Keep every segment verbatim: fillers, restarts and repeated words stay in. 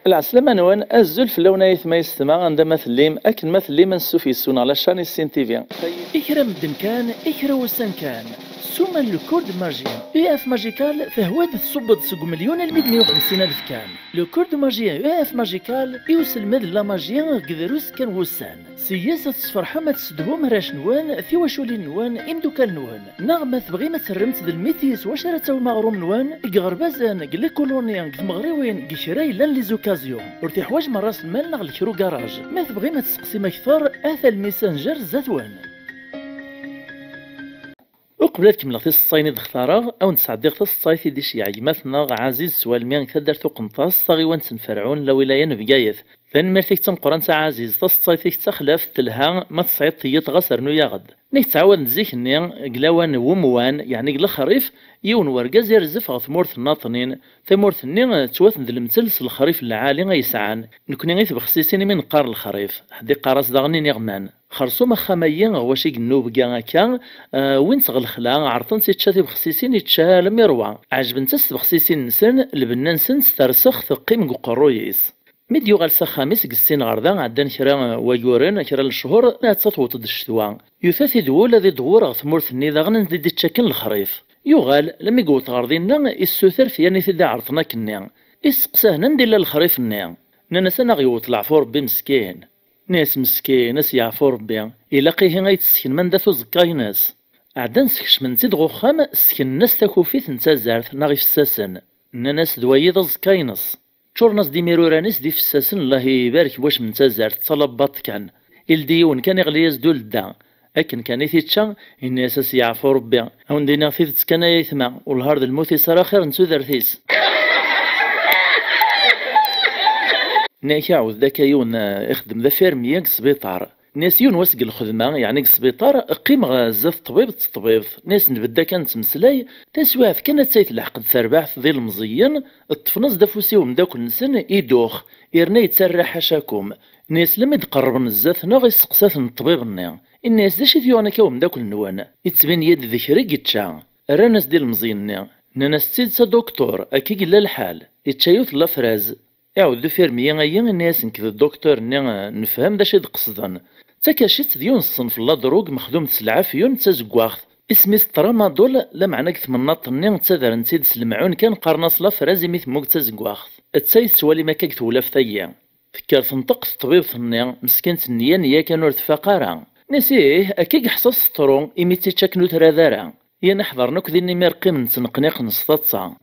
Lɛeslama-nwen, azul fell-awen a yetma yessetma, anda ma tellim, akken ma tellim, ansuf yes-wen ɣer la chaîne Issin T V. I kra medden kan, i kra wussan kan, ssuma n le cours de magie U F Magical tehwa-d, tṣubb-d seg umelyun almi d meyya u xemsin alef kan. Le cours de magie U F Magical i uselmed n la magie deg drus kan wussan. Seg-s ad tesferḥem, ad tessedhum arrac-nwen, tiwaculin-nwen, imeddukal-nwen. Neɣ ma tebɣim ad terrem-tt d lmiti s wacu ara tawim aɣrum-nwen, deg iɣerbazen, deg likuluni, deg tmeɣriwin, deg kra yellan les occasions. Ur tiḥwajem ras lmal neɣ lekra ugaraj. Ma tebɣim ad testeqsim akter, ata lmisanjer zdat-wen. Uqbel ad kemmleɣ tiseḍsayin i d-xtareɣ, ad wen-d-sɛeddiɣ taseḍsayt i d-iceyyeɛ gma-tneɣ Ɛaziz Swalmi, deg taddart Uqenṭas, taɣiwant n Ferɛun, lawilaya n Bgayet. Tanemmirt-ik d tameqqrant a Ɛaziz, taseḍsayt-ik d taxlaft, telha, ma tesɛiḍ tiyyet ɣas rnu-yaɣ-d. Nekk ttɛawaden zik-nni, deg lawan n wemwan, yeɛni deg lexrif, yiwen wergaz irzef ɣer tmurt n Naṭnin. Tamurt-nni ttwaten d lemtel s lexrif lɛali ay sɛan. Nekni i tbexsisin imi neqqar lexrif, ḥedd iqqar-as daɣen iniɣman. Xersum axxam-ayi ɣer wacu i yennubga akka, eh, wwin-tt ɣer lexla, ɛerḍen-tt ičča tibexsisin, ičča alammi rwa. Ɛejbent-as tbexsisin-nsen, lbenna-nsent tersex, teqqim deg uqerruy-is. Mi d-yuɣal s axxam-is deg ssin ɣer da, ɛeddan kra n wayyuren, kra n lecɣur, atta tewweḍ-d ccetwa. Yufa-t-id wul ad idewwer ɣer tmurt-nni daɣen anda i d-ičča akken lexrif. Yuɣal, lammi yewweḍ ɣer dinna, issuter f yan i t-id-iɛerḍen akkenni. Isteqsa-ten anda illa lexrif-nni. Nnan-as ad aɣ-yewweḍ leɛfu Rebbi meskin. Nni-as meskin, ad s-yeɛfu Rebbi. Ilaq ihi ad t-sseknen anda-t uẓekka-ines. Ɛeddan skecmen-tt-id ɣer uxxam, sseknen-as takufit n tazart neɣ ifessasen. Nnan-as d wayi d aẓekka-ines. Ččuren-as-d imiruran-is d ifessasen, Allah ibarek, wacem n tazart, d talabbaṭ kan. Ildi yiwen kan iɣli-yas-d uledda. Akken kan i t-ičča, inna-yas ad s-yeɛfu Rebbi. A wen-d-iniɣ tidet kan ay aytma, wellah ar d lmut-is ara xir n tudert-is. Nna-k iɛawed-d akka yiwen, eh, ixeddem d afirmyi deg sbiṭar. Nna-yas yiwen wass deg lxedma, yeɛni deg sbiṭar, qqimeɣ zdat ṭṭbib d teṭbibt. Nna-yas nbedd akka nettmeslay, taswiɛt kan attay telḥeq-d terbaɛt d ilemẓiyen, ṭṭfen-as-d afus i umeddakel-nsen, idux, irna yettarra ḥacakum. Nna-yas lammi d-qerrben zdat-neɣ, isteqsa-ten ṭṭbib-nni. Inna-yas d acu i t-yuɣen akka umeddakel-nwen? Ittbin-iyi-d d kra i yečča. Rran-as-d ilemẓiyen-nni. Nnan-as d tidet a duktur, akka i yella lḥal. Ičča yiwet n lafraz. Iɛawed-d ufirmyi-ayi, inna-yas nekk d dduktur-nni, eh, nefhem d acu i d-qesden. D takacitt d yiwen ṣṣenf n ladrug mexdumet s lɛafyun d tazeggaɣt. Isem-is tramadol, lameɛna deg tmennaḍt-nni ttadren-tt-id s lemɛun kan, qqaren-as lafraz imi temmug d tazeggaɣt. D ta i tettwalim akka deg tewlaft-ayi. Tekker tenṭeq teṭbibt-nni, meskint nniya nniya kan ur tfaq ara. Nna-s ih, akka i yeḥṣa s ṭṭru, imi tt-ičča akken ur trad ara. Yan ḥeḍren akk din imir qqimen ttneqniqen s taḍsa.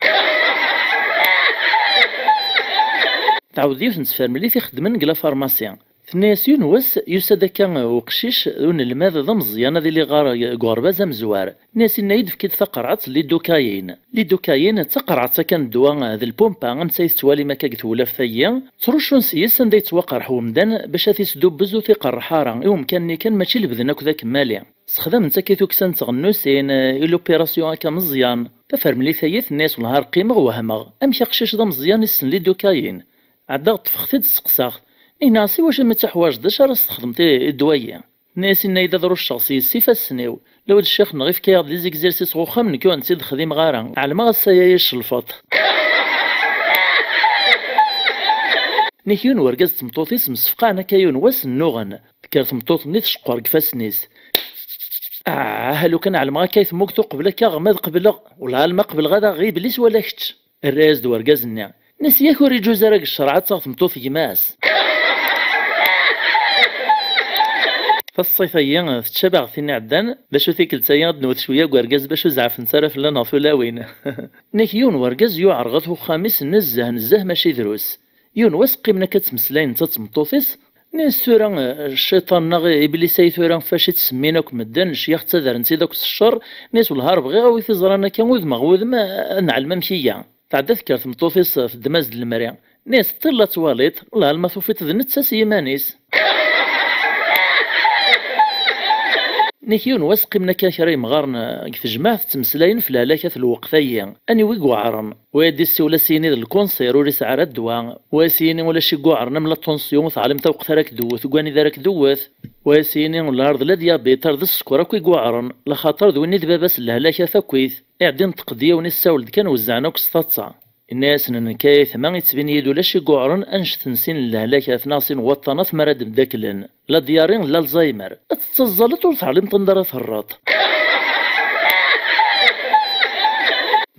Tɛawed yiwet n tfermlit ixeddmen deg lafarmasi. Tenna-yas yiwen wass, yusa-d akka uqcic d unelmad d ameẓyan ad iliɣ ɣer deg uɣerbaz amezwar. Nna-yas inna-yi-d efk-id taqerɛet n lidukayin. Lidukayin d taqerɛet akka n ddwa d lpumpa am ta i tettwalim akka deg tewlaft-ayi. Ttrucun s-yes anda yettwaqerḥ wemdan bac ad t-isdubbez ur t-iqerreḥ ara i umkan-nni kan mačči lebden akk d akemmali. Ssexdamen-tt akka i tukksa n tɣennusin, i l'opération akka meẓyan. Tafermlit-ayi tenna-yas wellah ar qqimeɣ wehmeɣ. Amek aqcic d ameẓyan issen lidukayin? Ɛeddaɣ ṭṭfeɣ-t-id steqsaɣ-t. Nniɣ-as iwacu ma teḥwaǧeḍ d acu ara s-texdmeḍ i, i ddwa-yi? Nna-yas inna-yi-d ad rucceɣ s yes ifassen-iw. Lawa d ccix-nneɣ ifka-yaɣ-d les exercices ɣer uxxam nekk ur tt-id-xdimeɣ ara. Ɛelmeɣ ass-aya i celfeḍ. Nek yiwen wergaz d tmeṭṭut-is msefqaɛen akka yiwen wass nnuɣen. Tekker tmeṭṭut-nni tceqqer deg ifassen-is. Ah, lukan ɛelmeɣ akka i temmug tuqbel akka ɣer ma d qebleɣ. Wellah alma qebleɣ ad aɣeɣ iblis wala kečč. Irra-yas-d wergaz-nni. Nna-s yak ur iǧuz ara deg ccreɛ ad taɣ tmeṭṭut gma-s. Taṣṣayt-ayi tečča-aɣ tin iɛeddan, d acu tikkelt-ayi ad d-nwet cwiya deg wergaz bac ur zeɛfent ara fell-aneɣ tulawin. Nek yiwen wergaz yuɛer ɣef uxxam-is nezzeh nezzeh mačči drus. Yiwen wass qqimen akka ttmeslayen netta d tmeṭṭut-is, nnan-as tura, eh, cciṭan neɣ iblis ay tura fac i ttsemmin akk medden, lecyax ttadren-tt-id akk s ccer, nnan-as wellah ar bɣiɣ a wi t-iẓran akka udem ɣer wudem, eh, ad nɛellem amek iga. Tɛedda tekker tmeṭṭut-is teddem-as-d lemri, nnan-as ṭṭil la twaliḍ, wellah alma tufiḍ d netta s yiman-is. Nek yiwen wass qqimen akka kra yemɣaren deg tejmaɛt ttmeslayen f lehlakat n lweqt-agi. Aniwi yuɛren? Wa ad d-issiwel a s-yini d lkunsir ur isɛi ara ddwa, wa a s-yini ulac i yuɛren am la tension, teɛlimt aweqt ara k-dewwet deg wanida ara k-dewwet, wa a s-yini ur la d la diabète ar d sskeṛ akk i yuɛren, laxaṭer d win i d baba-s n lehlakat akkit. Iɛeddi neṭq-d yiwen issawel-d kan wezzɛen akk s taḍsa. Inna-yasen nekk ay aytma ittbin-iyi-d ulac i yuɛren annect n sin n lehlakat neɣ sin n waṭṭanat mi ara d-mdaklen. La diarrhée d l'Alzheimer. Ad tettaẓẓaleḍ ur teɛlimeḍ anda ara terreḍ.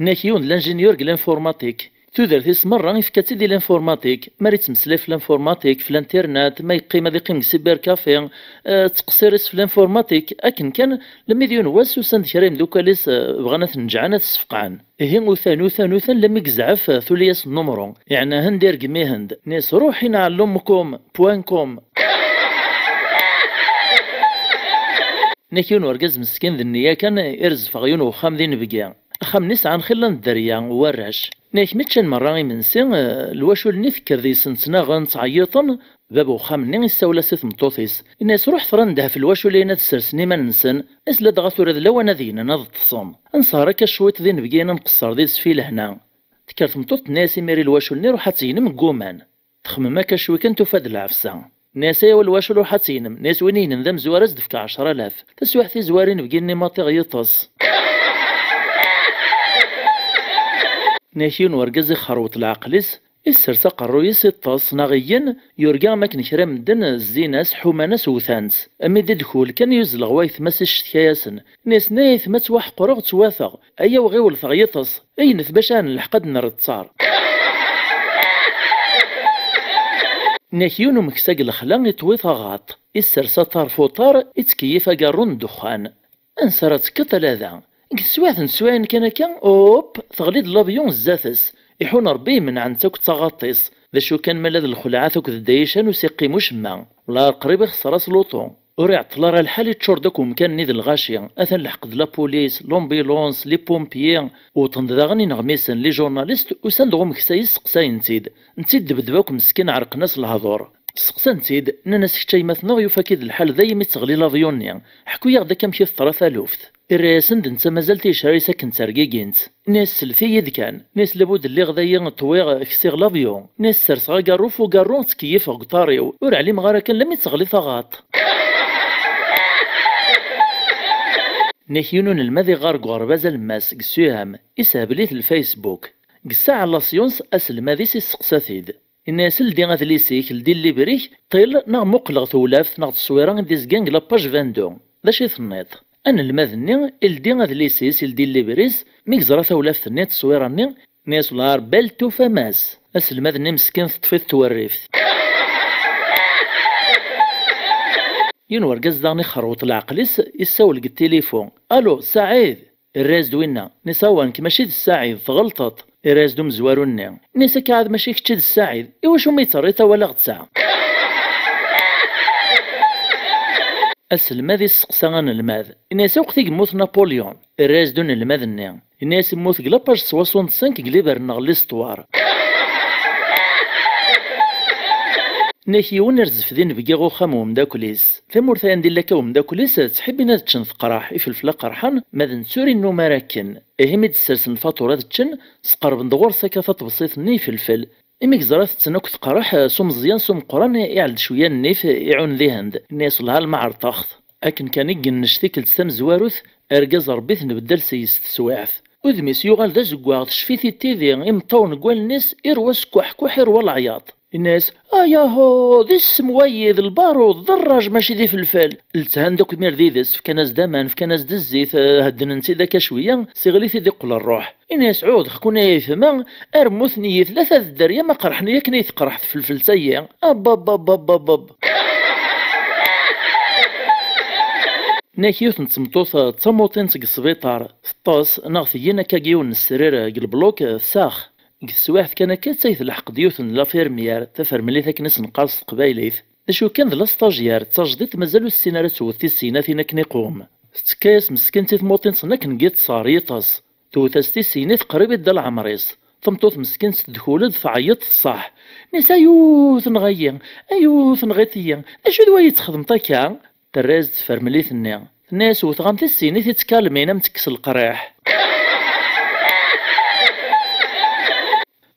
Nek yiwen d l'ingénieur deg l'informatique. Tudert-is merra ifka-tt-id i l'informatique. Mi ara yettmeslay f l'informatique, f l'internet, ma yeqqim ad iqqim deg cybercafé, eh, ttqeṣṣir-is f l'informatique. Akken kan, lemmi d yiwen wass usan-d kra yemdukal-is, eh, bɣan ad t-neǧɛen ad t-ssefqɛen. Ihi utan, utan, utan, lammi yezɛef, tuli-yas nnumru. Yeɛna hend irgem i hend. Nis ruḥ inɛel umkum, point com. Nek yiwen urgaz meskin d nniya kan, irezfeɣ yiwen uxxam d inebgi. Axxam-nni sɛan xilla n dderya, warrac. Nek mi ččan merra imensi, eh, lwacul-nni tekker deg-sen ttnaɣen, ttɛeyyiṭen, Bab uxxam-nni issawel-as i tmeṭṭut-is, inna-yas ruḥet ɣer anda ɣef lwacul-ayen ad ssersen iman-nsen, is ladɣa tura d lawan ad gnen ad ṭṭsen. Ad nesher akka cwiṭ d inebgiyen ad nqeṣṣer did-s fi lehna. Tekker tmeṭṭut tenna-yas imir i lwacul-nni ruḥ ad tegnem deg uman. Texmem akka cwi kan tufa-d lɛefsa. Tenna-yas ayaw a lwacul ruḥ ad tegnem, tenna-yas win ignen d amezwar ad s-d-fkeɣ ɛecra alaf. Taswiɛt tizwar inebgi-nni maṭi ɣ yiṭes. Tenna-yak yiwen urgaz ixerweṭ leɛqel-is, Issers aqerruy-is iṭṭes neɣ igen, yurga am akken kra medden zzin-as, ḥuman-as, wtan-tt. Ami d-idkul kan yuzzel ɣer wayetma-s iccetka-yasen. Inna-yasen ay aytma ttwaḥeqreɣ ttwateɣ, ayaw ɣiwlet ɣer yiṭes, gnet bac ad nelḥeq ad d-nerr ttaṛ. Inna-yak yiwen umeksa deg lexla iṭwi taɣaṭ, issers aṭar f uṭar, ittkeyyif agarru n ddexxan. Ansa ara tekkeḍ ala da? Deg teswiɛt n teswiɛin kan akka, hop, teɣli-d l'avion zdat-s. Iḥun Ṛebbi imenɛen-tt akk d taɣaṭ-is. D acu kan ma la d lxelɛat akked dda Yican ur s-iqqim ucemma. Wellah ar qrib ixṣer-as luṭu. Ur iɛeṭṭel ara lḥal, iččur-d akk umkan-nni d lɣaci. Atan lḥeq d la police, l'ambulance, les pompiers. Wwḍen-d daɣen ineɣmisen, les journalistes, usan-d ɣer umeksa-is seqsayen-tt-id. Netta iddebdeb akk meskin, ɛerqen-as lehdur. Seqsan-tt-id, nnan-as kečč a gma-tneɣ yufa-k-id lḥal dayem i teɣli l'avion-nni. Ḥku-yaɣ-d akka amek i teḍra taluft. Irra-yasen-d netta mazal-t yecra-yas akken ttergigin-tt. Inna-yas slet-iyi-d kan. Inna-yas labud lliɣ dayi ṭwiɣ ksiɣ l'avion. Inna-yas serseɣ agarru f ugarru ttkeyyifeɣ deg uṭar-iw. Ur ɛlimeɣ ara kan lammi d-teɣli taɣaṭ. Inna-yak yiwen unelmad iɣɣar deg uɣerbaz alemmas deg Suham, ishebl-it lFacebook. Deg ssaɛa n la science aselmad-is isseqsa-t-id. Inna-yas ldi adlis-ik, ldi llibre-ik, ṭil neɣ muqel ɣer tewlaft neɣ tteswira i d-izgan deg la page vingt-deux. D acu i tenniḍ? Anelmad-nni ildi adlis-is, ildi llibre-s, mi yeẓra tawlaft-nni, tteswira-nni, inna-yas wellah ar belle tufam-as. Aselmad-nni meskin teṭṭef-it twerrift. Yiwen urgaz daɣen ixerweṭ leɛqel-is, issawel deg tilifu. Alo, Saɛid! Irra-yas-d winna, inna-yas awa nekk mačči d Saɛid, tɣelṭeḍ. Irra-yas-d umezwaru-nni, inna-yas akka ɛad mačči kečči d Saɛid, iwacu ma yetterriṭ awal aɣ-d-tesɛa? Aselmad isseqsa anelmad, inna-yas akk i yemmut Napoléon. Irra-yas-d unelmad-nni, inna-yas yemmut deg la page soixante-cinq deg liber-nneɣ l'histoire. Inna-yak yiwen irzef d inebgi ɣer uxxam n umeddakel-is. Tamurt-a anda illa akka umeddakel-is, ttḥibbin ad ččen teqraḥ, ifelfel aqerḥan, ma d netta ur innum ara akken. Ihi mi d-ssersen lfaṭur ad ččen, sqerben-d ɣur-s akka taṭebsit-nni ifelfel. Imi yeẓra tetten akk teqraḥ, s umeẓyan s umeqqran, iɛell-d cwiya n nnif, iɛun dihen-d. Inna-yas wellah a lma ɛerṭeɣ-t. Akken kan i yennec tikkelt tamezwarut, argaz Ṛebbi tenbeddal seg-s teswiɛt. Udem-is yuɣal d azeggaɣ, tecfi-t-id tidi, imeṭṭawen deg wallen-is, irwa askuḥkuḥ, irwa leɛyaḍ. Inna-yas, ayaho, d issem wayi, d lbarud, d rraj, mačči d ifelfel. Lethan-d akk imir d ides, fkan-as-d aman, fkan-as-d zzit, eh, heddnen-t-id akka cwiya, siɣli-t-id iqqel rruḥ. Inna-yas, ɛudeɣ-ken ay aytma, ar mmuten-iyi tlata d dderya ma qerḥen-iyi akken ay teqreḥ tfelfelt-ayi. Abababababb. Nek yiwet n tmeṭṭut d tamuṭint deg sbiṭar, teṭṭes neɣ teggen akka deg yiwen n srir deg lebluk, tsax. Deg teswiɛt kan akka, ttay telḥeq-d yiwet n lafirmyar, tafermlit akken i s-neqqar s teqbaylit. D acu kan, d la stagiaire, d tajdiṭ, mazal ur tessin ara ad twet tissegnatin akken iqwem. Tettekka-yas meskint i tmuṭint-nni akken deg yiṭes ɣer yiṭes. Tewwet-as tissegni teqrib i dda leɛmer-is. Tameṭṭut meskint tedkul-d, tɛeyyeḍ, tṣaḥ. Inna-yas, ayuu, tenɣa-yi, ayuu, tenɣiḍ-iyi, d acu d wayi txedmeḍ akka? Terra-yas-d tfermlit-nni. Tenna-yas: "Wteɣ-am tissin i t-ittkalmin am tekkes leqriḥ."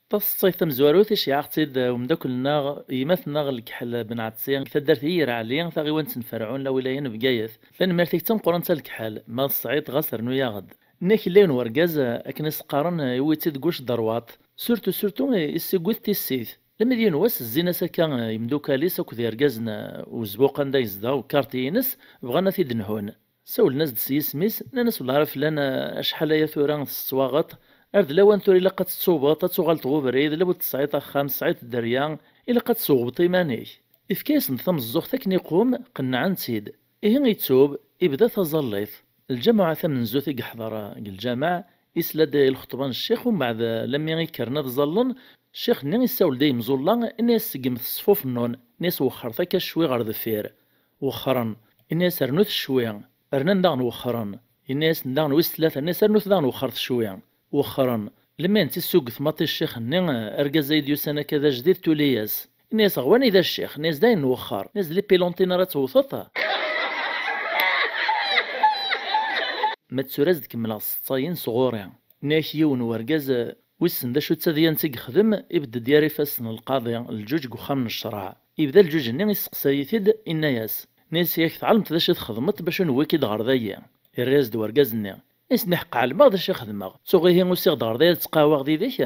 Taseḍsayt tamezwarut, iceyyeɛ-aɣ-tt-id umeddakel-nneɣ, yemma-tneɣ Lekḥel Ben Ɛetsi, deg taddart n Yir Ɛli, taɣiwant n Ferɛun, lawilaya n Bgayet. Tanemmirt-ik d tameqqrant a Lekḥel, ma tesɛiḍ ɣas rnu-yaɣ-d. Nna-k yella yiwen wergaz, akken i s-qqaren, yewwi-tt-id deg ucderwaṭ. Surtout, surtout, yessuggut tissit. Lemmi d yiwen wass zzin-as akka yimdukal-is akked yergazen n uzbuq anda yezdeɣ, ukarti-ines, bɣan ad t-id-nhun. Sawlen-as-d s yisem-is, nnan-as: "Wellah ara fell-an, acḥal aya tura tettwaɣeḍ, ar d lawan tura ilaq ad tettubeḍ, ad tuɣaleḍ ɣer ubrid, law ur tesɛiḍ axxam, tesɛiḍ dderya, ilaq ad tesweɣbeḍ iman-ik." Ifka-yasen-d tameẓẓuɣt akken iqum, qennɛen-tt-id. Ihi itub, ibda taẓallit. Lǧamuɛa tamenzut i yeḥḍer deg lǧameɛ, isla-d i lxeṭba n ccix, umbeɛd, lammi i kkren ad ẓallen, ccix-nni issawel-d i yimẓulla, inna-yas: "Seggmet ṣṣfuf-nnun", inna-yas: "Wexxret akka ccwi ɣer deffir." Wexxren. Inna-yas: "Rnut ccwi." Rnan daɣen wexxren. Inna-yasen daɣen wis tlata, inna-yas: "Rnut daɣen wexxret ccwi." Wexxren. Lemmi i tent-issugget maṭi ccix-nni, argaz-a i d-yusan akka d ajdid, tuli-yas. Inna-yas: "Ɣer wanida a ccix?" Inna-yas: "D ayen n wexxer." Inna-yas: "D les pilentines ara tewteḍ?" Ma d tura ad kemmleɣ s tseṭṭayin sɣur-i. Inna-yak yiwen wergaz, wissen d acu d tadyant i yexdem, ibedd-d yar ifassen lqaḍi, lǧuǧ deg uxxam n ccreɛ. Ibda lǧuǧ-nni isseqsay-it-id, inna-yas: Inna-yas: "Yak tɛelmeḍ d acu i txedmeḍ bac ur newwi-k-id ɣer dayi?" Irra-yas-d wergaz-nni: "Inna-yas: Niḥeqq ɛelmeɣ d acu i xedmeɣ. Tuɣ ihi usiɣ-d ɣer dayi ad ttqahwaɣ did-ik?"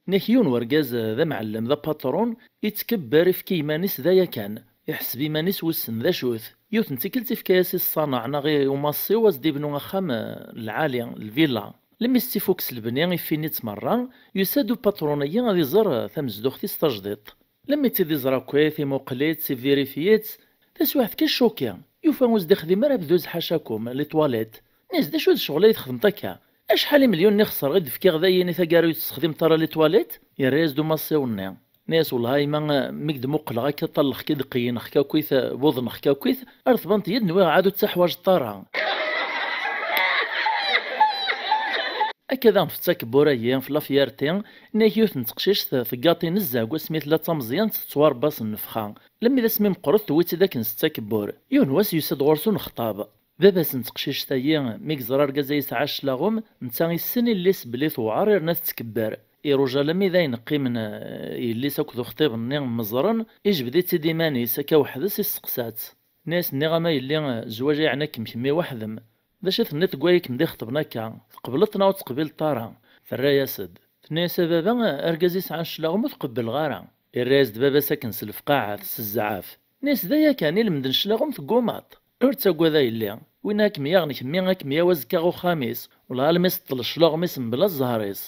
Inna-yak yiwen wergaz d amɛellem, d apatrun, ittkebber, ifka iman-is d aya kan. Iḥseb iman-is wissen d acu-t. Yiwet n tikkelt ifka-yas i ṣṣanaɛ neɣ i umaṣṣi-w ad s-d-ibnu axxam, eh, lɛali, lvilla. Lemmi s-tt-ifuk s lebni, iffini-tt merra, yusa-d upatrun-agi ad iẓer, eh, tamezduɣt-is tajdiṭ. Lemmi tt-id-iẓer akkit, imuqel-itt, ivirifi-tt. Taswiɛt kan ccoki, yufa ur s-d-ixdim ara abduz ḥacakum, les toilettes. Inna-yas: "D acu d ccɣel ay txedmeḍ akka? Acḥal imelyunen i xeṣreɣ i d-fkiɣ dayi i taggara ur tessexdimeḍ ara les toilettes?" Yerra-yas-d umaṣṣiw-nni. Inna-yas: "Wellah a yemma, mi k-d-muqleɣ akka, ṭalleɣ-k-id, qeyyneɣ-k akkit, buḍneɣ-k akkit, ar tebɣant-iyi-d nwiɣ ɛad ur tt-teḥwaǧeḍ ara." Akka daɣen f ttakbura-yi, f la fierté, inna-yak yiwet n teqcict teggaṭi nezzeh deg wasmi tella d tameẓyant, tettwarebba s nnefxa. Lemmi d asmi meqqret tewwi-tt-id akken s ttakbur. Yiwen wass yusa-d ɣur-s unexṭab. Baba-s n teqcict-ayi, mi yeẓra argaz-a yesɛa cclaɣem, netta issen illi-s belli tewɛer yerna tettkebber. Iruja lemmi d ayen qqimen, eh, yelli-s akked uxṭib-nni mmeẓren, ijbed-itt-id iman-is akka weḥd-s, isteqsa-tt. Inna-yas: "Nniɣ-am a yelli, zzwaǧ-a yeɛna-kem kemmi weḥd-m. D acu i tenniḍ deg waya i kem-d-ixeṭben akka? Tqebleḍ neɣ ur teqbileḍ ara?" Terra-yas-d. Tenna-yas: "A baba, argaz yesɛan cclaɣem ur t-qebbleɣ ara." Irra-yas-d baba-s akken s lefqaɛa, s zzɛaf. Inna-yas: "D aya kan, i lemden cclaɣem teggumaḍ? Ur ttagad a yelli, win ad kem-yaɣen kemmi ad kem-yawi azekka ɣer uxxam-is, wellah almi s-teṭṭel cclaɣem-is mebla zzher-is."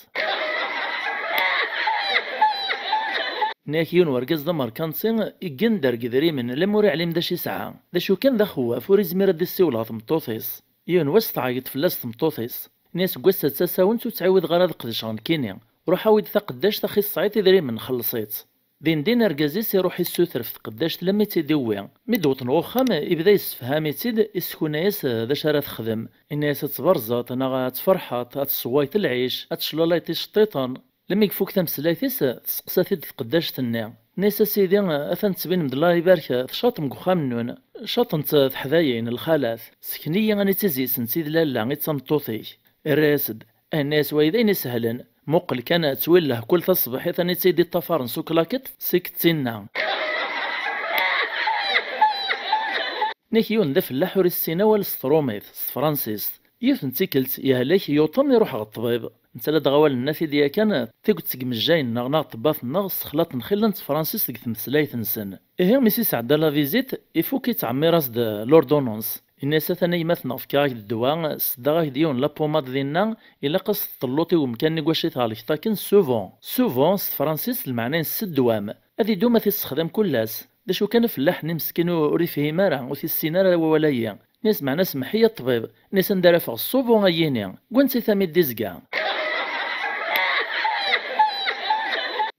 Inna-yak yiwen wergaz d amerkanti, iggen-d ar yedrimen, lemmer ur iɛlim d acu yesɛa. D acu kan d axewwaf, ur izmir ad d-issiwel ɣer tmeṭṭut-is. Yiwen wass tɛeyyeḍ fell-as tmeṭṭut-is. Inna-yas: "Seg wass-a d tasawent ur ttɛiwideɣ ara ad qedceɣ nekkini. Ruḥ awi-d taqeddact axi tesɛiḍ idrimen, xelleṣ-itt." Din din argaz-is iruḥ issuter f tqeddact lemmi tt-id-iwwi. Mi d-wwḍen ɣer uxxam, ibda yessefham-itt-id, issekuna-yas d acu ara texdem. Inna-yas: "Ad tberzeḍ neɣ ad tferḥeḍ, ad tessewwayeḍ lɛic, ad teclalayeḍ iceṭṭiḍen." Lemmi ifuk tameslayt-is, testeqsa-t-id tqeddact-nni. Tenna-yas: "A sidi, atan tettbinem-d Allah ibarek tcaṭem deg uxxam-nnun. Caṭent teḥdayin, lxalat. Sken-iyi aniti zi-sent i d lalla, i d tameṭṭut-ik." Irra-yas-d. Inna-yas: "Wayi d ayen isehlen. Muqel kan, ttwillah kul taṣebḥit aniti i d-iṭṭafaren s uklakiṭ, seg tinna." Nek yiwen d afellaḥ ur issin awal s trumit, s tefransist. Yiwet n tikkelt, yehlek, yuṭem, iruḥ ɣer ṭṭbib. Netta la d-ɣawal-nna-t-id yakan, tiget seg imejjayen-nneɣ neɣ ṭṭebbat-nneɣ ssexlaṭen xilla n tefransist deg tmeslayt-nsen. Ihi, mi s-isɛedda la visite, ifuk ittɛemmir-as-d l'ordonnance. Inna-yas: "Atan a yemma-tneɣ, fkiɣ-ak-d ddwa, seddaɣ-ak-d yiwen la pommade dinna, ilaq ad s-tṭelluḍ i wemkan-nni deg wacu i thelkeḍ akken souvent." Souvent, s tefransist, lmeɛna-ines s ddwam. Ad idum ad t-issexdam kul ass. D acu kan, afellaḥ-nni meskin ur, ur ifhim ara, ur t-issin ara wawal-ayi. Inna-yas: "Meɛna semmeḥ-iyi a ṭṭbib." Inna-yas: "Anda ara ffɣeɣ souvent ayini? Deg wansi-t am i d-izga?"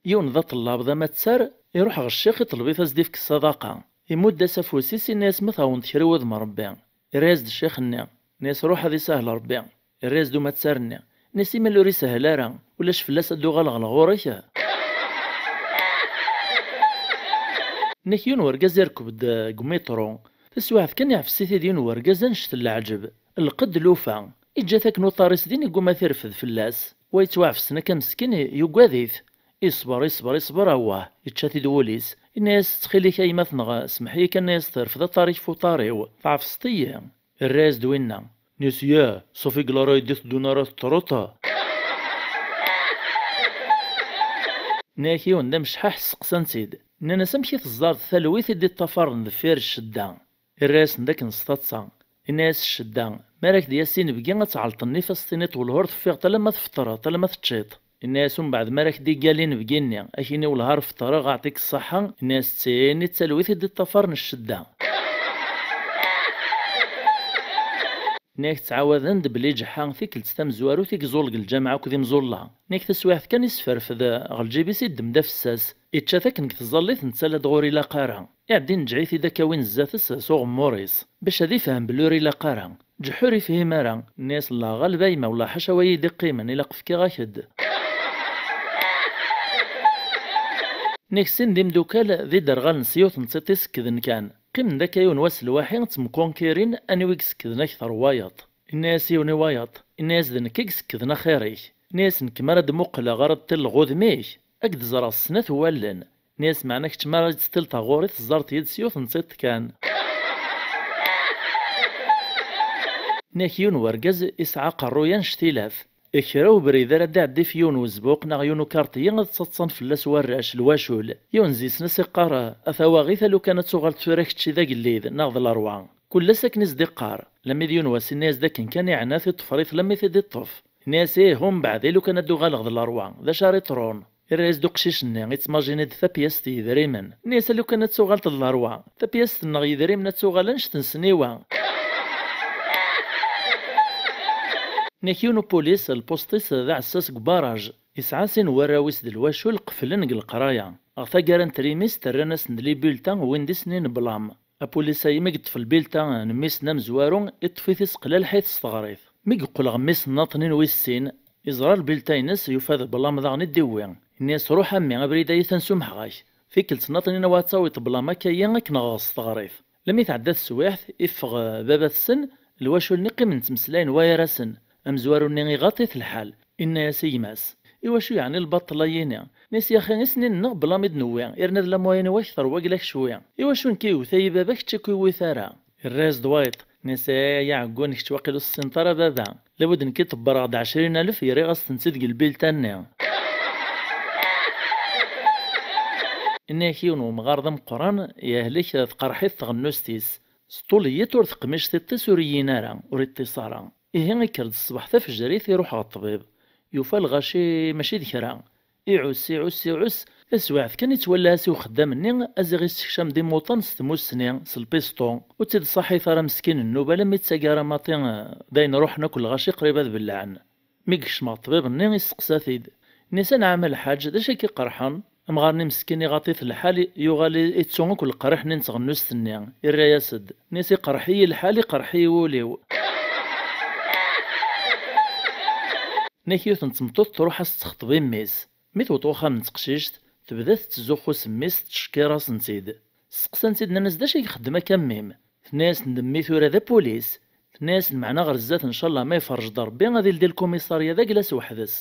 Yiwen d aṭellab d amattar, iruḥ ɣer ccix, iṭleb-it ad s-d-ifk ṣṣadaqa. Imudd-as afus-is, inna-yas: "Ma tɛawneḍ kra i wudem n Rebbi." Irra-yas-d ccix-nni. Inna-yas: "Ruḥ ad isahel Rebbi." Irra-yas-d umattar-nni. Inna-yas: "Imi ur isehel ara, ulac fell-as ad d-uɣaleɣ ɣur-k." Nnek yiwen wergaz irkeb-d deg umiṭru. Taswiɛt kan iɛfes-it-id yiwen wergaz annect n leɛǧeb. Lqedd lufa. Iǧǧa-t akken uṭar-is din, igumma ad t-irfed fell-as. Wa yettwaɛfesen akka meskin, yugad-it. Isber, isber, isber, awah, ičča-t-id wul-is. Inna-yas: "Ttxil-k a yemma-tneɣ, semmeḥ-iyi kan, a yas, terfed aṭar-ik f uṭar-iw. Tɛefseḍ-iyi." Irra-yas-d winna: "Nnes ya, ṣufi glara i d-iteddun ara teṭṭreḍ." Nna-yak yiwen d amecḥaḥ, sseqsan-t-id. Nnan-as: "Amek i teẓẓareḍ talwit i d-iṭṭafaren deffir ccedda?" Irra-yasen-d akken s taḍsa. Inna-yas ccedda: "Mi ara k-d-yas inebgi, ad tɛelṭeḍ nnif, ad s-tiniḍ wellah ur teffiɣeḍ alamma tfeṭṭreḍ, alamma teččiḍ." Inna-yas umbeɛd: "Mi ara k-d-iggal inebgi-nni, ad k-yini wellah ar feṭṭreɣ, aɛṭik ṣṣaḥa." Inna-yas: "D tin i d talwit i d-iṭṭafaren ccedda." Nnak ttɛawaden-d belli ǧeḥḥa tikkelt tamezwarut i iẓul deg lǧameɛ akked imẓulla. Nnak taswiɛt kan isferfed ɣer lǧib-is, iddem-d afessas. Ičča-t akken deg tẓallit, netta la d-ɣur ilaq ara. Iɛeddi neǧǧeɛ-it-id akka win zdat-s s uɣemmur-is, bac ad ifhem belli ur ilaq ara. Ǧeḥḥa ur ifhim ara. Nni-as: "Llah ɣaleb a yemma, wellah ḥaca wa yi-d-iqqimen, ilaq fkiɣ-ak-d." Nnig sin d imdukal d iderɣalen s yiwet n tiṭ i sekkden kan. Qqimen-d akka yiwen wass lwaḥi ttemkunkirin anwa i isekkden akter n wayeḍ. Inna-yas yiwen i wayeḍ, inna-yas: "D nekk i isekkden axir-ik." Inna-yas: "Nekk mi ara d-muqleɣ ara d-ṭilleɣ udem-ik, ad k-d-ẓreɣ s snat n wallen." Inna-yas: "Meɛna kečč mi ara d-teṭṭileḍ taɣuri teẓẓareḍ yid-s yiwet n tiṭ kan." Nnak yiwen wergaz isɛa aqerruy annect ilaf. Kra ubrid ara d-iɛeddi f yiwen uzbuq neɣ yiwen ukarṭi ad ttaḍsan fell-as warrac, lwacul. Yiwen zi-sen a s-iqqar: "A tawaɣit, a lukan ad tuɣaleḍ tura kečči d agellid neɣ d lerwa." Kul ass akken i s-d-iqqar, lammi d yiwen wass inna-yas-d akken kan iɛna tiṭefrit lammi t-id-iṭṭef. Inna-yas: "Ih, umbeɛd, i lukan ad d-uɣaleɣ d lerwa, d acu ara iṭrun?" Irra-yas-d uqcic-nni, ittmajini-d tapyast n yidrimen. Inna-yas: "A lukan ad tuɣaleḍ d lerwa, tapyast-nneɣ yidrimen ad tuɣal annect n sniwa." Nnak yiwen upulis, lpuṣt-is d aɛessas deg ubaraj. Isɛa sin n warraw-is d lwacul qeflen deg leqraya. Ɣer taggara n trimist rran-asen-d libulta n win d isnin n blam. Apulis-ayi mi yeṭṭef lbilta n mmi-s n amezwaru, iṭṭef-it iseqla lḥayet s teɣrit. Mi yeqqel ɣer mmi-s n Naṭnin wis sin, iẓra lbilta-ines, yufa d blam daɣen i d-iwwi. Inna-yas: "Ruḥ a mmi, abrid-ayi atan sumḥeɣ-ak. Tikkelt n Naṭnin a wa-tt-awiḍ blam akka-yi akken ɣeɣ s teɣrit." Lami tɛedda teswiɛt, iffeɣ, eh, baba-tsen, lwacul-nni qqimen ttmeslayen wa ar-asen. Amezwaru-nni iɣaṭ-it lḥal. Inna-yas i gma-s: "Iwacu yeɛni lbaṭel-ayini?" Nni-as: "Yaxi isnin-nneɣ blam i d-newwi, irna d lamuyen-iw akter wagla-k cwi. Iwacu nekk i yewwet-ayi baba, kečč i k-iwwit ara?" Irra-yas-d wayeḍ, nni-as: "Ay aɛeggun, kečč waqil ur tessineḍ ara baba. Labud nekk i ṭebbreɣ-d ɛecrin alef, yerriɣ-as-tent-id deg lbilta-nni." Inna-yak yiwen wemɣar d ameqqran, yehlek, tqerḥ-it tɣennust-is. S ṭul n yiḍ ur teqmic tiṭ-is, ur yyin ara, ur iṭṭis ara. Ihi ikker-d ṣṣbeḥ tafejrit, iruḥ ɣer ṭṭbib. Yufa lɣaci mačči d kra. Iɛuss, iɛuss, iɛuss, taswiɛt kan ittwalla-as i uxeddam-nni aziɣ issekcam-d imuṭan s tmussni, s lpisṭu. Ur tt-id-ṣaḥit ara meskin nnuba, alammi d taggara maḍi, eh, d ayen ruḥen akk lɣaci qrib ad bellɛen. Mi yekcem ɣer ṭṭbib-nni, isteqsa-t-id. Nni-as: "Anɛam a lḥaǧ, d acu i k-iqerḥen?" Amɣar-nni meskin iɣaṭ-it lḥal, yuɣal ittu akk leqriḥ-nni n tɣennust-nni, irra-yas-d. Nni-as: "Iqerḥ-iyi lḥal, iqerḥ-iyi wul-iw." Nnak yiwet n tmeṭṭut truḥ ad s-texṭeb i mmi-s. Mi tewweḍ uxxam n teqcict, tebda tettzuxxu s mmi-s, tettcekkir-asen-tt-id. Steqsan-tt-id, nnan-as: "D acu i ixeddem akka mmi-m?" Tenna-yasen-d: "Mmi tura d apulis." Tenna-yasen: "Meɛna ɣer zdat, ncallah, ma iferrej-d Rebbi, ad ildi lkumiṣarya d agla s weḥd-s."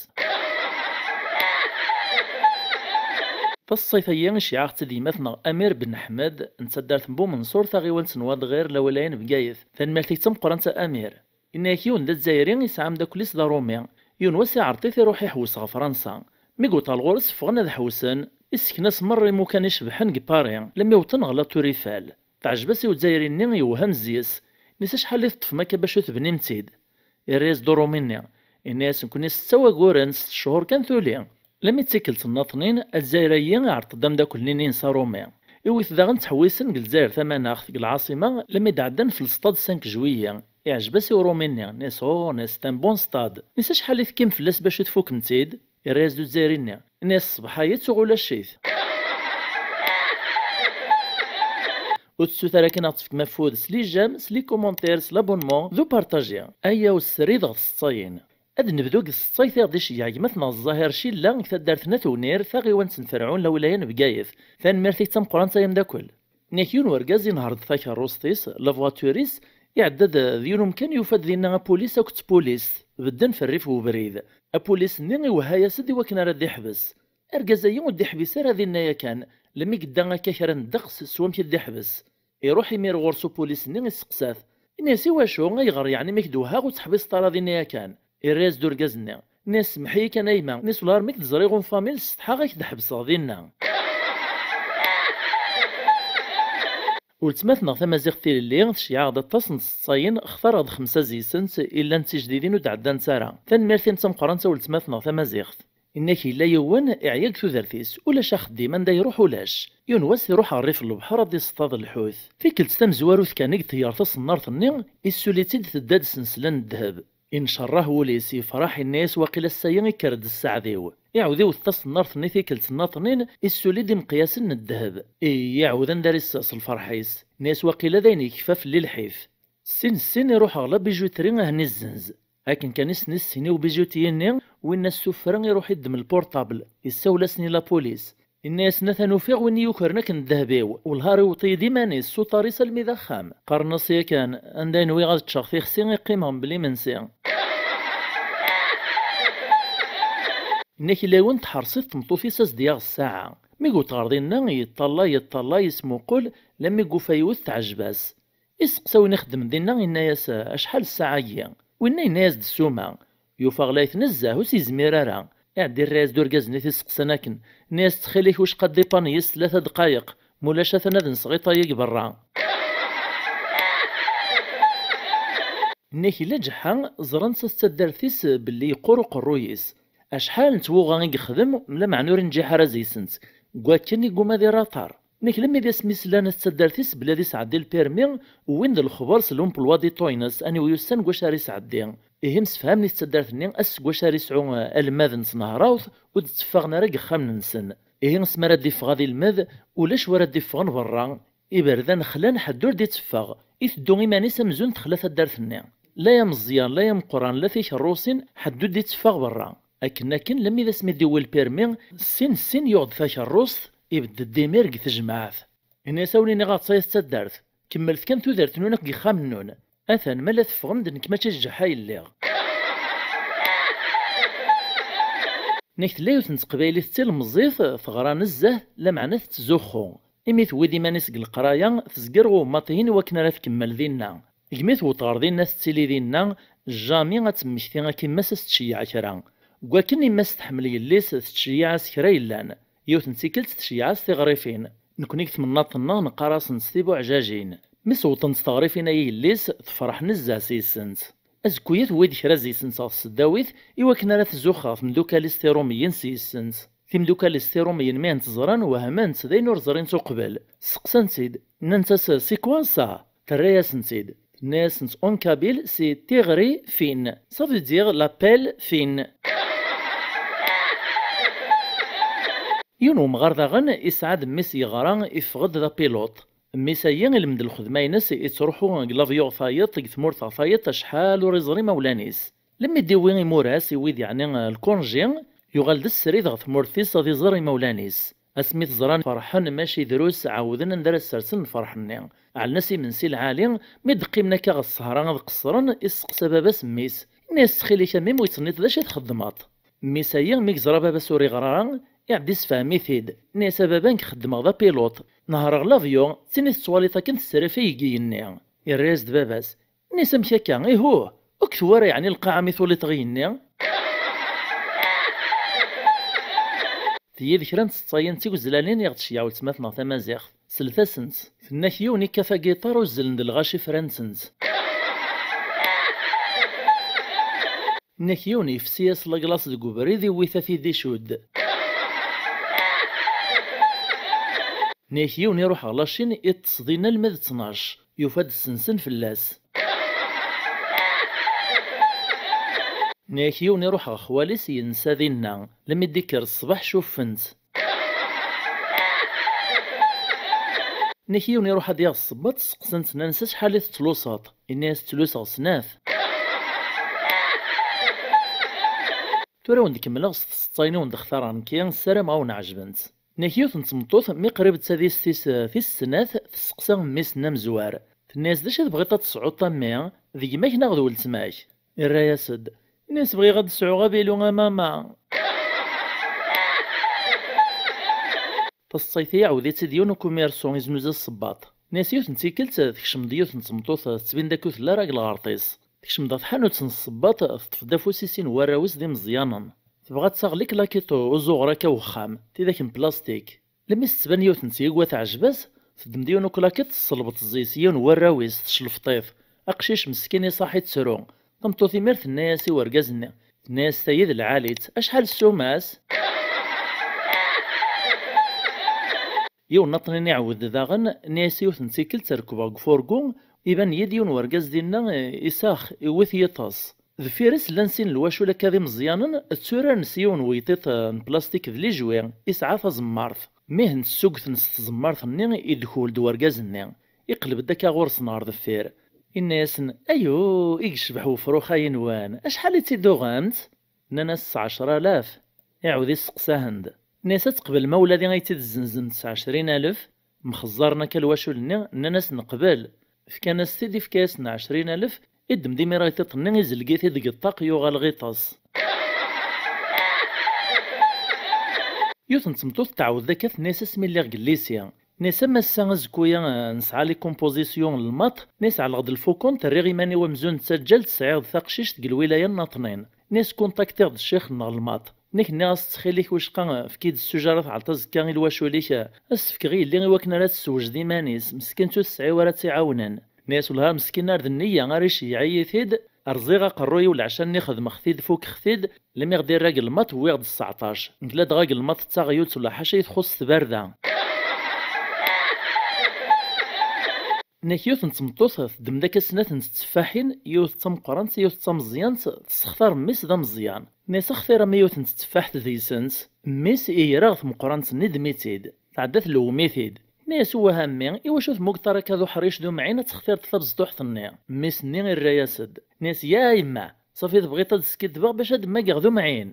Taṣṣayt-agi, iceyyeɛ-aɣ-tt-id yemma-tneɣ Amir Ben Ḥmed, n taddart n Bumenṣur, taɣiwant n Wadɣir, lawlaya n Bgayet. Tanemmirt-ik d tameqqrant a Amir. Inna-yak yiwen d Azzayri yesɛa ameddakel-is d Aṛumi. Yiwen wass iɛreḍ-it iruḥ iḥewwes ɣer Fransa. Mi yewweḍ ɣer ɣur-s ffɣen ad ḥewwsen, issken-as merra imukan icebḥen deg Paris, lammi wwḍen ɣer la Tour Eiffel. Teɛjeb-as i Uzzayri-nni, yewhem zzi-s. Nni-as: "Acḥal i teṭṭfem akka bac ur tebnim-tt-id?" Irra-yas-d Uṛumi-nni. Inna-yas: "Nekkni setta waguren, sett cchur kan tuli." Lammi d tikkelt n Naṭnin, Azzayri-ayi iɛreḍ-d ameddakel-nni-ines Aṛumi. Iwwi-t daɣen ttḥewwisen deg Lezzayer Tamaneɣt, deg lɛaṣima, lammi d-ɛeddan f lestad cinq juillet. Iɛjeb-as i Uṛumi-nni, nni-as: "Oh, nni-as, c'est un bon stade." Nni-as: "Acḥal i tekkim fell-as bac ur tfukem-tt-id?" Irra-yas-d Uzzayri-nni, nni-as: "Ṣṣbeḥ-a yettuɣ ulac-it." Ur tessut ara kan ad ɣ-tefkem afud s les j'aime, s les commentaires, s l'abonnement, d upartaji. Aya u srid ɣer tseṭṭayin. Ad nebdu deg tseṭṭayt i ɣ-d-iceyyeɛ gma-tneɣ Ẓẓahir Cilla deg taddart n At Wnir, taɣiwant n Ferɛun, lawlaya n Bgayet. Tanemmirt-ik d tameqqrant ay ameddakel. Nnak yiwen wergaz inehṛ-d takeṛṛust-is, la voiture-is, iɛedda-d d yiwen umkan, yufa-d dinna apulis akked tpulist, bedden f rrif n ubrid. Apulis-nni iwehha-yas-d i wakken ara d-iḥbes. Argaz-agi ur d-iḥbis ara dinna yakan, lemmi yedda akka kra n ddeqs s wamek i d-iḥbes. Iruḥ imir ɣur-s upulis-nni, isteqsa-t. Ini-as: "I wacu, ayɣer yeɛni mi k-d-wehhaɣ ur teḥbiseḍ ara dinna yakan?" Irra-yas-d urgaz-nni. Ini-as: "Semmeḥ-iyi kan a yemma, ini-as wala armi k-d-ẓriɣ unfamil, ssetḥaɣ ad k-d-ḥebseɣ dinna." Weltma-tneɣ tamaziɣt tilelli tceyyeɛ-aɣ-d aṭas n tseṭṭayin, xtareɣ-d xemsa zi-sent i llan d tijdidin ur d-ɛeddant ara. Tanemmirt-im d tameqqrant a weltma-tneɣ tamaziɣt. Inna-k yella yiwen iɛya deg tudert-is, ulac axeddim, anda iruḥ ulac. Yiwen wass iruḥ ɣer rrif n lebḥer ad d-iṣeṭṭad lḥut. Tikkelt tamezwarut kan i iṭeyyer taṣennart-nni, issuli-tt-id tedda-d s nsla n ddheb. Incerrah wul-is, yefreḥ, inna-yas: "Waqila ass-ayi ikker-d sseɛd-iw." Iɛawed iwet taṣennart-nni tikkelt nnaṭnin, issuli-d imeqyasen n ddheb. Ihi iɛawed anda ara issers lferḥ-is. Inna-yas: "Waqila d ayen yekfa fell-i lḥif." Ssin ssin iruḥ ɣer la bijouterie a hen-izzenz. Akken kan i sen-issin i ubijutiyi-nni, winna s tuffra iruḥ iddem lpurṭabl, issawel-asen i lapulis. Inna-yasen: "Atan ufiɣ win i yukren akken ddheb-iw, wellah ar iwweṭ-iyi-d iman-is s uṭar-is almi d axxam." Qqaren-as yakan: "Anda i nwiɣ ad ččeɣ tixsi i qqimeɣ mebla imensi." Inna-k yella yiwen tḥerṣ-it tmeṭṭut-is ad s-d-yaɣ ssaɛa. Mi yewweḍ ɣer dinna, yeṭṭalay, yeṭṭalay, yesmuqul, lammi yufa yiwet teɛjeb-as. Isteqsa win ixeddmen dinna, inna-yas: "Acḥal ssaɛa-agi?" Winna yenna-yas-d ssuma. Yufa ɣlayet nezzeh, ur s-yezmir ara. Iɛedda irra-yas-d urgaz-nni t-isteqsan akken. Inna-yas: "Ttxil-k, wicqa ddipan yis tlata dqayeq, mulac atan ad nseɣ i ṭayya deg berra." Inna-k yella ǧeḥḥa, ẓran-tt at taddart-is belli yeqqur uqerruy-is. Acḥal n twuɣa i yexdem, lameɛna ur inǧiḥ ara zi-sent. Deg wakken i yuguma ad irr aṭar. Nekk lemmi d asmi slan at taddart-is belli ad isɛeddi lpirmi, wwin-d lexber s l'emploi du temps-ines, aniwi ussan deg wacu ara isɛeddi. Ihi msefhamen i taddart-nni ass deg wacu ara isɛu, eh, almad n tnehrawt, ur d-tteffɣen ara deg yexxamen-nsen. Ihi asmi ara d-iffeɣ ad ilmed, ulac wara d-iffɣen berra. Iberdan xlan, ḥedd ur d-itteffeɣ. Iteddu iman-is amzun texla taddart-nni. La ya Meẓyan, la ya Meqqran, la tikerrusin, ḥedd ur d-itteffeɣ berra. Akken akken, lemmi d asmi d-iwwi lpirmi, ssin ssin yuɣ-d takerrust, ibedd-d imir deg tejmaɛt. Ini-as: "A wen-iniɣ a ɣ-tt-ayet taddart, kemmlet kan tudert-nwen akk deg yexxamen-nwen. Atan, ma la teffɣem-d, nekk mačči d ǧeḥḥa i lliɣ." Nek tella yiwet n teqbaylit d tilemẓit, teɣra nezzeh, lameɛna tettzuxxu. Imi tewwi-d iman-is deg leqraya, tezger ɣer ummaṭ-ihin i wakken ara tkemmel dinna. Gmi tewweḍ ɣer dinna, tettili dinna, jami ad temmekti akka yemma-s ad s-tceyyeɛ kra. Deg wakken yemma-s tḥemmel yelli-s, tettceyyiɛ-as kra yellan. Yiwet n tikkelt tceyyeɛ-as tiɣrifin. Nekni deg temnaḍt-nneɣ neqqar-asent tibuɛjajin. Mi sewṭent teɣrifin-a i yelli-s, tefreḥ nezzeh s yis-sent. Azekka-ya tewwi-d kra zi-sent ɣer tseddawit i wakken ara tzuxx ɣer temdukal-is tiṛumiyin s yis-sent. Timdukal-is tiṛumiyin mi hent-ẓrant, wehment, d ayen ur ẓrint uqbel. Steqsant-tt-id, nnant-as: "C'est quoi ça?" Terra-yasent-id. Tenna-yasent en kabyle: "C'est tiɣri fin." Ça veut dire la pelle fine. Yiwen wemɣar daɣen isɛa-d mmi-s yeɣra, iffeɣ-d d apiluṭ. Mmi-s-ayi ilmend lxedma-ines, ittruḥu deg l'avion tayeḍ, deg tmurt ɣer tayeḍ, acḥal ur iẓri imawlan-is. Lemmi d-iwwi imuras i wid yeɛni lkunji, yuɣal-d srid ɣer tmurt-is ad iẓer imawlan-is. Asmi t-ẓran ferḥen, mačči drus, ɛawden anda ara ssersen lferḥ-nni. Ɛellen-as imensi lɛali, mi d-qqimen akka ɣer ssehra ad qeṣṣren, isteqsa baba-s mmi-s. Inna-yas: "Ttxil-k a mmi, ur yi-d-tenniḍ d acu i txeddmeḍ?" Mmi-s-ayi, mi yeẓra baba-s ur iɣer ara, iɛedda isefhem-it-id. Inna-yas: "A baba, nekk xeddmeɣ d apiluṭ. Nehhreɣ l'avion, d tin i tettwaliḍ akken tesser ɣef yigenni." Irra-yas-d baba-s: "Inna-yas: Amek akka? Ihuh! Ur k-tewwi ara yeɛni lqaɛa mi tuliḍ ɣer yigenni?" Tiyi d kra n tseṭṭayin d tigezlalin i ɣ-d-tceyyeɛ weltma-tneɣ tamaziɣt. Slet-asent. Tenna-k yiwen ikkat agiṭar, uzzlen-d lɣaci fran-tent. Nnek yiwen yefsi-yas laglaṣ deg ubrid, iwwi-t ad t-id-icudd. Nnek yiwen iruḥ ɣer lacin, iṭṭes dinna alma d ttnac, yufa-d ssensen fell-as. Nnek yiwen iruḥ ɣer xwali-s, yensa dinna, lemmi d-ikker ṣṣbeḥ cuffen-t. Nnek yiwen iruḥ ad yaɣ ssebbaṭ, sseqsan-t, nnan-as: "Acḥal i tettluseḍ?" Inna-yas: "Ttluseɣ snat." Tura ad wen-d-kemmleɣ s tseḍsayin i wen-d-xtareɣ nekki, ssarameɣ ad wen-ɛejbent. Nnak yiwet n tmeṭṭut, mi qrib d tadist tis, tis snat, tesseqsa mmi-s-nni amezwar. Tenna-yas: "D acu i tebɣiḍ ad tesɛuḍ a mmi? D gma-k neɣ d weltma-k?" Irra-yas-d, yenna-yas: "Bɣiɣ ad d-sɛuɣ avilu a mama." Taseḍsayt-a iɛawed-itt-id yiwen ukumyersu iznuza ssebbaṭ. Nnas yiwet n tikkelt tekcem-d yiwet n tmeṭṭut tettbin-d akk tella rag lɣerḍ-is. Tekcem-d ɣer tḥanut n ssebbaṭ, teṭṭef-d afus i sin warraw-is d imeẓyanen. Tebɣa ad taɣ liklakiṭ uzuɣer akka wexxam, tidak n plastik. Lemmi s-tettban yiwet n tyegwa teɛjeb-as, teddem-d yiwen uklakiṭ tesselbeṭ zzey s yiwen warraw-is, teclefṭ-it. Aqcic meskin iṣaḥ ittru. Tameṭṭut imir tenna-yas i urgaz-nni, tenna-yas: "Tayi d lɛali-tt, acḥal ssuma-s?" Yiwen n aṭnin iɛawed daɣen, nni-as yiwet n tikkelt rekbeɣ deg ufurgu, iban-iyi-d yiwen wergaz dinna, eh, isax, iwwet yiṭes. Deffir-s llan sin lwacul akka d imeẓyanen, tturaren s yiwen wiṭiṭ, eh, n plastik d lijwi, isɛa tazemmart. Mi hen-ssugten s tzemmart-nni, idkul-d wergaz-nni. Iqleb-d akka ɣur-sen ɣer deffir. Inna-yasen: "Ayu, i yecbeḥ wefrux-ayi-nwen, acḥal i tt-id-tuɣemt?" Nnan-as: "S ɛecra alaf." Iɛawed isteqsa-hen-d. Nnan-as: "Ad teqbel ma ula d ay tt-id-tzenzem s ɛecrin alef?" Mxeẓẓaren akka lwacul-nni, nnan-as: "Neqbel." Fkan-as-t-id, ifka-yasen ɛecrin alef, iddem-d imir wiṭiṭ-nni, izelg-it-id deg ṭṭaq, yuɣal ɣiṭes. Yiwet n tmeṭṭut tɛawed akka, tenna-as: "Asmi lliɣ deg llisi, nnan-as, am ass-a azekku-ya, eh, nesɛa les compositions n lmaṭ, nnan-as, ɛelleɣ-d lfukun, terriɣ iman-iw amzun d taǧǧalt, sɛiɣ-d taqcict deg lwilaya n Naṭnin. Nnan-as, kunṭaktiɣ-d ccix-nneɣ n lmaṭ. Nnek nniɣ-as, ttxil-k wicqa, efk-iyi-d ssujar ad tɛelṭ azekka i lwacul-ik, ad s-fkeɣ i yelli i wakken ara tessewjed iman-is, meskint ur tesɛi wara tt-iɛawnen." Nni-as: "Wellah a meskin, ar d nniya, ar iceyyeɛ-iyi-t-id, rẓiɣ aqerruy-iw leɛca-nni, xedmeɣ-t-id, fukeɣ-t-id, lmiɣ d irra agelmaṭ, wwiɣ-d sseɛṭac. Nekk ladɣa agelmaṭ d taɣyult, ula ḥaca i txuṣṣ tbarda." Nnak yiwet n tmeṭṭut teddem-d akka snat n tetteffaḥin, yiwet d tameqqrant, yiwet d tameẓyant, tessextar mmi-s d ameẓyan. Nni-as: "Xtir a mmi yiwet n tetteffaḥt deg-sent." Mmi-s iger-aɣ tmeqqrant-nni, iddem-itt-id. Tɛedda tlewwem-it-id. Nni-as: "Wah a mmi, iwacu temmugeḍ ara akka d uḥric d umɛin, ad textireḍ tabezṭuḥt-nni?" Mmi-s-nni irra-yas-d. Nni-as: "Ya a yemma, safi tebɣiḍ ad d-skiddbeɣ bac ad mmageɣ d umɛin?"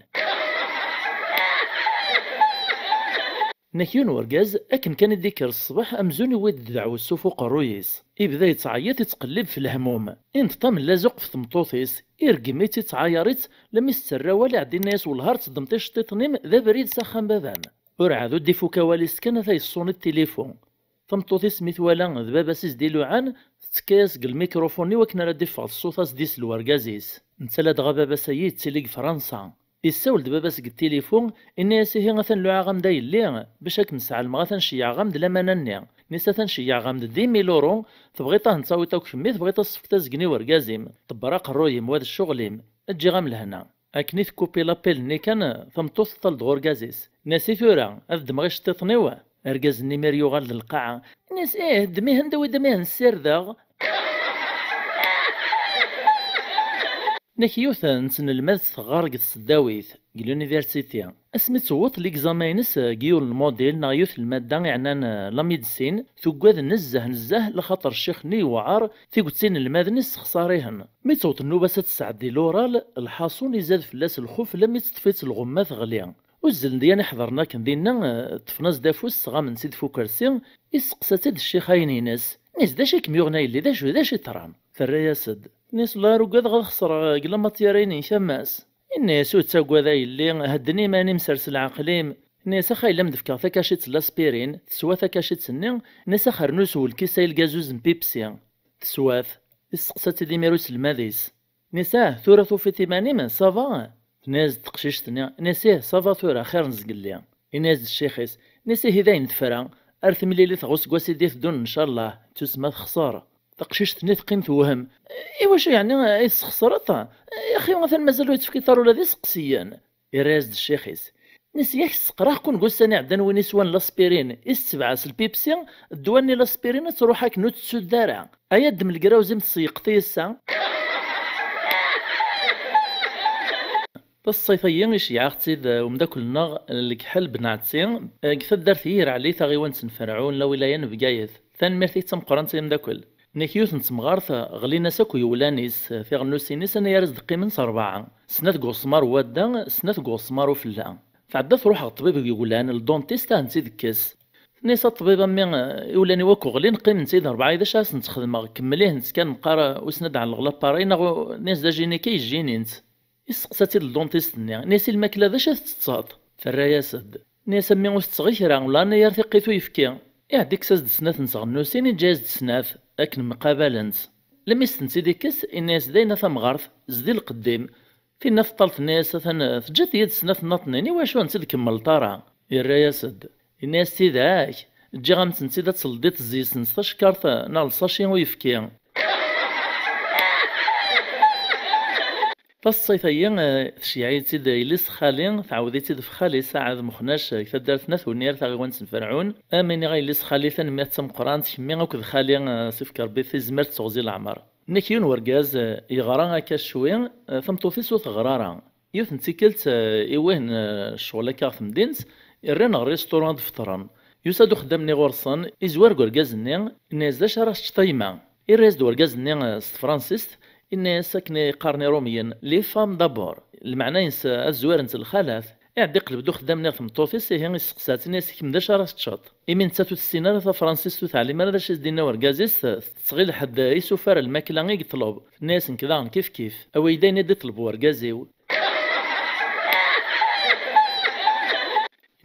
Nnak yiwen urgaz, akken kan i d-ikker ṣṣbeḥ, amzun iwwi-d ddeɛwessu f uqerruy-is. Ibda yettɛeyyiḍ, ittqellib f lehmum. Inṭeṭ am llazuq f tmeṭṭut-is, ireggem-itt, ittɛayar-itt, lammi s-tettarra awal, iɛeddi inna-yas: "Wellah ar teddem ticeṭṭiḍin-im, d abrid s axxam baba-m." Ur ɛad ur d-ifuk awal-is kan, ata yeṣṣuni tilifu. Tameṭṭut-is mi twala d baba-s i s-d-iluɛan, tettekka-yas deg lmikrufun i wakken ara d-iffeɣ ṣṣut-as d-isel wergaz-is. Netta ladɣa baba-s-ayi yettili deg Fransa. Issawel-d baba-s deg tilifu, inna-yas: "Ihi atan luɛaɣ-am-d a yelli, bac ad kem-sɛelmeɣ atan ceyyɛeɣ-am-d lamana-nni." Nni-as: "Atan ceyyɛeɣ-am-d dix mille euros, tebɣiḍ ad ten-tawiḍ akk kemmi, tebɣiḍ ad s-tefkeḍ azgen i wergaz-im. Ḍebber aqerruy-im, wa d ccɣel-im. Ǧǧiɣ-am lehna." Akken i tekkupi lapil-nni kan, tameṭṭut teṭṭal-d ɣur urgaz-is. Nni-as: "I tura, ad ddmeɣ iceṭṭiḍen-iw?" Argaz-nni imir yuɣal d lqaɛa. Nni-as: "Ih, ddem-ihen d awi-d amihen ssirdeɣ." Nnak yiwet n tnelmadt teɣɣar deg tseddawit, deg l'université. Asmi tewweḍ l'examen-ines deg yiwen n lmodil neɣ yiwet n lmadda iɛnan, eh, la médecine, tuggad nezzeh nezzeh, laxaṭer ccix-nni yewɛer, tiget inelmaden issexṣar-ihen. Mi tewweḍ nnuba-s ad tesɛeddi l'oral, lḥaṣun izad fell-as lxuf, lammi teṭṭef-itt lɣemma teɣli. Uzzlen-d yan iḥeḍren akken dinna, eh, ṭṭfen-as-d afus, sɣamen-tt-id f ukersi, isseqsa-tt-id ccix-ayen-ines. Nni-as: "D acu i kem-yuɣen a yelli, d acu, d acu yeḍran?" Terra-yas-d. Nni-as: "Ur ugadeɣ ad xesreɣ deg la matière-ayi-inek a mass." Inna-yas: "Ur ttaggad a yelli, hedden iman-im, sers leɛqel-im." Inna-yas: "Ax a yelli, ad m-d-fkeɣ takacit n l'aspirine." Teswa takacit-nni. Inna-yas: "Ax rnu sew lkis-a i lgazuz n Pepsi." Teswa-t. Isseqsa-tt-id imir uselmad-is. Nni-as: "Ah, tura tufiḍ iman-im, ça va?" Tenna-yas-d teqcict-nni, nni-as: "Ih, ça va tura, xir n zgelli." Inna-yas-d ccix-is, nni-as: "Ihi d ayen tefra, ar timlilit ɣer useggas i d-iteddun, ncallah, tusma texṣer." Taqcict-nni teqqim tewhem. "Iwacu yeɛni ay tesxeṣreḍ? Yaxi atan mazal ur yi-d-tefkiḍ ara ula d iseqsiyen." Irra-yas-d ccix-is, nni-as: "Yak sseqraɣ-ken deg ussan iɛeddan, win iswan l'aspirine, isetbeɛ-as lpipsi, ddwa-nni l'aspirine ad truḥ akken ur tettudd ara. Aya ddem legrawz-im, tseyqeḍ-iyi ass-a." Taṣṣayt-agi iceyyeɛ-aɣ-tt-id umeddakel-nneɣ Lekḥel Ben Ɛetsi, deg taddart Yir Ɛli, taɣiwant n Ferɛun, lawilaya n Bgayet. Tanemmirt-ik d tameqqrant ay ameddakel. Nnek yiwet n temɣart ɣlin-as akk yewlan-is, tiɣennusin-is anayer as-d-qqimen s rebɛa, snat deg uɣesmar n wadda, snat deg uɣesmar ufella. Tɛedda truḥ ɣer ṭṭbib n yewlan, lduntis, ad tent-id-tekkes. Tenna-yas a ṭṭbib, a mmi, iwlan-iw akk ɣlin, qqimen-tt-id rebɛa, d acu ara sent-xedmeɣ? Kemmel-ihent kan, meqqar wissen ad d-ɛelleɣ l'appareil neɣ, tenna-as d ajiniku i yejjinint. Isteqsa-tt-id lduntis-nni, inna-yas i lmakla d acu i tettetteḍ? Terra-yas-d. Inna-yas a mmi ur tetteɣ i kra, ula anayer tiqqit uyefki. Iɛedda ikkes-as-d snat n tɣennusin, iǧǧa-yas-d snat, akken mqabalent. Lemmi s-tent-id-ikkes, inna-yas dayen a tamɣart, zdi lqeddim. Tinna teṭṭal tenna-yas atan teǧǧiḍ-iyi-d snat nnaṭnin, iwacu ur tent-id-kemmleḍ ara? Irra-yas-d. Inna-yas tidak, ǧǧiɣ-am-tent-id ad teldiḍ zzi-sent tacekkart neɣ lsaci uyefki. Taseḍsayt-agi, eh, tceyyeɛ-itt-id yelli-s xali, tɛawed-itt-id f xali Saɛad Mexnac, eh, deg taddart n At Wenni ar taɣiwant n Ferɛun. Am iniɣ a yelli-s xali, tanemmirt d tameqqrant, kemmi akked xali, eh, sifk Rebbi tizmert d teɣzi n leɛmer. Nnek yiwen wergaz, eh, yeɣra akka cwi, eh, tameṭṭut-is ur teɣri ara. Yiwet n tikkelt, eh, iwih n, eh, ccɣel akka ɣer temdint, rran ɣer restaurant ad feṭren. Yusa-d uxeddam-nni ɣur-sen, izwar deg urgaz-nni, inna-yas d acu ara teččeḍ a yemma? Irra-yas-d urgaz-nni, eh, s tefransist, inna-yas akken i qqaren iṛumyen, les femmes d'abord. Lmeɛna-ines, eh, ad zwirent lxalat. Iɛedda iqleb-d uxeddam-nni ɣer tmeṭṭut-is, ihi isteqsa-tt, inna-yas kemm d acu ara teččeḍ? Imi nettat ur tessin ara tafransist, ur teɛlim ara d acu i s-d-yenna urgaz-is, tettɣil ḥedd isufar lmakla i yeṭleb. Tenna-yas nekk daɣen kif kif. Awi-yi-d ayen i d-iṭleb urgaz-iw.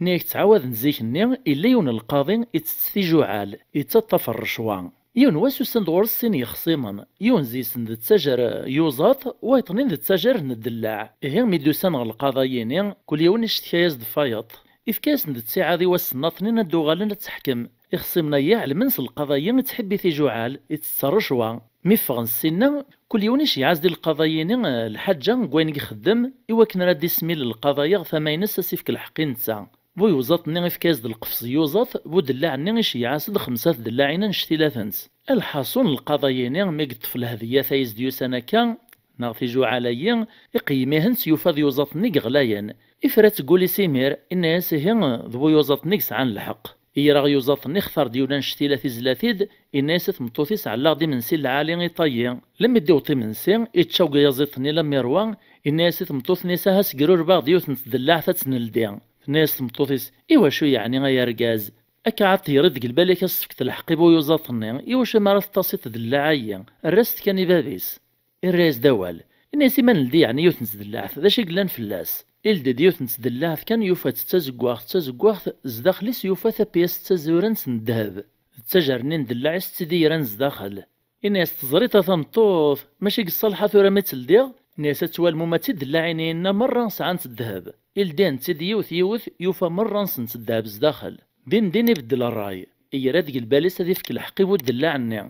Nnig ttɛawaden zik-nni, yella yiwen n lqaḍi ittett tijuɛal, yettaṭṭaf rrecwa. Yiwen wass usan-d ɣur-s sin yexṣimen, yiwen deg-sen d ttajer yuẓaṭ, wayeḍ-nni d ttajer n ddellaɛ. Ihi mi d-usan ɣer lqaḍa-yini, kul yiwen icettka-yas-d f wayeḍ. Ifka-yasen-d ttiɛad i wass-nnaṭnin ad d-uɣalen ad tt-ḥkem. Ixṣimen-agi ɛelmen s lqaḍa-yi ittḥibbi tijuɛal, ittett rrecwa. Mi ffɣen ssinna, kul yiwen iceyyeɛ-as-d i lqaḍa-yini, eh, lḥaǧa n wayen i ixeddem, i wakken ara d-ismil lqaḍa-yi ɣer tama-ines ad s-ifk lḥeqq i netta. Bu yuẓaṭ-nni ifka-yas-d lqefẓ yuẓaṭ, bu dellaɛ-nni iceyyeɛ-as-d xemsa tdellaɛin annect-ilatent. Lḥaṣun, lqaḍa-yini mi yeṭṭef lhedyat ay as-d-yusan akka, neɣ tijuɛal-ayi, iqeyyem-ihent, yufa d yuẓaṭ-nni i yeɣlayen. Ifra-tt deg wul-is imir, inna-yas ihi d bu yuẓaṭ-nni i yesɛan lḥeqq. Iyreɣ yuẓaṭ-nni, ixtar-d yiwen annect-ila tizla-t-id, inna-yas i tmeṭṭut-is ɛelleɣ-d imensi lɛali i ṭayyi. Lemmi d-iwweḍ imensi, ičča uyaziḍ-nni lammi rwa, inna-yas i tmeṭṭut-nni-s aha sgrurbeɣ-d yiwet n tdellaɛt ad tt-neldi. Tenna-yas tmeṭṭut-is, i wacu yeɛni ay argaz? Akka ɛad teɣriḍ deg lbal-ik ad s-tefkeḍ lḥeqq i bu yuẓaṭ-nni, i wacu mi ara teṭṭasiḍ tdellaɛ-ayi? Err-as-tt kan i bab-is. Irra-yas-d awal. Inna-yas i ma neldi yeɛni yiwet n tdellaɛt, d acu i yellan fell-as? Ildi-d yiwet n tdellaɛt kan, yufa-tt d tazeggaɣt, d tazeggaɣt, zdaxel-is yufa tapyast d tazurant n ddheb. D ttajer-nni n ddellaɛ i s-tt-id-yerran zdaxel. Inna-yas teẓriḍ a tameṭṭut, mačči deg ṣṣalḥa tura mi tt-ldiɣ? Inna-yas ad twalem uma d tidellaɛin-inna merra sɛant ddheb. Ildi-tent-id yiwet yiwet, yufa merra-nsent ddheb zdaxel. Din din ibeddel ṛṛay. Yerra deg lbal-is ad ifk lḥeqq i bu ddellaɛ-nni.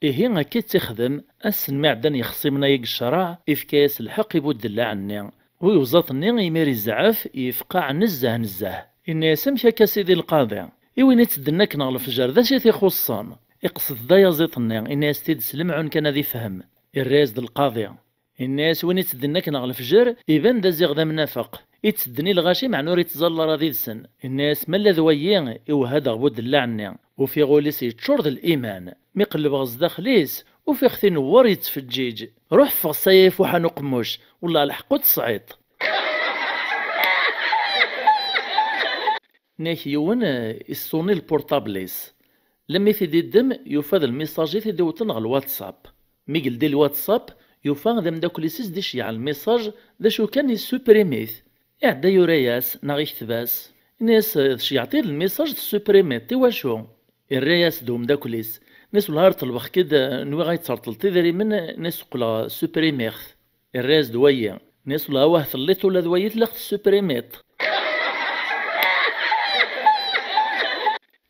Ihi akka i tt-ixdem, ass-n mi ɛeddan yexṣimen-agi deg ccreɛ, ifka-yas lḥeqq i bu ddellaɛ-nni. Bu yuẓaṭ-nni imir izɛef, yefqeɛ nezzeh nezzeh. Inna-yas amek akka a sidi lqaḍi? I win itedden akken ɣer lefjer d acu i t-ixuṣṣen? Iqsed-d ayaziḍ-nni, inna-yas-t-id s lemɛun kan ad ifhem. Irra-yas-d lqaḍi. Inna-yas win itedden akken ɣer lefjer, iban d aziɣ d amnafeq. Itedden i lɣaci meɛna ur ittẓalla ara did-sen. Inna-yas ma lla d wayi, iwehha-d ɣer bu ddellaɛ-nni. Ufiɣ ul-is yeččur d liman. Mi qellbeɣ zdaxel-is, ufiɣ-t inewwer yettfeǧǧiǧ. Ruḥ ffeɣ ssaya ifuḥan uqemmuc, wellah lḥeqq ur tesɛiḍ. Nnak yiwen, eh, iṣuni lpurṭabl-is. Lemmi t-id-iddem, yufa d lmisaj i t-id-iwwten ɣer lwatsap. Mi yeldi lwatsap, yufa d ameddakel-is i s-d-iceyyeɛ lmisaj, d acu kan yessuprim-it. Iɛedda yura-yas, neɣ ikteb-as. Inna-yas, eh, tceyyeɛḍ-iyi-d lmisaj, tessuprimiḍ-t, i wacu? Irra-yas-d umeddakel-is. Inna-yas, wellah ar ṭelbeɣ-k-id, eh, nwiɣ ad terṭleḍ idrimen, inna-yas, qqleɣ supprimiɣ-t. Irra-yas-d wayi. Inna-yas, wellah awah telliḍ ula d wayi telliḍ tessuprimiḍ-t.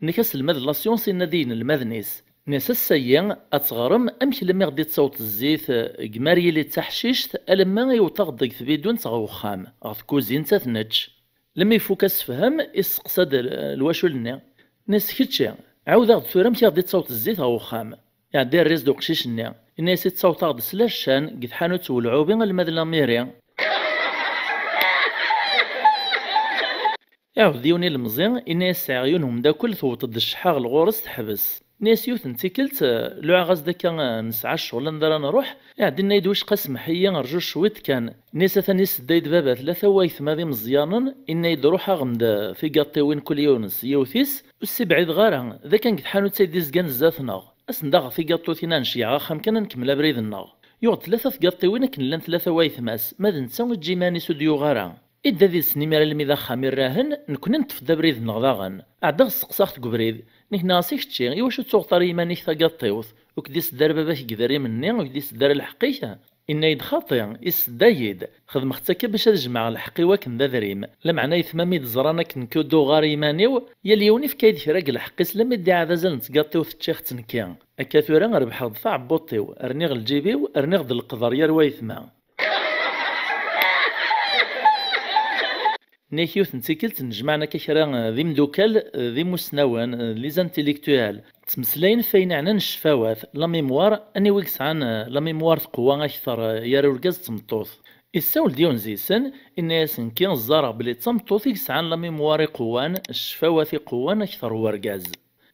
Nnek aselmad n la science yenna-d i yinelmaden-is. Inna-yas, ass-agi ad teɣrem amek lemmi ɣ-d-ittaweḍ zzit, eh, deg Maryili d taḥcict, alamma iwweḍ-aɣ-d deg tbidunt ɣer wexxam, ɣer tkuzint ad t-nečč. Lemmi ifuk asefhem, isteqsa-d l-, lwacul-nni. Inna-yas, kečči, ɛawed-aɣ-d tura amek i ɣ-d-ittaweḍ zzit ɣer wexxam. Iɛedda irra-yas-d uqcic-nni. Inna-yas, ittaweḍ-aɣ-d s la ccan, deg tḥanut n welɛubi alamma d la mairie. Iɛawed yiwen ilemẓi, inna-yas, sɛiɣ yiwen umeddakel tewweḍ-d cceḥḥa ɣer ɣur-s teḥbes. Nni-as yiwet n tikkelt, luɛaɣ-as-d akka, nesɛa ccɣel anda ara nruḥ. Iɛeddi, inna-yi-d: "Wicqa, smeḥ-iyi, rju cwiṭ kan." Nni-as: "Atan yessedday-d baba tlata waytma d imeẓyanen." Inna-yi-d: "Ruḥ aɣ-d tigaṭiwin, kul yiwen s yiwet-is, ur ssibɛideɣ ara, d akken deg tḥanut ay d-izgan zdat-neɣ. Asen-d aɣ tigaṭutin, ad nceyyeɛ axxam kan, ad nkemmel abrid-nneɣ." Yuɣ-d tlata tgaṭiwin akken llant tlata waytma-s, ma d netta ur yeǧǧi iman-is, ur d-yuɣ ara. Idda did-sen imir almi d axxam irrahen, nekkni neṭṭef-d abrid-nneɣ daɣen. Ɛeddaɣ sseqsaɣ-t deg ubrid, nniɣ-as: "I kečči, iwacu ur tuɣeḍ ara iman-ik tagaṭiwt? Ur k-d-isedda ara baba-k deg idrimen-nni, ur k-d-isedda ara lḥeqq-ik?" Inna-yi-d: "Xaṭi, isedda-yi-d. Xedmeɣ-tt akka bac ad jemɛeɣ lḥeqq-iw akken d adrim. Lameɛna aytma mi d-ẓran akken nekk ur d-uɣeɣ ara iman-iw, yal yiwen ifka-yi-d kra deg lḥeqq-is, lammi d-iɛad azal n tgaṭiwt ččiɣ-tt nekki. Akka tura rebḥeɣ-d taɛebbuṭ-iw, rniɣ lǧib-iw, rniɣ-d leqder yer waytma." Nni-ak yiwet n tikkelt, nnejmaɛen akka kra, eh, d imdukal, eh, d imusnawen, eh, les intellectuels. Ttmeslayen ɣef wayen iɛnan ccfawat, la mémoire, aniwa i yesɛan, eh, la mémoire teqwa akteṛ, eh, yer urgaz d tmeṭṭut. Issawel-d yiwen deg-sen, inna-yasen: "Nekki ẓẓareɣ belli d tameṭṭut i yesɛan la mémoire iqewwan, ccfawat iqewwan akteṛ n urgaz."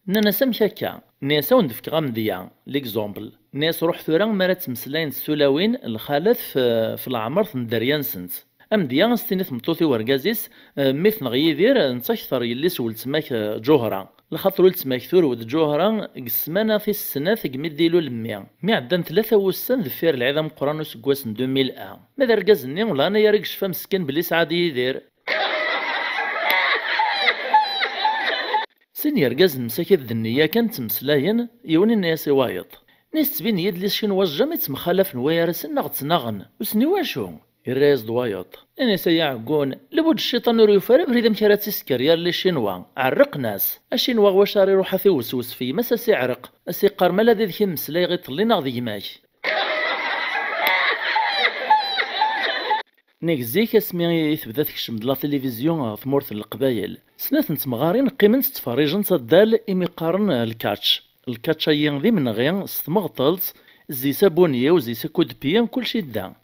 Nnan-as: "Amek akka?" Nni-as: "A wen-d-fkeɣ amedya, l'exemple." Nni-as: "Ruḥ tura, mi ara ttmeslayen s tulawin, lxalat f-, f leɛmer n dderya-nsent. Amedya, a s-tini tmeṭṭut i urgaz-is: 'Mmi-tneɣ Yidir, netta akteṛ yelli-s weltma-k, eh, Ǧuhra. Lxaṭer weltma-k turew-d Ǧuhra deg ssmana tis snat segmi d-ilul mmi. Mi ɛeddan tlata wussan deffir lɛid ameqqran useggas n deux mille un. Ma d argaz-nni, ur lhan ara yecfa meskin belli yesɛa-d Yidir?'" Sin yergazen msakit d nniya kan ttmeslayen, yiwen inna-yas i wayeḍ: "Nni-as, ttbin-iyi-d les Chinois jamais ttemxalafen, wa gar-asen neɣ ttnaɣen, ur sen i wacu?" Irra-yas-d wayeḍ, inna-yas: "Ay aɛeggun, lbuǧ cciṭan ur yufi ara abrid amek ara tt-isker yer les Chinois, ɛerrqen-as. Acinwa wacu ara iruḥ ad t-iweswes f gma-s, a s-iɛreq, a s-iqqar ma la d yid-k i mmeslayeɣ iḍelli neɣ d gma-k." Nnig zik, asmi i tebda tekcem-d la télévision ɣer tmurt n Leqbayel, snat n temɣarin qqiment ttferrijent addal imi qqaren lkatch. Lkatch-ayi d imenɣi s tmeɣtelt, zzi-s abunyiw, zzi-s akudpi, kulci yedda.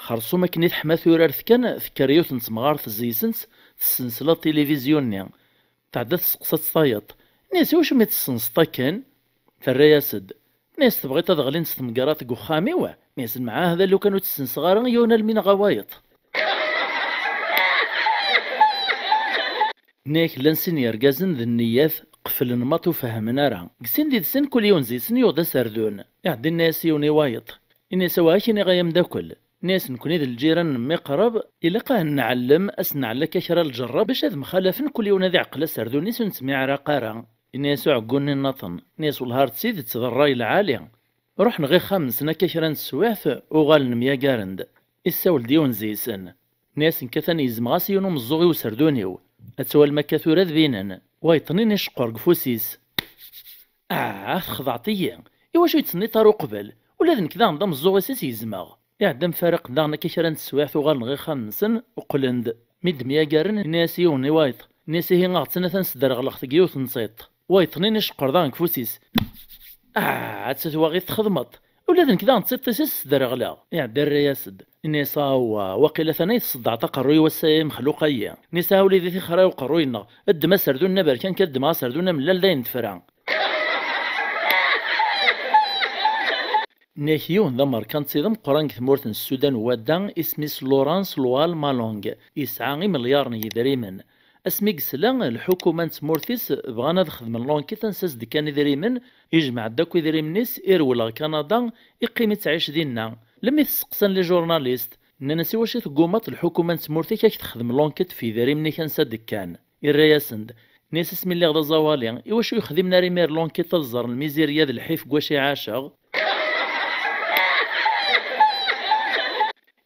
Xerṣum akken i teḥma turart kan, tekker yiwet n temɣart zzi-sent, tessens la télévision-nni. Tɛedda testeqsa-tt tayeḍ. Nni-as: "Iwacu mi tessenseḍ akken?" Terra-yas-d. Nni-as: "Tebɣiḍ ad ɣlint tmegrat deg uxxam-iw?" Nni-as: "Mɛahda, lukan ur tt-ssenseɣ ara, yiwen almi neɣ wayeḍ." Nni-ak llan sin yergazen d nniyat, qeflen maḍi ur fehhmen ara. Deg sin did-sen, kul yiwen did-sen yuɣ-d aserdun. Iɛeddi inna-yas yiwen i wayeḍ. Inna-yas: "Awa, ad k-iniɣ ay ameddakel." Nni-as: "Nekkni d lǧiran n mmi qreb, ilaq ad nɛellem, ad s-nɛell akka kra lǧerra, bac ad mxalafen, kul yiwen ad iɛqel aserdun-is ur nettmiɛraq ara." Inna-yas uɛeggun-nni nnaṭen, inna-yas: "Wellah ar d tidet, d ṛṛay lɛali." Ruḥen ɣer ixxamen-nsen akka kra n teswiɛt, uɣalen myagaren-d. Issawel-d yiwen deg-sen. Nni-as: "Nekk atan gezmeɣ-as yiwen umeẓẓuɣ i userdun-iw. Ad twalem akka tura ad binen." Wayeḍ-nni iceqqer deg ufus-is. "Ah, texdeɛḍ-iyi! Iwacu ur yi-d-tenniḍ ara uqbel? Ula d nekk daɣen d ameẓẓuɣ-is i s-gezmeɣ." Iɛedda mfaraqen daɣen akka kra n teswiɛt, uɣalen ɣer ixxamen-nsen, qqlen-d. Mi d-myagaren, inna-yas yiwen i wayeḍ. Nni-as: "Ihi aɣ-tt-in atan sderɣleɣ-t deg yiwet n tiṭ." Wayeḍ-nni iceqqer daɣen deg ufus-is. "Ah, atta twaɣit txedmeḍ! Ula d nekk daɣen d tiṭ-is i s-sderɣleɣ." Iɛedda irra-yas-d. Inna-yas: "Awwa, waqila atan ay tṣeddɛeḍ aqerruy wass-a ay amexluq-ayi." Nni-as: "A wlidi, tixer ay uqerruy-nneɣ, ddem aserdun n aberkan kan, ddmeɣ aserdun amellal d ayen tefra." Nni-ak yiwen d amerkanti d ameqqran deg tmurt n Sudan n Wadda, isem-is Laurence Loal Malong, yesɛa imelyaṛen n yidrimen. Asmi yesla lḥukuma n tmurt-is bɣan ad xedmen l'enquête ansa s-d-kkan idrimen, yejmeɛ-d akk idrimen-is, irwel ɣer Kanada, iqqim ittɛic dinna. Lemmi t-steqsan les journalistes, nnan-as: "Iwacu teggumaḍ lḥukuma n tmurt-ik ad k-texdem l'enquête f yidrimen-ik ansa d-kkan?" Irra-yasen-d, nni-as: "Asmi lliɣ d aẓawali, iwacu ur xdimen ara imir l'enquête ad ẓren lmizirya d lḥif deg wacu i ɛaceɣ?"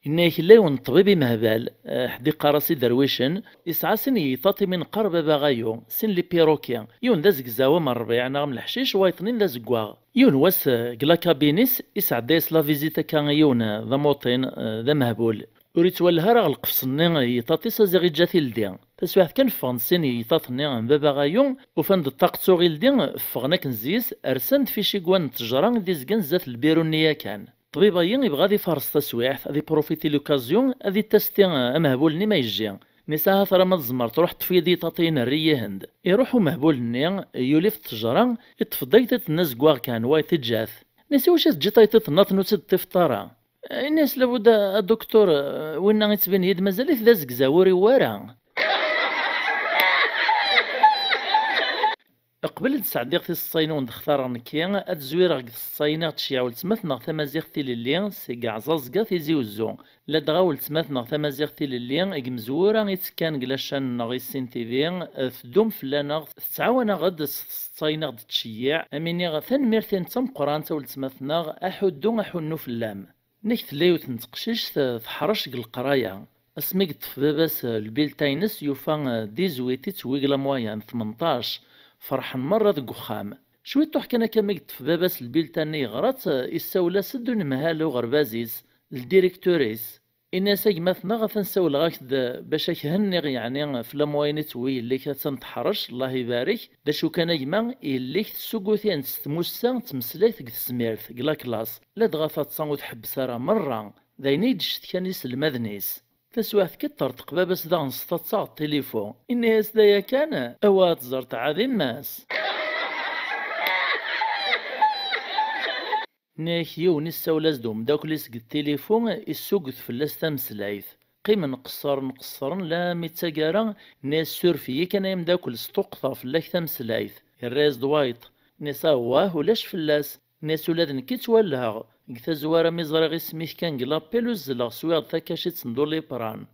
Inna-yak yella yiwen n ṭṭbib imehbal, eh, ḥedd iqqar-as Iderwicen, yesɛa sin n yiṭaṭ imi neqqar baba ɣayu, sin n les perroquets, yiwen d azegzaw am rrbiɛ neɣ am leḥcic, wayeḍ-nni d azeggaɣ. Yiwen wass, eh, deg la cabine-is, isɛedda-yas la visite akka i yiwen, eh, d amuṭin, eh, d amehbul. Ur yettwaleh ara ɣer lqefṣ-nni n yiṭaṭ-is, aziɣ iǧǧa tildi. Taswiɛt kan ffɣen sin n yiṭaṭ-nni n baba ɣayu, ufan-d ṭṭaq d tuɣildi, ffɣen akken zzi-s, rsan-d f icigwan n ttejra i d-izgan zdat lbiru-nni yakan. Ṭṭbib-ayi ibɣa ad ifaṛes taswiɛt, ad iprofiti l'occasion, ad itasti amehbul-nni ma yejji. Nisa, ha-t-ara ma tzemreḍ, ruḥ ṭṭef yid-i taṭṭiyin n Rri Yihend. Iruḥ umehbul-nni, yuli ɣef ttejra, iṭṭef-d aytiṭ-nni azeggaɣ kan, wa i t-iǧǧa-t. Nisa, iwacu i teǧǧiḍ aytiṭ-nni, ur tt-id-ṭṭifeḍ ara? Ini-as, labud a, a duktur, winna ittbin-iyi-d mazal-it d azegzaw, ur iwwi ara. Qbel ad d-sɛeddiɣ tiseḍsa-inu n d-xtareɣ nekki, ad d-zwireɣ deg tseḍsa-inu i ɣ-d-teceyyeɛ weltma-tneɣ tamaziɣt Tilelli, seg Aɛẓaẓga Tizi Uzzu. Ladɣa weltma-tneɣ tamaziɣt Tilelli, deg imezwura i ttekkan deg lacan-nneɣ i Sin T V, teddum fell-aneɣ, tettɛawan-aɣ-d s tseḍsa-inu i ɣ-d-teceyyeɛ, am iniɣ tanemmirt-inu d tameqqrant a weltma-tneɣ, aḥuddu aḥunnu fell-am. Nnek tella yiwet n teqcict, eh, teḥrec deg leqraya. Asmi yeṭṭef baba-s, eh, lbilta-ines, yufa, eh, dix-huit i tewwi deg la moyenne, tmenṭac. Ferḥen merra deg uxxam. Cwiṭuḥ kan akka mi yeṭṭef baba-s lbilta-nni yeɣra-tt, eh, issawel-as-d unemhal uɣerbaz-is, ldirektur-is. Ini-as, a gma-tneɣ, atan ssawleɣ-ak-d bac ad k-henniɣ, yeɛni ɣef la moyenne i tewwi yelli-k, attan teḥrec, Allah ibarek. D acu kan a gma, yelli-k tessuggut-in s tmussa d tmeslayt deg tesmirt, deg la classe. Ladɣa taḍsa ur tḥebbes ara merra. D ayen i d-cetkan iselmaden-is. Taswiɛt kan iṭṭerḍeq baba-s daɣen s taḍsa ɣer tilifu. Ini-as, d aya kan? Awa ad tẓer tɛad yemma-s. Nnek yiwen issawel-as-d umeddakel-is deg tilifu, issugget fell-as tameslayt. Qqimen qeṣṣren qeṣṣren, la mi d taggara, nni-as, suref-iyi kan ay ameddakel, sṭuqqteɣ fell-ak tameslayt. Yerra-yas-d wayeṭ. Nni-as, awah, ulac fell-as. Nni-as, ula d nekk i ttwalleɣ. Deg tazwara mi ẓriɣ isem-ik kan deg l'appel, uzzleɣ swiɣ-d takacit n Doliprane.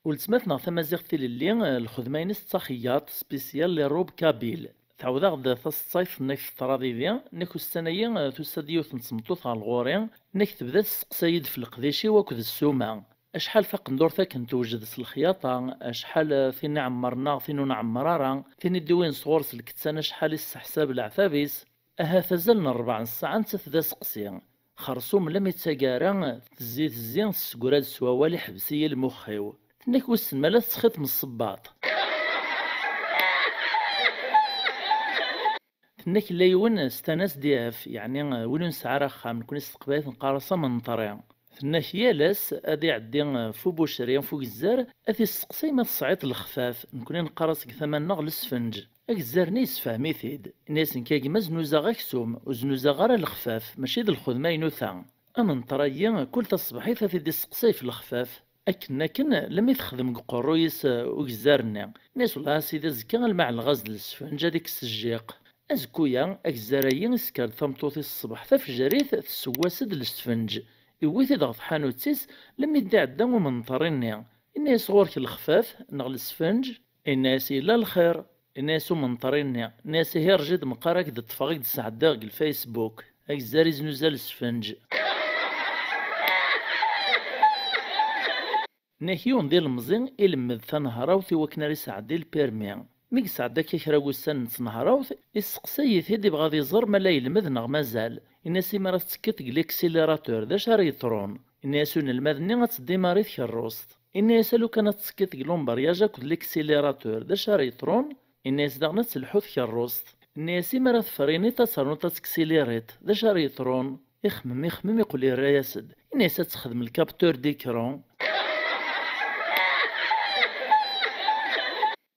Weltma-tneɣ tamaziɣt Tilelli, lxedma-ines d taxeyyaṭ, spécial les robes kabyles. Tɛawed-aɣ-d taseḍsayt, nnek teḍra didi, nnek ussan-agi, eh, tusa-d yiwet n tmeṭṭut ɣer lɣur-i, nnek tebda tesseqsay-d ɣef leqdic-iw akked ssuma. Acḥal taqendurt akken tewjed s lexyaṭa, acḥal, eh, tin iɛemmren neɣ tin ur nɛemmer ara, tin i d-iwin sɣur-s lkettan, acḥal i tesseḥsab leɛtab-is. Ahat azal n rebɛa n ssaɛa nettat d aseqsi. Xersum la mi d taggara, tezzi tezzi, tessegra-d s wawal, iḥbes-iyi lmux-iw. Tenna-k, wissen ma la tettxiṭ m ṣṣebbaṭ. Tenna-k, yella yiwen s tana S D F, yeɛni win ur nesɛi ara axxam, nekni s teqbaylit neqqar-as amenṭri. Tenna-k, yal ass ad iɛeddi f ubucri, f ugezzer, ad t-isseqsay ma tesɛiḍ lexfaf, nekni neqqar-as deg tama-nneɣ lesfenǧ. Agezzer-nni yessefhem-it-id. Ini-as, nekk a gma znuzaɣ aksum, ur znuzaɣ ara lexfaf, mačči d lxedma-inu ta. Amenṭer-agi, kul taṣebḥit ad t-id-isseqsay f lexfaf. Akken akken, lemmi texdem deg uqerruy-is, eh, ugezzer-nni. Ini-as, wellah a sidi, azekka alma ɛelleɣ-as-d lesfenǧ, ad ikkes jjiq. Azekku-ya, agezzer-agi isker-d tameṭṭut-is ṣṣbeḥ tafejrit, tesseww-as-d lesfenǧ. Iwwi-t-id ɣer tḥanut-is, lemmi d-iɛedda umenṭer-nni. Ini-as, ɣur-k lexfaf neɣ lesfenǧ? Ini-as, yella lxir. Ini-as umenṭer-nni. Ini-as, ihi rǧi-d meqqar ad k-d-ṭṭfeɣ, ad k-d-sɛeddiɣ deg lfaysbuk. Agezzer iznuza lesfenǧ. Nnek yiwen d ilemẓi ilemmed tanehrawt i wakken ara isɛeddi lpirmi. Mi yesɛedda akka kra n wussan n tnehrawt, isseqsay-it-id, ibɣa ad iẓer ma la yelmed neɣ mazal. Ini-as, imi ara tettekkiḍ deg leksilérateur, d acu ara yeḍrun? Ini-as unelmad-nni, ad teddimaṛi tkerrust. Ini-as, a lukan ad tettekkiḍ deg l'embrayage akked leksilérateur, d acu ara yeḍrun? Ini-as daɣen ad telḥu tkerrust. Ini-as, imi ara tefriniḍ, ad ternuḍ ad teksiliriḍ, d acu ara yeḍrun? Ixemmem, ixemmem, iqqel yerra-yas-d. Ini-as ad texdem le capteur d'écran.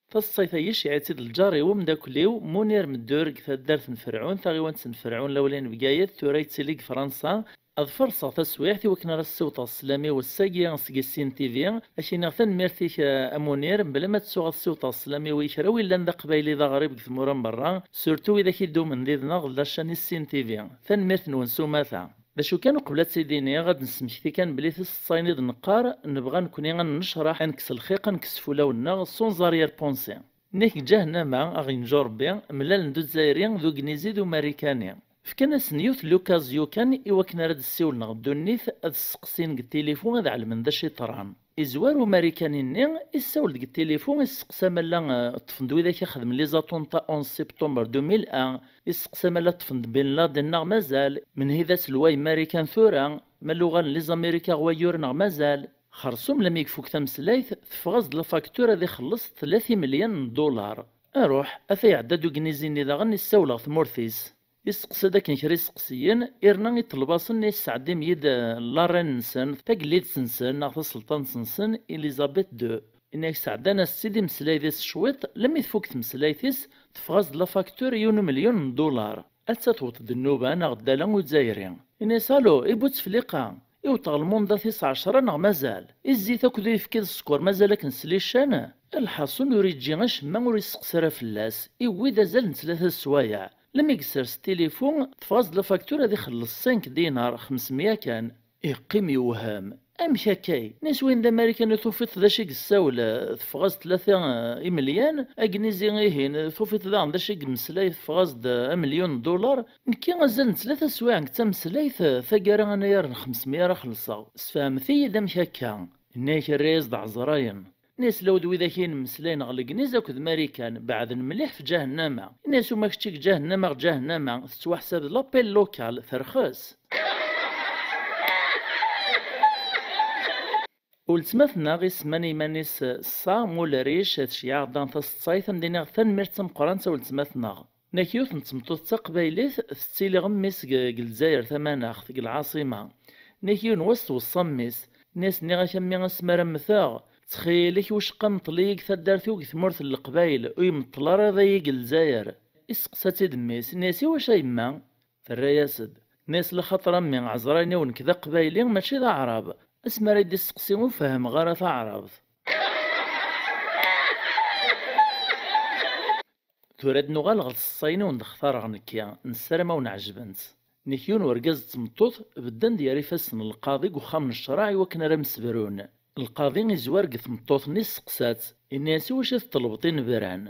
Taseḍsayt-agi iceyyeɛ-itt-id lǧar-iw, umeddakel-iw, Munir Meddur, deg taddart n Ferɛun, taɣiwant n Ferɛun, lawlay n Bgayet, tura yettili deg Fransa. Ad farṣeɣ taswiɛt i wakken ara ssiwḍeɣ sslam-iw ass-agi seg Issin T V. Ad k-iniɣ tanemmirt-ik, a, a Munir, mebla ma ttuɣ ad ssiwḍeɣ sslam-iw i kra wi yellan d aqbayli d aɣrib deg tmura n berra, surtout widak i d-umen did-neɣ d la chaîne Issin T V. Tanemmirt-nwen s umata. D acu kan, uqbel ad tt-id-iniɣ, ad d-nesmekti kan belli tiseḍsayin i d-neqqar, nebɣa nekni ad nennecraḥ, ad nekkes lxiq, ad nekkes fulawen-nneɣ, sans arrière-pensée. Nnek deg ǧahennama, a ɣ-yenǧu Rebbi, mlalen-d Uzzayri d Ugnizi d Umarikani. Fkan-asen yiwet n l'occasion kan i wakken ara d-ssiwlen ɣer ddunit, ad sseqsin deg tilifu, ad ɛelmen d acu yeḍran. Izwar Umarikani-nni, issawel deg tilifu, isseqsa ma la, eh, ṭṭfen-d widak ixedmen les attentats onze septembre deux mille un, isseqsa ma la ṭṭfen-d Bin Laden neɣ mazal, menhi d aselway n Marikan tura, ma la uɣalen les Américains ɣer wayyur neɣ mazal. Xersum lammi ifuk tameslayt, teffeɣ-as-d la facture ad ixelleṣ tlata imelyan n ddulaṛ. Aruḥ, ata iɛedda-d Ugnizi-nni daɣen, issawel ɣer tmurt-is. Isteqsa-d akken kra iseqsiyen, irna iṭleb-asen, isɛeddim-yi-d, eh, la reine-nsen, tagellidt-nsen neɣ taselṭant-nsen, Elizabeth deux. Inna-k sɛeddan-as-tt-id imeslay-is cwiṭ, lemmi tfuk tmeslayt-is, teffeɣ-as-d la facture yiwen umelyun n ddular. Atta tewweḍ-d nnuba neɣ ddala uzzayri. Inna-yas: "Alo, i Butefliqa, iwet ɣer lmunda tis ɛecra neɣ mazal? I zzit akked uyefki d sskeṛ mazal akken slican?" Lḥaṣun ur iǧǧi acemma ur isteqsi ara fell-as, iwwi-d azal n tlata swayeɛ. Lemmi yessers tilifu, teffeɣ-as-d la facture ad ixelleṣ cinq dinar, xemsemya kan. Iqqim yewhem. "Amek akkay? Nis win d Amarikan i tufiḍ d acu i yessawel, eh, teffeɣ-as tlata, eh, imelyan, agnizi ihin, eh, tufiḍ daɣen d acu i yemmeslay teffeɣ-as-d, eh, amelyun n ddular? Nekki azal n tlata swayeɛ deg tameslayt, eh, taggara anayer n xemsemya ara xellṣeɣ. Sfehmet-iyi-d amek akka." Inna-yak irra-yas-d ɛezrayen. Inna-yas: "Law d widak i nemmeslay neɣ Legniz akked Marikan, beɛden mliḥ f ǧahennama." Inna-yas: "Uma kečči deg ǧahennama ɣer ǧahennama, tettwaḥsab d l'appel local, terxes." Weltma-tneɣ isemman iman-is Sa Mulric, tceyyeɛ-aɣ-d daɣen taseḍsayt, am d-iniɣ tanemmirt tameqqrant a weltma-tneɣ. Nek yiwet n tmeṭṭut d taqbaylit tettili ɣemmis deg, deg Lezzayer tamanaɣt, deg lɛaṣima. Nek yiwen wass tweṣṣa mmi-s, nni-as: "Nniɣ-ak a mmi, asmi ara mmteɣ, ttxil-k wicqa mṭel-iyi deg taddart-iw deg tmurt n Leqbayel, ur yi-meṭṭel ara dayi deg Lezzayer." Isteqsa-tt-id mmi-s, nni-as: "I wacu a yemma?" Terra-yas-d, nni-as: "Laxaṭer a mmi, ɛezrayen-iw nekk d aqbayli, mačči d aɛrab. Asmi ara yi-d-isteqsi ur fehhmeɣ ara taɛrabt." Tura ad nuɣal ɣer tseḍsayin i wen-d-xtareɣ nekki, nessaram a wen-ɛejbent. Nek yiwen urgaz d tmeṭṭut bedden-d gar ifassen n lqaḍi deg uxxam n ccṛeɛ i wakken ara msebrun. Lqaḍi izwar deg tmeṭṭut-nni, isteqsa-tt, inna-yas: "I wacu i teṭṭlebeḍ inebran?"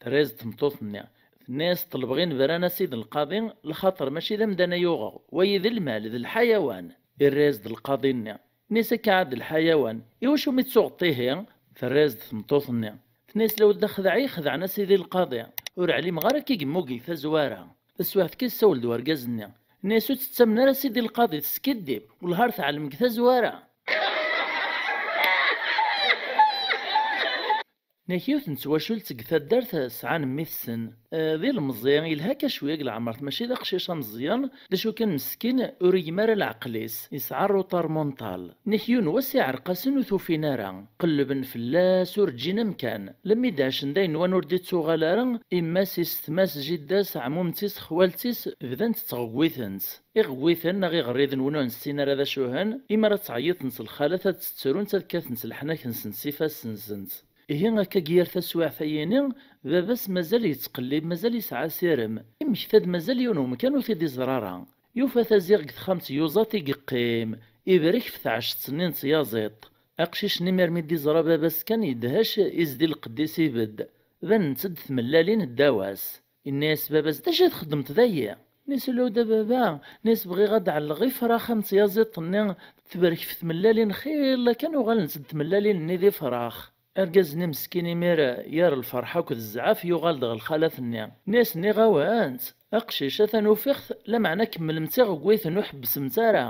Terra-yas-d tmeṭṭut-nni, tenna-yas: "Ṭelbeɣ inebran a sidi lqaḍi, lxaṭer mačči d amdan ay uɣeɣ, wayi d lmal, d lḥayawan." Irra-yas-d lqaḍi-nni, nni-as: "Akka ɛad lḥayawan, iwacu mi ttuɣeḍ ihi?" Terra-yas-d tmeṭṭut-nni, tenna-yas: "Law d axdeɛ i xedɛen a sidi lqaḍi, ur ɛlimeɣ ara akka i yemmug deg tazwara." Taswiɛt kan, yessawel-d urgaz-nni, nni-as: "Ur tt-ttamen ara a sidi lqaḍi, teskiddib, wellah ar teɛlem deg tazwara." Nek yiwet n twacult deg taddart sɛan mmi-tsen, eh, d ilemẓi, yelha akka cwiya deg leɛmert, mačči d aqcic ameẓyan, d acu kan meskin, ur igmi ara leɛqel-is, yesɛa retard mental. Nek yiwen wass iɛreq-asen ur t-ufin ara, qellben fell-as ur ǧǧin amkan, lemmi d-ɛacen d ayen n wan ur d-ittuɣal ara, imma-s, isetma-s, jidda-s, ɛmumt-is, xwalt-is, bdant ttɣewwitent. Iɣewwiten neɣ iɣerriden win ur nessin ara d acu-hen, imi ara ttɛeyyiḍent lxalat ad ttrunt ad kkatent leḥnak-nsent s ifassen-nsent. Ihi akka deg yir taswiɛt-ayini, baba-s mazal yettqellib, mazal yesɛa asirem. Immekta-d mazal yiwen umkan ur t-id-iẓra ara. Yufa-t aziɣ deg texxamt yuẓaṭ i yeqqim, ibrek f tɛecct-nni n tyaẓiṭ. Aqcic-nni mi armi d-iẓra baba-s kan yedhec, izdi lqedd-is ibedd. Banent-d tmellalin ddaw-as. Inna-yas baba-s: "D acu i txeddmeḍ dayi?" Nni-as: "Ulaw d a baba, nni-as, bɣiɣ ad d-ɛelleɣ ifrax am tyaẓiḍt-nni, tebrek f tmellalin, xilla kan uɣalent-d tmellalin-nni d ifrax." Argaz-nni meskin imir, yar lferḥ akked zzɛaf, yuɣal-d ɣer lxalat-nni. Nni-as: "Nniɣ-awent, aqcic atan ufiɣ-t, lameɛna kemmlemt iɣewwiten ur ḥebbsemt ara."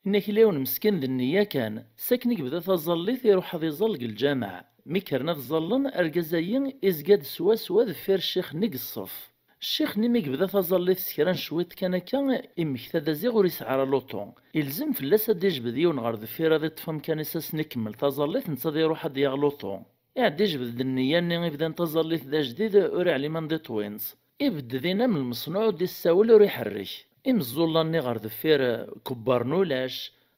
Inna-k illa yiwen meskin d nniya kan, sakken i yebda taẓallit iruḥ ad iẓall deg lǧameɛ. Mi kkren ad ẓallen, argaz-ayi izga-d swaswa deffir ccix-nni deg ṣṣef. Ccix-nni mi yebda taẓallit s kra n cwiṭ kan akka, immekta-d aziɣ ur yesɛi ara luṭu. Ilzem fell-as ad d-ijbed yiwen ɣer deffir ad iṭṭef amkan-is ass-nni ikemmel taẓallit, netta ad iruḥ ad d-yaɣ luṭu. Iɛedda ijbed-d nniya-nni ibdan taẓallit d ajdid, ur iɛlim anda iṭwint. Ibedd din am lmeṣnuɛ, ur d-issawel, ur iḥerrek. Imeẓẓulla-nni ɣer deffir, kebbren ulac,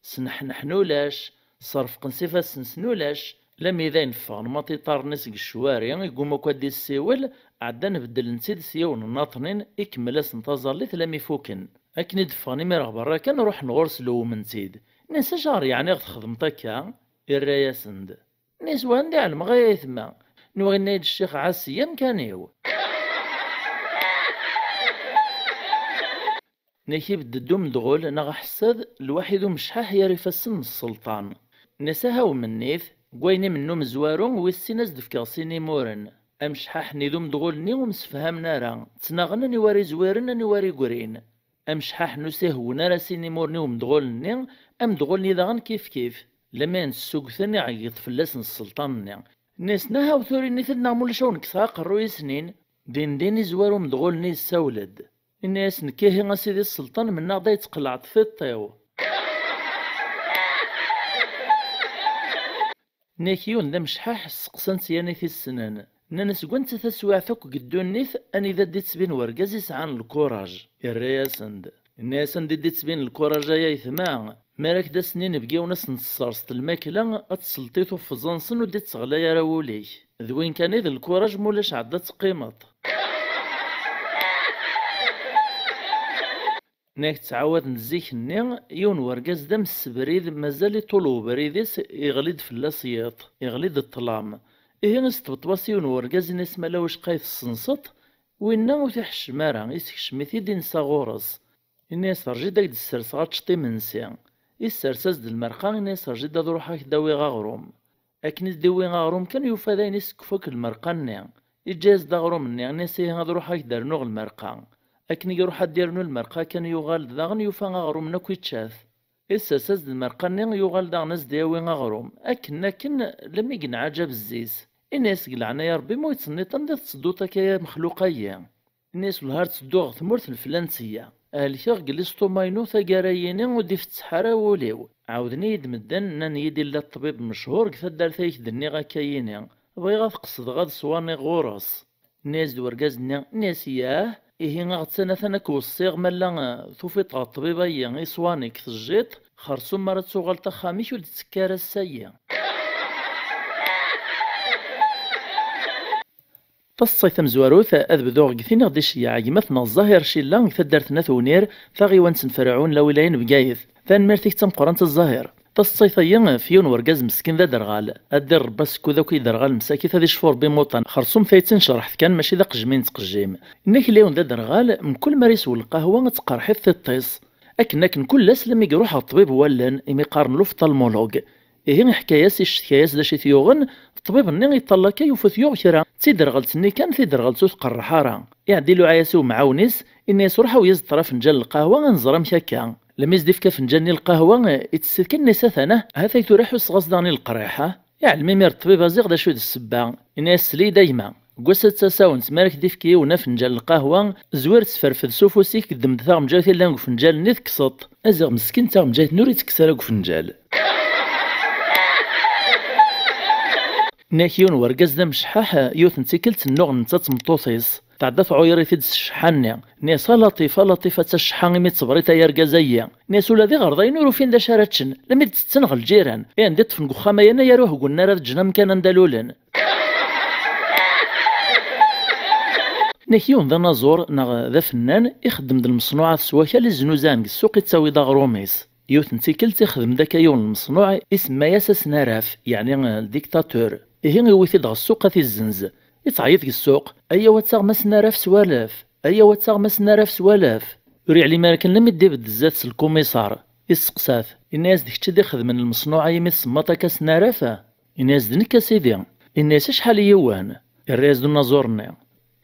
sneḥneḥen ulac, ṣerfqen s ifassen-nsen ulac. Lami d ayen ffɣen maṭiṭaren-is deg ccwari, igumma akk ad d-issiwel, ɛeddan beddlen-tt-id s yiwen n naṭnin, ikemmel-asen taẓallit lami fuken. Akken i d-ffɣen imir ɣer berra kan, ruḥen ɣur-s lewwmen-tt-id. Nnan-as: "Acuɣer yeɛni i ɣ-txedmeḍ akka?" Irra-yasen-d. Nni-as: "Wa anda i ɛelmeɣ ay aytma? Nwiɣ inna-yi-d ccix ɛass-iyi amkan-iw." Nni-ak ibedd-d umedɣul neɣ aḥessad, lwaḥid umecḥaḥ yar ifassen n sselṭan. Nni-as: "Aha umennit, deg wayen imenna umezwaru, wis sin ad s-d-fkeɣ sin imuren." Amecḥaḥ-nni d umedɣul-nni ur msefhamen ara, ttnaɣen aniwa ara izwiren, aniwa ara igrin. Amecḥaḥ-nni ur s-ihewwen ara sin imuren i umedɣul-nni, amedɣul-nni daɣen kifkif. Lamin ssugten iɛeggeḍ fell-asen sselṭan-nni. Nni-as: "Aha, ur turinit-d neɣ mulac a wen-kkseɣ aqerruy-isnin." Din din izwar umedɣul-nni yessawel-d. Inna-yas: "Nekk ihi a sidi sselṭan, mennaɣ-d ay ttqelɛeḍ tiṭ-iw." Nni-ak yiwen d amecḥaḥ, sseqsan-t yan i t-issnen. Nnan-as: "Seg wanta taswiɛt akk deg ddunit anida d-ittbin urgaz isɛan lkuraj?" Irra-yasen-d. Inna-yas: "Anda i d-ittbin lkuraj ay aytma? Mi ara k-d-asen inebgiwen ad sen-tesserseḍ lmakla, ad tesleḍ i tuffẓa-nsen ur d-itteɣlay ara wul-ik. D win kan i d lkuraj, mulac ɛedda ad teqqimeḍ." Nnak ttɛawaden zik-nni, yiwen wergaz d amsebrid, mazal iṭul ubrid-is, iɣli-d fell-as yiḍ, iɣli-d ṭṭlam. Ihi istebṭeb-as yiwen wergaz, inna-as: "Ma la wicqa i tessenseḍ, winna ur t-iḥeccem ara, isekcem-it-id, insa ɣur-s." Inna-as: "Rǧi-d ad k-d-sserseɣ ad teččeḍ imensi." Issers-as-d lmerqa, inna-as: "Rǧi-d ad ruḥeɣ ad k-d-awiɣ aɣrum." Akken i s-d-iwwi aɣrum kan, yufa d ayen isekf akk lmerqa-nni. Iǧǧa-yas-d aɣrum-nni, inna-as: "Ihi ad ruḥeɣ ad k-d-rnuɣ lmerqa." Akken i iruḥ ad d-irnu lmerqa kan, yuɣal-d daɣen yufa aɣrum-nni akk ičča-t. Issers-as-d lmerqa-nni, yuɣal daɣen ad s-d-yawi aɣrum. Akken akken, lammi yenɛaǧ abezz-is. Inna-yas: "Deg leɛnaya Rebbi, ma ur yettsenniṭ anda tettedduḍ akka a mexluq-ayi?" Inna-yas: "Wellah ar ttedduɣ ɣer tmurt n flan-tt-iya. Helkeɣ deg listuma-inu taggara-yini ur d-ifetteḥ ara wul-iw. Ɛawden-iyi-d medden, nnan-iyi-d illa ṭṭbib mechur deg taddart ay k-d-nniɣ akka-yini. Bɣiɣ ad qesdeɣ ad swanniɣ ɣur-s." Inna-yas-d urgaz-nni, inna-yas: "Yah, ihi aɣettan atan ad k-weṣṣiɣ, ma llan, eh, tufiḍ ɣer ṭṭbib-ayi iṣwan-ik tejjiḍ, xersum mi ara tuɣaleḍ axxam-ik ur d-ttekki ara ass-ayi." Taseḍsayt tamezwarut, ad bduɣ deg tin i ɣ-d-iceyyeɛ gma-tneɣ Zzahir Cilla deg taddart n At Wenir, taɣiwant n Ferɛun, lawilaya n Bgayet. Tanemmirt-ik d tameqqrant a Zzahir. Taseḍsayt-ayi f yiwen wergaz meskin d aderɣal. Ad d-irr Rebbi asekkud akk i iderɣalen msakit, ad icfu Rebbi imuṭan. Xersum tayet i necreḥ kan, mačči d aqejjim i nettqejjim. Inna-k yiwen d aderɣal, mkul mi ara yeswa lqahwa ad tqerreḥ-it tiṭ-is. Akken akken kul ass, lammi iruḥ ɣer ṭṭbib n wallen, imi qqaren l'ophtalmologue. Ihi iḥka-yas, iccetka-yas d acu i t-yuɣen, ṭṭbib-nni iṭṭal akka yufa-t yuɣ kra, d tiderɣelt-nni kan, tiderɣelt ur tqerreḥ ara. Iɛedda iluɛa-yas i umɛawen-is, inna-yas: "Ruḥ awi-yas-d ṭṭraf n lǧal n lqahwa, ad nẓer amek akka." Lammi s-d-ifka afenǧal-nni n lqahwa, ittess-it kan, inna-yas: "Atan ah, ha-t-ay tura ḥusseɣ-as daɣen i leqriḥ, ah." Iɛlem imi ar ṭṭbib aziɣ d acu i d ssebba. Inna-yas: "Sel-iyi-d a gma. Deg wass-a d tasawent, mi ara k-d-ifk yiwen afenǧal n lqahwa, zwir ttferfed s ufus-ik, ddem-d taɣenǧawt yellan deg ufenǧal-nni tekkseḍ-t. Aziɣ meskin d taɣenǧayt-nni ur ittekkes ara deg ufenǧal." Nnak yiwen wergaz d amecḥaḥ, yiwet n tikkelt nnuɣen netta d tmeṭṭut-is. Tɛedda tɛuyer-it-id s cceḥḥa-nni. Nni-as: "A Laṭif, a Laṭif, a tacceḥḥa imi tṣebrit ay argaz-ayi." Nni-as: "Ula d iɣerdayen ur ufin d acu ara ččen, lammi d-ttetten ɣer lǧiran. I anda i ṭṭfen deg uxxam-ayi, ay ara ur hgunnen ara ad ǧǧen amkan anda lulen." Nnak yiwen d anaẓur neɣ d afennan, ixeddem-d lmeṣnuɛat s wakal iznuzan deg ssuq, ittawi-d aɣrum-is. Yiwet n tikkelt ixdem-d akka yiwen n lmeṣnuɛ, isemma-yas asnaraf, yeɛni, eh, dictateur. Ihi iwwi-t-id ɣer ssuq ad t-izzenz. Ittɛeyyiḍ deg ssuq: "Ayaw ad taɣem asnaraf s walef! Ayaw ad taɣem asnaraf s walef!" Ur yeɛlim ara kan lammi d-ibedd zdat-s lkumiṣar. Isteqsa-t, inna-yas: "D kečč i d-ixedmen lmeṣnuɛ-a imi tsemmaḍ akka asnaraf?" Inna-yas: "D nekk a sidi." Inna-yas: "Acḥal n yiwen?" Irra-yas-d unaẓur-nni.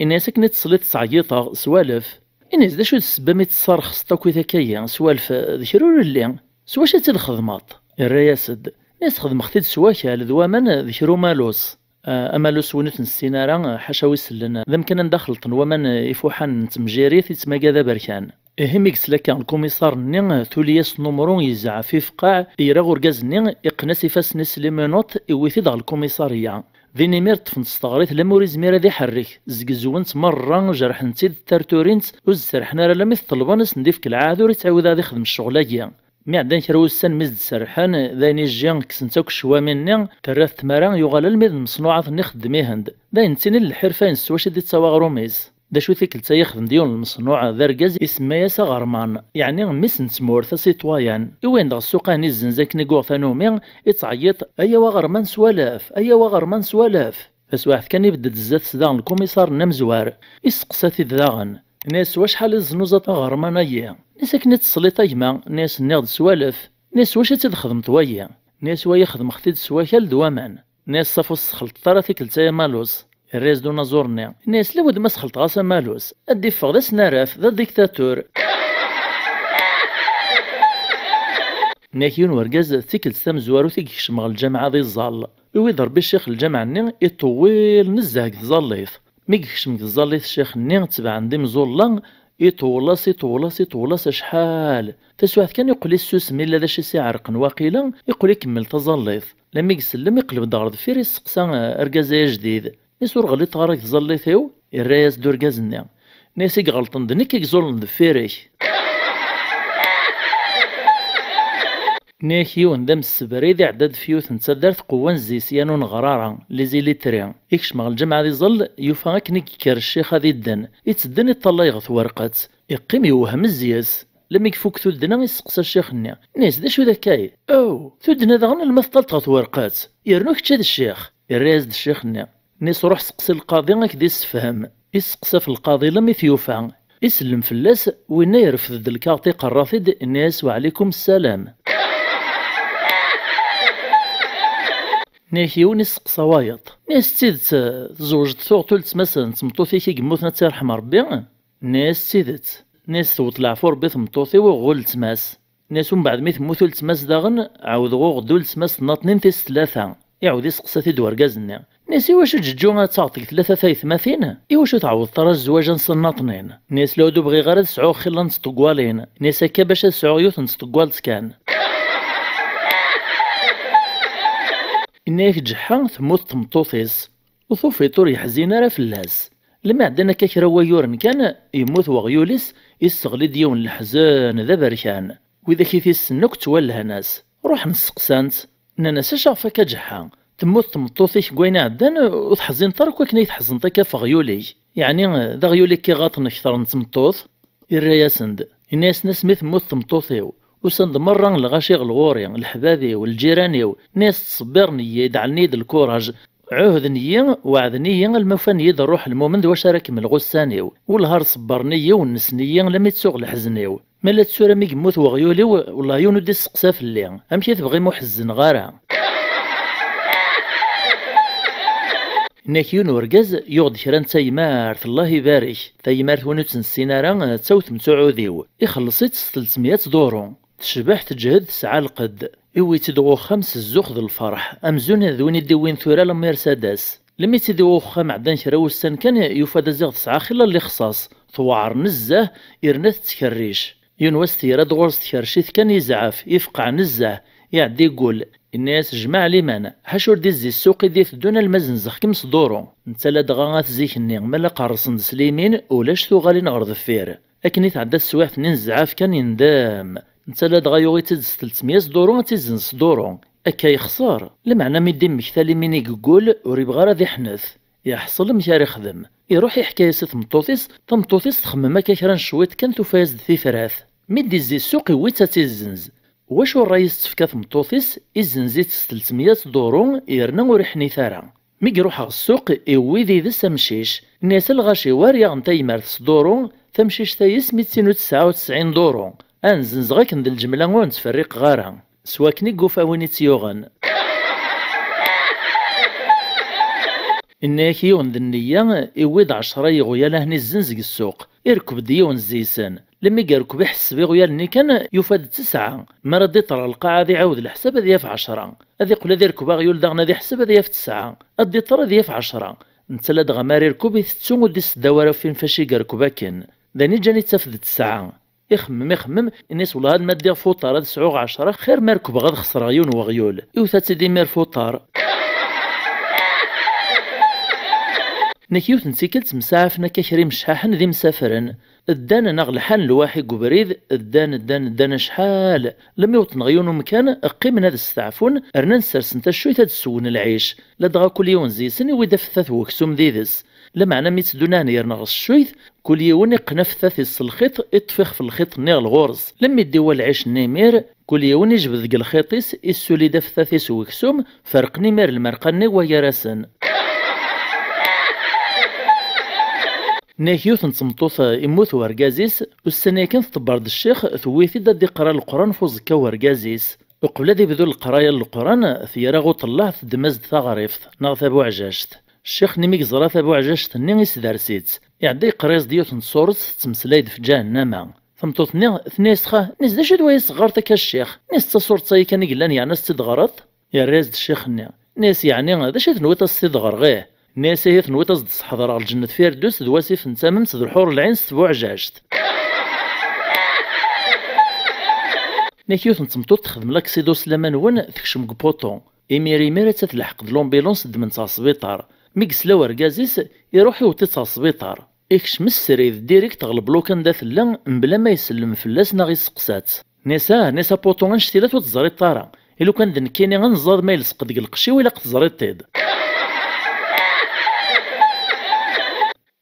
Inna-yas: "Akken i tesliḍ ttɛeyyiḍeɣ s walef." Inna-yas: "D acu d ssebba mi tesserxseḍ akkit akka-yi s walef, d kra ur illi? S wacu ad tt-id-xedmeḍ?" Irra-yas-d. Inna-yas: "Xedmeɣ-t-id s wakal d waman d kra umalus." Ah, amalus win ur t-nessin ara, ḥaca wi sellen, d amkan anda xelṭen waman ifuḥanen n temjirit, ittmaga d aberkan. Ihi mi yesla akka lkumiṣar-nni, tuli-yas numru, yezɛef ifqeɛ, ira urgaz-nni, iqqen-as ifassen-is s liminuṭ, iwwi-t-id ɣer lkumiṣariya. Din imir ṭṭfen-t s teɣrit, lammi ur izmir ad iḥerrek. Zgezwen-t merra, jerḥen-t-id, ttarturin-t, ur s-d-serrḥen ara lammi t-ṭelben, ad sen-d-ifk lɛahed ur ittɛiwed ad ixdem ccɣel-agi. Mi ɛeddan kra wussan, mi s-d-serrḥen, d ayen ijji, kksen-t akk ccwami-nni, terra-t tmara, yuɣal almi d lmeṣnuɛat-nni ixeddem ihend. D ayen ttinin lḥirfa-ines s wacu i d-ittawi aɣrum-is. D acu tikkelt ay ixdem-d yiwen n lmeṣnuɛ d argaz, isemma-yas aɣerman, yeɛni mmi-s n tmurt, asitwayan. Iwwi-d ɣer ssuq-a, izzenz akken i yuɣ tanumi, ittɛeyyiḍ: "Ayaw aɣerman s walef! Ayaw aɣerman s walef!" Taswiɛt kan, ibedd-d zdat-s daɣen lkumiṣar-nni amezwar. Isteqsa-t-id daɣen. Inna-yas: "S wacḥal i teznuzaḍ aɣerman-agi?" Inna-yas: "Akken i tesliḍ a gma." Inna-yas: "Nniɣ-d s walef." Inna-yas: "S wacu ad tt-id-xedmeḍ wagi?" Inna-yas: "Wagi xedmeɣ-t-id s wakal d waman." Inna-yas: "Ṣafi ur s-texelṭeḍ ara tikkelt-a amalus." Irra-yas-d unaẓur-nni. Inna-yas: "Lawed ma sxelṭeɣ-as amalus, ad d-iffeɣ d asnaraf, d adiktatur." Inna-k yiwen wergaz, tikkelt tamezwarut i yekcem ɣer lǧameɛ ad iẓẓal. Iwwi-d Ṛebbi ccix n lǧameɛ-nni iṭewwil nezzeh deg tẓallit. Mi yekcem deg tẓallit ccix-nni, tebɛen-d imẓulla, iṭewwel-as, iṭewwel-as, iṭewwel-as acḥal. Taswiɛt kan, iqqel issusem, illa d acu i s-iɛerqen waqila, iqqel ikemmel taẓallit. Lami isellem, iqleb-d ɣer deffir, isteqsa, eh, argaz-a ajdid. Is ur ɣliṭeɣ ara deg tẓallit-iw? Irra-yas-d urgaz-nni. Nni-as i iɣelṭen d nekk i iẓullen deffir-k. Nni-ak yiwen d amsebrid iɛedda-d f yiwet n taddart qewwan zzis yan uneɣrara, les illettrés. Ikcem ɣer lǧameɛ ad iẓel, yufa akken i yekker ccix ad idden, ittedden iṭṭalay ɣer twerqet. Iqqim yewhem zzis. Lami ifuk tuddna, isteqsa ccix-nni. Nni-as d acu d akkay? Aw, tuddna daɣen alma teṭṭalt ɣer twerqet. Yernu kečč d ccix. Irra-yas-d ccix-nni. Nni-as ruḥ seqsi lqaḍi ad k-d-issefhem. Isteqsa f lqaḍi lami t-yufa. Isellem fell-as, winna irfed-d lkaɣeṭ iqerra-t-id, inna-yas weɛlikum ssalam. Nni-ak yiwen isteqsa wayeḍ. Nni-as d tidet, tzewǧeḍ tuɣ uletma-s n tmeṭṭut-ik i yemmuten ad tt-irḥem Ṛebbi? Nni-as d tidet. Nni-as tewweḍ leɛfu Ṛebbi tmeṭṭut-iw uɣ uletma-s. Nni-as umbeɛd mi temmut uletma-s daɣen, ɛawdeɣ uɣ-d uletma-s tnaṭnin tis tlata. Iɛawed isteqsa-t-id urgaz-nni. Nni-as iwacu ǧeǧǧu ad taɣeḍ deg tlata taytmatin? Iwacu tɛawdeḍ ara zzwaǧ-a n tnaṭnin? Nni-as la ur bɣiɣ ara ad sɛuɣ xilla n tṭeggwalin. Nni-as akka bac ad sɛuɣ yiwet n tṭeggwalt kan. Inna-yak ǧeḥḥa temmut tmeṭṭut-is. Ur tufiḍ ur yeḥzin ara fell-as. Lmi ɛeddan akka kra n wayyuren kan, yemmut weɣyul-is, isseɣli-d yiwen n leḥzen d aberkan. Widak i t-issen akk ttwalhan-as. Ruḥen steqsan-t, nnan-as acu ɣef akka ǧeḥḥa? Temmut tmeṭṭut-ik deg wayen iɛeddan, ur teḥzineḍ ara akk akken ay tḥezneḍ akka ɣef weɣyul-ik? Yeɛni d aɣyul i k-iɣaṭen kter n tmeṭṭut? Irra-yasen-d, inna-yasen asmi temmut tmeṭṭut-iw, usan-d merra lɣaci ɣer ɣur-i, leḥbab-iw, lǧiran-iw, nni-as ttṣebbiren-iyi, deɛlen-iyi-d lkuraj, ɛuhden-iyi, weɛden-iyi alma ufan-iyi-d ṛṛuḥ lmumen d wacu ara kemmleɣ ussan-iw, wellah ar ṣebbren-iyi, wennsen-iyi almi ttuɣ leḥzen-iw. Ma la tura mi yemmut weɣyul-iw, wellah yiwen ur d-isteqsa fell-i, amek i tebɣim ur ḥezneɣ ara? Inna-k yiwen urgaz yuɣ-d kra n taymart, Allah ibarek. Taymart win ur tt-nessin ara, d tawtemt uɛudiw. Ixelleṣ-itt s tletmeyya duṛu. Tecbeḥ, teǧhed, tesɛa lqedd. Iwwi-tt-id ɣer uxxam s zzux d lferḥ, amzun d win i d-iwwin tura la Mercedes. Lmi tt-id-iwwi uxxam ɛeddan kra wussan kan, yufa-d aziɣ tesɛa xilla n lixṣaṣ, tewɛer nezzeh, irna tettkerric. Yiwen wass tegra-d ɣur-s tkercit kan, yezɛef, ifqeɛ nezzeh, iɛedda iggull. Inna-yas jmaɛ liman, ḥaca ur d-izzi ssuq i d-iteddun alma zzenzeɣ-kem s duṛu. Netta ladɣa at zik-nni, ma la qerrsen-d s limin, ulac tuɣalin ɣer deffir. Akken i tɛedda teswiɛt-nni n zzɛaf kan yendem. Netta ladɣa yuɣ-itt-id s tletmeyya duṛu ad tt-izzenz s duṛu. Akka yexṣer. Lameɛna mi d-immekta limin i yeggul, ur yebɣi ara ad iḥnet. Iḥṣel amek ara ixdem. Iruḥ iḥka-yas i tmeṭṭut-is, tameṭṭut-is txemmem akka kra n cwiṭ kan tufa-yas-d tifrat. Mi d-izzi ssuq iwwi-tt ad tt-izzenz. Wacu ṛṛay i s-tefka tmeṭṭut-is, izzenz-itt s tletmeyya duṛu, yerna ur iḥnit ara. Mi iruḥ ɣer ssuq, iwwi yid-s amcic. Inna-yas a lɣaci, war yaɣen taymart s duṛu, tamcict-a yis mi d tin ur tesɛa u tesɛin duṛu. Ad n-zzenzeɣ akken d lǧemla ur nettferriqeɣ ara. S wakken i yufa win i tt-yuɣen. Inna-yak yiwen d nniya, iwwi-d ɛecṛa yiɣyal ahen izzenz deg ssuq. Irkeb-d yiwen zzi-sen. Lmi yerkeb iḥesseb iɣyal-nni kan, yufa-d tesɛa. Mi ara d-iṭer ɣer lqaɛa ad iɛawed leḥsab ad yaf ɛecṛa. Ad iqqel ad irkeb aɣyul daɣen ad iḥseb ad yaf tesɛa. Ad d-iṭer ad yaf ɛecṛa. Netta ladɣa mi ara irkeb itettu ur d-iseddaw ara ɣef wacu i yerkeb akken. D ayen i ǧǧan ittaf-d tesɛa. Ixemmem, ixemmem, inna-yas wellah ad ma ddiɣ f uṭar ad sɛuɣ ɛecṛa, xir ma rekbeɣ ad xesreɣ yiwen weɣyul. Iwta-tt-id imir f uṭar. Nek yiwet n tikkelt msaɛafen akka kra imecḥaḥen d imsafren. Ddan neɣ lḥan lwaḥi deg ubrid, ddan, ddan, ddan acḥal. Lmi wṭen ɣer yiwen umkan, qqimen ad steɛfun, rnan sersen taccuyt ad swen lɛic. Ladɣa kul yiwen zi-sen iwi-d afettat n weksum d ides. Lameɛna mi tteddun ahen yerna ɣer teccuyt, kul yiwen iqqen afettat-is s lxiṭ, iṭṭef ixef lxiṭ-nni ɣer ɣur-s. Lemmi d-iwa lɛic-nni imir, kul yiwen ijbed deg lxiṭ-is, issuli-d afettat-is n weksum, ferqen imir lmerqa-nni wa gar-asen. Nniɣ yiwet n tmeṭṭut immut urgaz-is, ussan-a kan tḍebber-d ccix, tewwi-t-id ad d-iqra Leqran f uẓekka n urgaz-is. Uqbel ad ibdu leqraya n Leqran, tger-aɣ uṭellaɛ teddem-as-d taɣrift, neɣ tabuɛjact. Ccix-nni mi yeẓra tabuɛjact-nni isders-itt. Iɛedda yeqqar-as-d yiwet n tsuret tettmeslay-d f ǧahennama. Tameṭṭut-nni tenna-yas xa, nni-s d acu d waya i s-teɣɣareḍ akka a ccix? Nni-s d tasuret-ayi kan i yellan yeɛni ad s-tt-id-teɣreḍ? Yerra-yas-d ccix-nni. Nni-as: "Yeɛni d acu i tenwiḍ ad s-t-id-ɣreɣ, ih?" Nni-as: "Ihi tenwiḍ ad s-d-sḥeḍreɣ lǧennet Firdews d wasif n tamamt d lḥur lɛin s tbuɛjact." Nni-ak yiwet n tmeṭṭut texdem laksiḍun s laman-nwen, tekcem deg puṭu. Imir imir atta telḥeq-d l'ambulance, ddmen-tt ɣer sbiṭar. Mi yesla urgaz-is, iruḥ iweṭ-itt ɣer sbiṭar. Ikcem srid, direct ɣer lebluka anda tella, mebla ma isellem fell-as neɣ isteqsa-tt. Nni-as: "Ah, nni-as, a puṭu, annect-ila ur teẓriḍ ara. I lukan d nekkini ad neẓẓad ma yelseq deg lqecc-iw, ilaq teẓriḍ-t-id."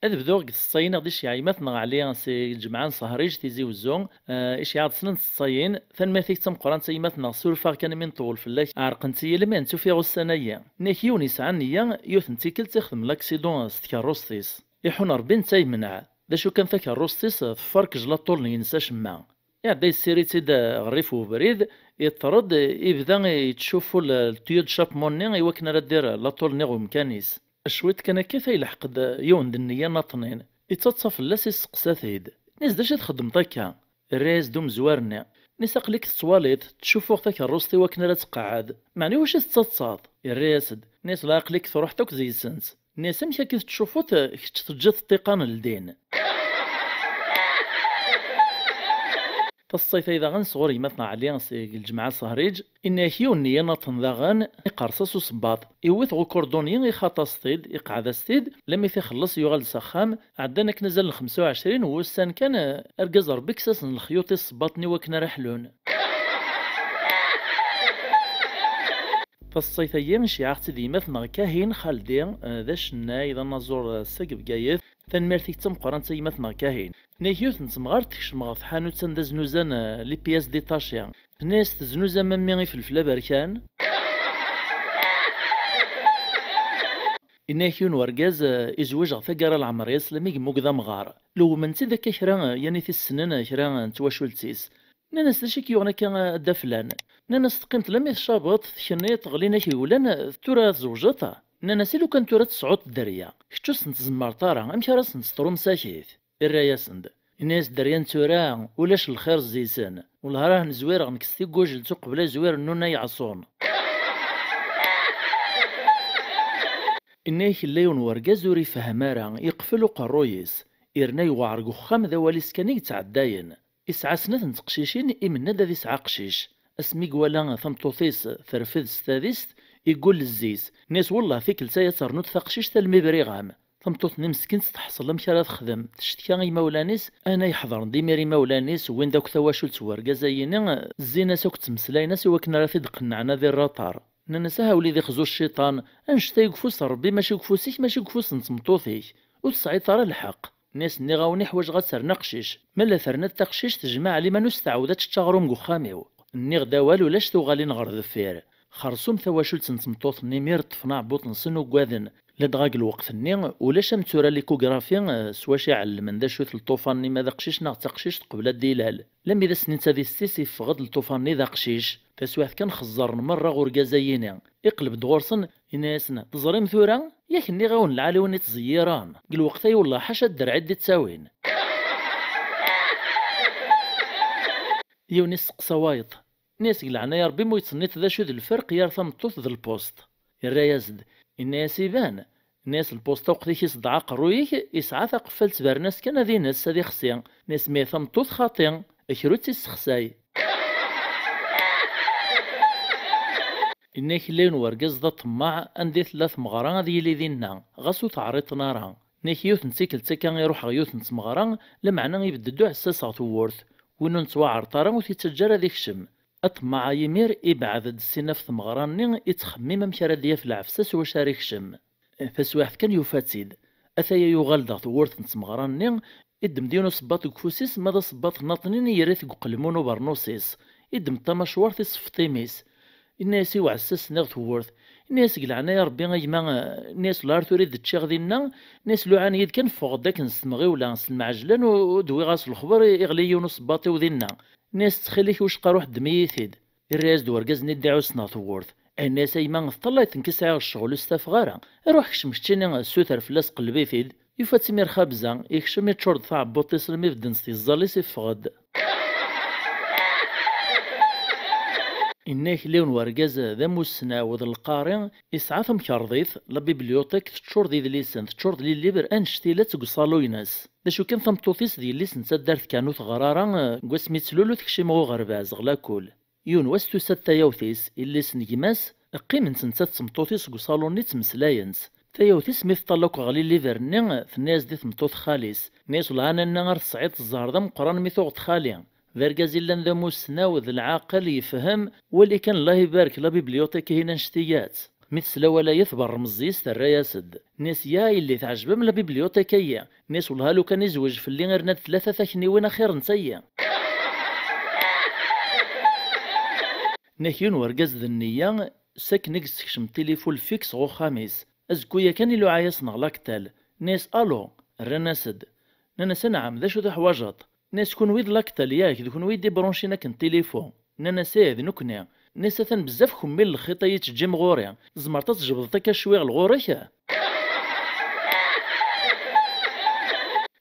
Ad bduɣ deg tseṭṭayin i ɣ-d-iceyyeɛ gma-tneɣ Ɛli si lǧemɛa n Sehrij Tizi Wezzu. Eh, iceyyeɛ-d snat n tseṭṭayin. Tanemmirt-ik d tameqqrant a gma-tneɣ, surfeɣ kan imi nṭewwel fell-ak, ɛerqent-iyi lmin, tt-ufiɣ ussan-agi. Nni-ak yiwen yesɛa nniya, yiwet n tikkelt ixdem laksiḍun s tkeṛṛust-is. Iḥun Ṛebbi netta yemneɛ. D acu kan, takeṛṛust-is teffer deg jlaṭul-nni-ines acemma. Iɛedda yessirid-tt-id ɣer rrif n ubrid, iṭṭer-d, ibda yettcuffu l-, le tuyau de charbon-nni i wakken ara d-irr laṭul-nni ɣer umkan-is. Cwiṭ kan akka, ta yelḥeq-d yiwen d nniya naṭnin. Ittaḍsa fell-as, isteqsa-t-id. Nni-as: "D acu i txeddmeḍ akka?" Irra-yas-d umezwar-nni. Nni-as: "Aql-ik tettwaliḍ, ttcuffuɣ takeṛṛust i wakken ara tqeɛɛed. Meɛna iwacu i tettaḍsaḍ?" Irra-yas-d. Nni-as: "La, aql-ik truḥeḍ akk deg-sent." Nni-as: "Amek akka i tettcuffuḍ, kečč teǧǧiḍ ṭṭiqan ldin?" Taṣṣayt-ayi daɣen sɣur gma-tneɣ Ɛli seg lǧemɛa Sehrij, inna-ak yiwen n yinaṭen daɣen iqerṣ-as usebbaḍ, iwwi-t ɣer ukurduni, ixaṭ-as-t-id, iqɛed-as-t-id, lammi t-ixelleṣ yuɣal s axxam. Ɛeddan akken azal n xemsa u ɛecrin n wussan kan, eh, argaz Ṛebbi kkes-asen lexyuṭ i ṣṣebbaṭ-nni wakken ara ḥlun. Taṣṣayt-agi iceyyeɛ-aɣ-tt-id yemma-tneɣ Kahin Xaldi, eh, d acennay, d anaẓur, eh, seg Bgayet. Tanemmirt-ik d tameqqrant a yemma-tneɣ Kahin. Nnig yiwet n temɣart tekcem ɣer tḥanut anda znuzan, eh, les pièces détachées. Tenna-yas: "Teznuzam a mmi ifelfel aberkan?" Inna-yak yiwen wergaz, eh, izweǧ ɣer taggara n leɛmer-is, lammi yemmug d amɣar. Lewmen-tt-id akka kra, eh, yanit i ssnen, eh, kra, eh, n twacult-is. Nnan-as: "D acu i k-yuɣen akka, eh, a dda flan?" Nnan-as: "Teqqimeḍ lammi tcabeḍ, tkenniḍ, ɣlin-ak yewlan, eh, tura tzewǧeḍ?" Nnan-as: "I lukan tura tesɛuḍ dderya, kečč ur sen-tzemmreḍ ara, amek ara sen-teḍrum sakit?" Irra-yasen-d. Inna-yas: "Dderya n tura, ulac lxir zzi-sen. Wellah ara nezwireɣ nekk s tigujelt uqbel azwir n nuna yeɛṣun." Inna-yak yella yiwen wergaz ur ifehhem ara, yeqfel uqerruy-is, yerna yewɛer deg uxxam, d awal-is kan i yettɛeddayen. Isɛa snat n teqcicin, imenna-d ad isɛu aqcic. Asmi iwala tameṭṭut-is terfed s tadist, iggull zzi-s. Nni-as: "Wellah tikkelt-a ad ternuḍ taqcict almi briɣ-am." Tameṭṭut-nni meskint teḥṣel amek ara texdem, tectka i yimawlan-is, ana yeḥḍren-d imir imawlan-is, wwin-d akk tawacult n wergaz-ayini, zzin-as akk ttmeslayen-as i wakken ara t-id-qennɛen ad irr aṭar. Nnan-as: "Aha wlidi, xzu cciṭan, annect-a deg ufus n Ṛebbi, mačči deg ufus-ik, mačči deg ufus n tmeṭṭut-ik. Ur tesɛiḍ ara lḥeqq." Nni-as: "Nniɣ-awen i ḥwajeɣ ad ternu aqcic. Ma la terniḍ taqcict, jmeɛ liman ur s-tɛawed ad tečč aɣrum deg uxxam-iw. Nniɣ-d awal, ulac tuɣalin ɣer deffir." Xersum tawacult n tmeṭṭut-nni mi ṭṭfen aɛebbuḍ-nsen uggaden. Ladɣa deg lweqt-nni, ulac am tura l'échographie, eh, s wacu i ɛellmen d acu-t lṭufan-nni, ma d aqcic neɣ d taqcict, qbel ad d-ilal. Lammi d ass-nni n tadist-is, iffeɣ-d lṭufan-nni d aqcic. Taswiɛt kan xeẓẓren merra urgaz-ayini. Iqleb-d ɣur-sen, yenna-yasen: "Teẓrim tura? Yak nniɣ-awen lɛali win ittẓeyyiren. Deg lweqt-a wellah ḥaca dderɛ i d-ittawin." Yiwen isteqsa wayeḍ. Nni-as: "Deg leɛnaya Ṛebbi, ma ur yettṣenniṭ d acu d lferq gar tameṭṭut d lpust?" Irra-yas-d, inna-yas: "Iban." Nni-as: "Lpust, lweqt i k-iṣeddeɛ aqerruy-ik, isɛa taqeffalt bernas kan ad ines, ad ixsi." Nni-as: "Mi tameṭṭut xaṭi, kra ur tt-issexsay." Inna-k yella yiwen wergaz d aṭemmaɛ, anda i tella tmeɣra ad yili dinna, ɣas ur t-ɛriḍen ara. Nni-ak yiwet n tikkelt akka iruḥ ɣer yiwet n tmeɣra, lameɛna ibedd-d uɛessas ɣer tewwurt. Win ur nettwaɛreḍ ara ur t-ittaǧǧa ara ad ikcem. Aṭemmaɛ-a imir ibɛed-d ssin ɣef tmeɣra-nni, ittxemmim amek ara d-yaf lɛefsa s wacu ara ikcem. Taswiɛt kan yufa-tt-id. Ataya yuɣal-d ɣer tewwurt n tmeɣra-nni, iddem-d yiwen usebbaḍ deg ufus-is, ma d asebbaḍ naṭnin, yerra-t deg uqelmun ubernus-is. Iddem-d tamacwart, iseffeḍ imi-s. Inna-yas i uɛessas-nni ɣer tewwurt. Inna-yas: "Deg leɛnaya Ṛebbi a gma," inna-yas, "wellah ar tura i d-ččiɣ dinna." Inna-yas: "Luɛan-iyi-d kan ffɣeɣ-d akken s tmeɣiwla, s lmeɛjlan, u, u d-wwiɣ-as lexber i, iɣli yiwen usebbaḍ-iw dinna." Inna-yas: "Ttxil-k, wicqa ruḥ ddem-iyi-t-id." Irra-yas-d urgaz-nni ddiɛussen ɣer tewwurt. Inna-yas: "A yemma, teṭṭalay-t nekk i sɛiɣ ccɣel, ur s-t-afeɣ ara. Ruḥ kcem keččini, ssuter fell-as, qelleb-it-id." Yufa-tt imir xabza, ikcem, iččur-d taɛebbuḍt-is almi bedden s tiẓẓal-is, iffeɣ-d. Yenna-ak yiwen wergaz d amussnaw d lqari, yesɛa tamkerḍit, la bibliothèque teččur d idlisen, teččur d les livres annect-ilat deg uṣalu-ines. D acu kan, tameṭṭut-is d yelli-s n taddart kan ur teɣri ara, deg wasmi ttlul ur tekcim ɣer uɣerbaz, ɣlakul. Yiwen wass tusa-d tayawt-is, yelli-s n gma-s, qqiment netta d tmeṭṭut-is deg uṣalu-nni ttmeslayent. Tayawt-is mi teṭṭal akk ɣer les livres-nni, tenna-yas-d i tmeṭṭut xali-s, tenna-yas: "Wellah a nanna ar tesɛiḍ zzher d ameqqran mi tuɣeḍ xali. D argaz illan d amussnaw, d lɛaqel, yefhem, wali kan, Allah ibarek, la bibliothèque-ihin annect-ilat." Mi tesla awal-ayi tberrem zzi-s, terra-yas-d. Tenna-yas: "Ya yelli, teɛjeb-am la bibliothèque-ayi?" Tenna-yas: "Wellah a lukan izweǧ fell-i irna-d tlata takniwin axir n tayi." Tenna-ak yiwen wergaz d nniya, s akken i yessekcem tilifun fixe ɣer uxxam-is. Azekka-ya kan iluɛa-yasen ɣer l'Actel. Tenna-yas: "Allô?" Rran-as-d. Nnan-as: "Anɛam, d acu teḥwajeḍ?" Nnan-as: "Kunwi d l'Actel, yak, d kunwi i d-ibruncin akken tilifun?" Nnan-as: "Ih, d nekkni." Nnan-as: "Atan bezzaf kemmel lxiṭ ay yettǧim ɣur-i. Tzemreḍ ad tjebdeḍ akka cwiɣ lɣur-k?"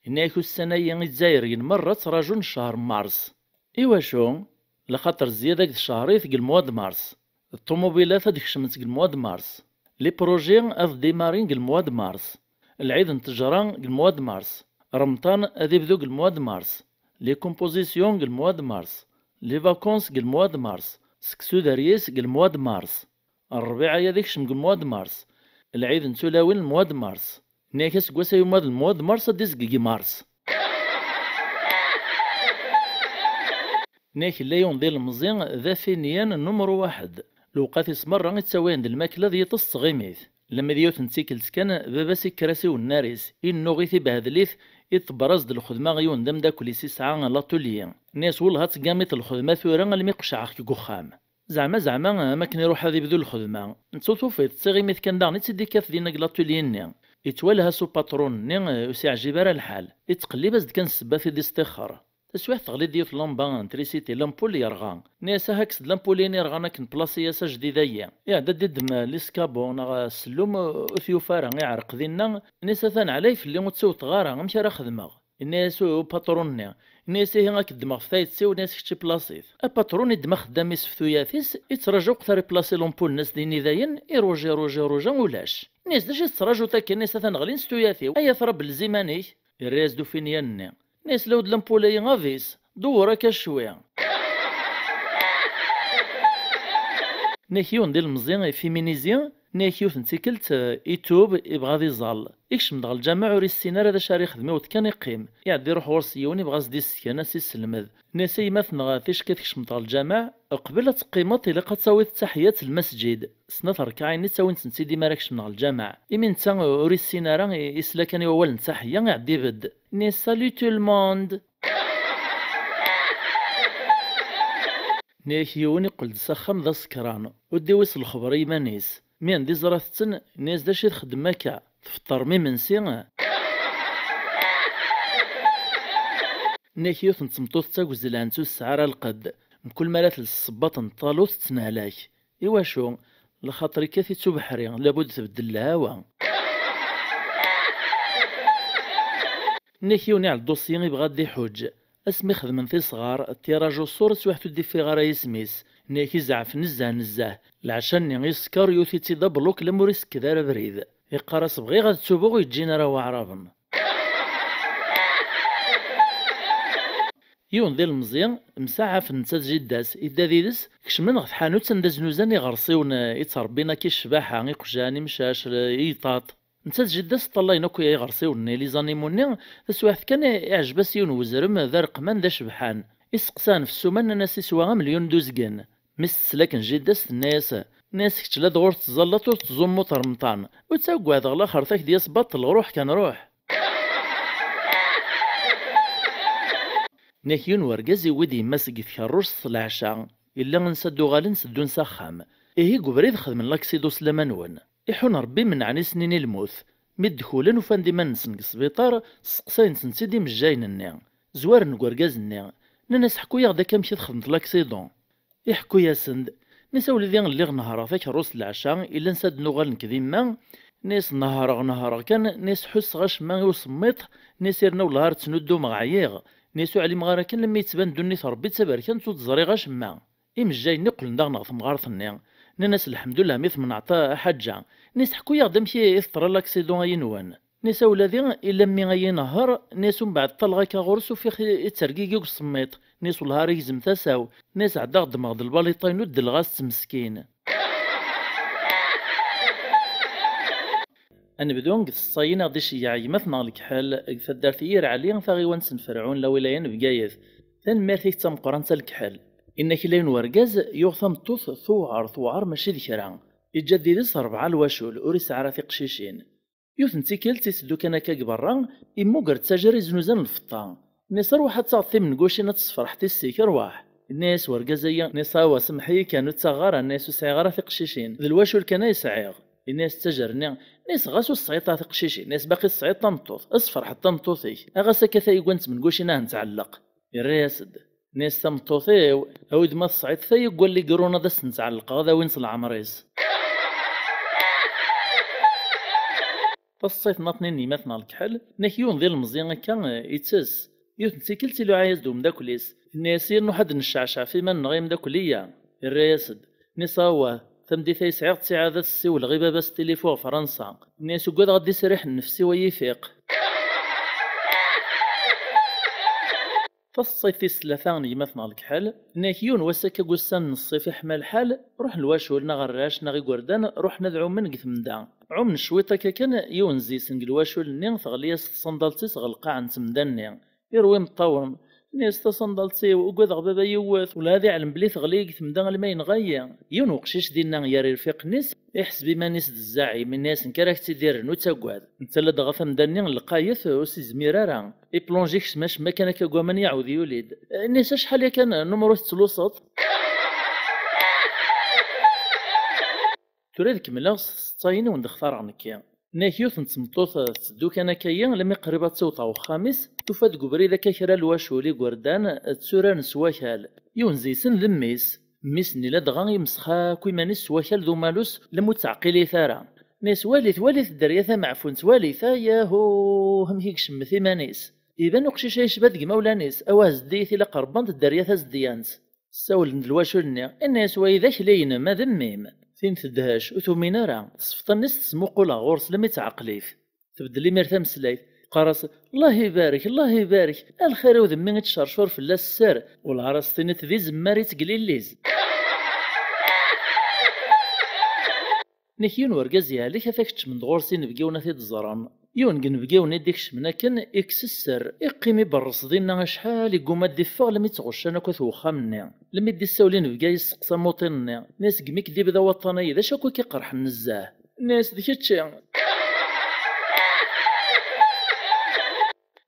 Yenna-ak ussan-ayi Izzayriyen merra ttrajun ccher n mars. Iwacu? Laxaṭer zzyada deg tcehrit deg lmwa d mars. Ṭṭumubilat ad d-kecment deg lmwa d mars. Les projets ad démarrin deg lmwa d mars. Lɛid n ttejra deg lmwa d mars. Remṭan ad ibdu deg lmwa d mars. Les compositions deg lmwa d mars. Les vacances deg lmwa d mars. Seksu d aryis deg lmwa d mars. Rrbiɛ-aya ad ikcem deg lmwa d mars. Lɛid n tulawin lmwa d mars. Nniɣ-ak aseggas-a yuma d lmwa d mars ad d-izgeg mars. Nniɣ-ak yella yiwen d ilemẓi d afinyan numru waḥed. Lewqat-is merra ittawi-d lmakla d yiṭes d tɣimit. Lemmer d yiwet n tikkelt kan, baba-s ikker-as i wennar-is, innuɣ-it, ibehden-it, iḍebber-as-d lxedma i yiwen d ameddakel-is isɛa l'atelier. Nniɣ-as: "Wellah ad tgammiḍ lxedma tura almi qecɛeɣ-k deg uxxam." Zeɛma, zeɛma, am akken iruḥ ad ibdu lxedma. Netta ur tufiḍ, d tiɣimit kan daɣen i tt-id-ikkat dinna deg l'atelier-nni. Yettwalha s upatrun-nni, ur s-iɛjib ara lḥal. Yettqellib-as-d kan ssebba i d-istixer. Taswiɛt teɣli-d yiwet lamba n trisiti, l'ampoule yerɣa. Nniɣ-as: "Aha, kkes-d l'ampoule-in yerɣan akken, plasi-as ajdid-ayi." Iɛedda ad d-iddem liskabu neɣ ssellum, ur t-yufi ara, iɛreq dinna. Nniɣ-as: "Atan ɛlay fell-i, ur tt-wteɣ ara, amek ara xedmeɣ?" Yenna-yas u-, upatrun-nni, yenna-yas: "Ihi ad k-ddmeɣ ɣef tayet-iw, nniɣ-as kečč i plasi-t." Apatrun iddem axeddam-is ɣef tuyat-is, ittraǧu akk tara iplasi l'ampoule-nni-s din i dayen, iruja, iruja, iruja, ulac. Yenna-yas: "D acu i tettraǧuḍ akka?" Yenna-yas: "Atan ɣlin s tuyat-iw." "Ay at Rebbi, lzim-anik!" Yerra-yas-d ufinyan-nni. Yenna-yas: "Lewd l'ampoule-ayi avis, dewwer akka cwi." Nniɣ-ak yiwen d ilemẓi ifiminizi, nniɣ-ak yiwet n tikkelt, eh, itub, ibɣa ad iẓall. Ikcem-d ɣer lǧameɛ, ur issin ara d acu ara ixdem, iwweḍ kan iqqim. Iɛedda iruḥ ɣur-s yiwen, ibɣa ad s-d-issken, ad s-isselmed. Nniɣ-as: "A yemma-tneɣ, ticki ad tkecmeḍ ɣer lǧameɛ, qbel ad teqqimeḍ, ilaq ad tawiḍ ttaḥiyat n lmasǧid. Snat rrkaɛin-nni ttawin-tent-id imi ara kecmen ɣer lǧameɛ." Imi netta ur issin ara, i-, isla kan i wawal n ttaḥiya, iɛedda ibedd. Nniɣ-as: "Salut tout le monde!" Nniɣ-ak yiwen iqqel-d s axxam d asekran, ur d-iwis lexber i yiman-is. Mi anda iẓra-ten, nniɣ-as: "D acu i txeddmem akka? Tfeṭṭrem imensi?" Nniɣ-ak yiwet n tmeṭṭut d tagezlant, ur tesɛi ara lqedd. Mkul mi ara tels ssebbaṭ n ṭṭalu, tettnehlak. Iwacu? Lxaṭer ikkat-itt ubeḥri, labud tbeddel lhawa. Nniɣ-ak yiwen iɛelḍusi ibɣa ad d-iḥuǧ. Asmi xedmen tisɣar, tiraj uṣur, taswiɛt ur d-iffiɣ ara yisem-is. Nniɣ-ak izeɛf nezzeh nezzeh. Lɛecca-nni yeskeṛ, yewwet-itt-id abluk, lemmer ur isekked ara abrid. Iqqar-as: "Bɣiɣ ad tubuɣ ur yeǧǧin ara waɛraben." Yiwen d ilemẓi, msaɛafen netta d jidda-s, idda did-s, kecmen ɣer tḥanut anda znuzan iɣersiwen, eh, i ttṛebbin akka i ccbaḥa, iqjan, imcac, eh, iyṭaṭ. Netta d jidda-s ṭṭalayen akk iɣersiwen-nni, les animaux-nni, taswiɛt kan iɛjeb-as yiwen wezrem d areqman d acebḥan. Isteqsan ɣef ssuma, nnan-as iswa amelyun d uzgen. Mi s-tesla akken jidda-s, tenna-yas, tenna-yas: "Kečč la d ɣur teẓẓalleḍ ur teẓummuḍ remṭan. Ur ttaggadeɣ, laxert ad k-d-yas baṭel, ruḥ kan ruḥ." Nniɣ-ak yiwen wergaz iwwi-d yemma-s deg tkerrust s leɛca. Yella ansa d-uɣalen tteddun s axxam. Ihi deg ubrid xedmen laksidu s laman-nwen. Iḥun Rebbi, menɛen i snin i lmut. Mi d-dkulen ufan-d iman-nsen deg sbiṭar, sseqsayen-tent-id imejjayen-nni. Zwaren deg urgaz-nni. Nnan-as: "Ḥku-yaɣ-d akka amek i txedmeḍ laksidu." Iḥekku-yasen-d. Nni-as: "A wlidi, lliɣ nehhreɣ takerrust leɛca, illa ansa d-nuɣal nekk d yemma." Nni-as: "Nehhreɣ, nehhreɣ kan." Nni-as: "Ḥusseɣ acemma i usemmiḍ." Nni-as: "Irna wellah ar ttnuddumeɣ, ɛyiɣ." Nni-as: "Ur ɛlimeɣ ara kan lemmi yettban ddunit Rebbi d taberkant ur d-ẓriɣ acemma." Imejjayen-nni qqlen daɣen ɣer temɣart-nni. Nnan-as: "Lḥemdullah mi temneɛt a Ḥaǧǧa." Nni-as: "Ḥku-yaɣ-d amek i teḍra laksiḍun-ayi-nwen." Nni-as: "A wladi, ila mmi-ayi inehher." Nni-as: "Umbeɛd ṭṭaleɣ akka ɣur-s, ufiɣ-t ittergigi deg usemmiḍ." Nni-as: "Wellah ara igzem tasa-w." Nni-as: "Ɛeddaɣ ddmeɣ-d lbaliṭa-inu, ddleɣ-as-tt meskin." Ad nebdu deg tseḍsa-yi i ɣ-d-iceyyeɛ gma-tneɣ Lekḥel deg taddart Yir Ɛli, taɣiwant n Ferɛun, lawilaya n Bgayet. Tanemmirt-ik d tameqqrant a Lekḥel. Inna-k illa yiwen wergaz yuɣ tameṭṭut tewɛer, tewɛer mačči d kra. Iǧǧa-d yid-s rebɛa lwacul, ur isɛi ara tiqcicin. Yiwet n tikkelt iteddu kan akka deg berra, immuger ttajer iznuzan lfeṭṭa. Nni-as: "Rwaḥ ad taɣeḍ timengucin ad tesferḥeḍ tissi-k, rwaḥ." Inna-yas wergaz-ayi, nni-as: "Awa, semmeḥ-iyi kan, ur ttaɣeɣ ara." Nni-as: "Ur sɛiɣ ara tiqcicin, d lwacul kan ay sɛiɣ." Inna-yas ttajer-nni, nni-as: "Ɣas ur tesɛiḍ ara tiqcicin," nni-as, "baqi tesɛiḍ tameṭṭut, sferḥeḍ tameṭṭut-ik, a ɣas akka tayegwa n tmengucin ad ten-tɛelleq." Irra-yas-d, nni-as: "Tameṭṭut-iw, awi-d ma tesɛiḍ tayegwa n ligruna ad as-ten-tɛelleqeɣ, ad awin s leɛmer-is." Taseḍsayt nniḍen n yemma-tneɣ Lekḥel, nni-ak yiwen d ilemẓi akka, eh, ittess. Yiwet n tikkelt iluɛa-yas-d umeddakel-is. Tenna-yas: "Yernu ḥad necceɛceɛ f iman-nneɣ a yemeddakel-iya." Irra-yas-d, nni-as: "Awah, tameddit ay sɛiɣ ttiɛad ad ssiwleɣ i baba-s s tilifu ɣer Fransa." Nni-as: "Ugadeɣ ad d-isriḥ nnefs-iw ay ifiq." Taseḍsayt tis tlata n gma-tneɣ Lekḥel, nni-ak yiwen wass akka deg ussan n ṣṣif iḥma lḥal, ruḥen lwacul neɣ arrac neɣ igerdan ruḥen ad ɛummen deg temda. Ɛummen cwiṭ akka kan, yiwen zi-sen deg lwacul-nni teɣli-yas tṣandalt-is ɣer lqaɛ n temda-nni. Irwi imeṭṭawen, nni-as: "Taṣandalt-iw, ugadeɣ baba yiwet, ula ad iɛlem belli teɣli deg temda alma yenɣa-yi." Yiwen uqcic dinna yerra irfiqen-is, iḥseb iman-is d zzaɛim, inna-yas: "Nekk ara k-tt-id-irren, ur ttagad." Netta ladɣa tamda-nni lqayet, ur s-izmir ara. Iplonji kecm acemma kan akka deg waman, iɛawed yuli-d. Nni-as: "Acḥal yakan numru tettluseḍ?" Tura ad kemmleɣ s tseḍsayin i wen-d-xtareɣ nekki. Nni-ak yiwet n tmeṭṭut, eh, tetteddu kan akka-yi, lammi qrib ad tewweḍ ɣer uxxam-is, tufa-d deg ubrid akka kra n lwacul igerdan, eh, tturaren s wakal. Yiwen zi-sen d mmi-s. Mmi-s-nni ladɣa imsex akk iman-is s wakal d umalus, lammi ur tt-teɛqilit ara. Nni-as: "Walit, walit dderya tameɛfunt, walit, ayahu, amek i icemmet iman-is. Iban uqcic-a yecba deg imawlan-is, awah zeddi-it ilaq rbant dderya tazedyant." Ssawlen-d lwacul-nni, inna-yas: "Wayi d akli-inem, ma d mmi-m." Tin tedhec, ur tumin ara. Tesfeḍ allen-is tesmuqul ɣur-s, lammi teɛqel-it. Tbeddel imir tameslayt, teqqar-as: "Allah ibarek, Allah ibarek, a lxir-iw d mmi i tcercur fell-as sser, wellah ara s-tiniḍ d izemmar i ttegliliz." Nni-ak yiwen urgaz yehlek, ata keččmen-d ɣur-s inebgiwen ad t-id-ẓren. Yiwen deg inebgiwen i d-ikecmen akken, ikkes sser, iqqim iberres dinna acḥal, igguma ad d-iffeɣ, lammi ttɣuccan akk at wexxam-nni. Lammi d-issawel inebgi, yesteqsa amuṭin-nni, nni-as: "Segmi k-d-ibda waṭṭan-ayi, d acu akk i k-iqerḥen nezzeh?" Nni-as: "D kečči."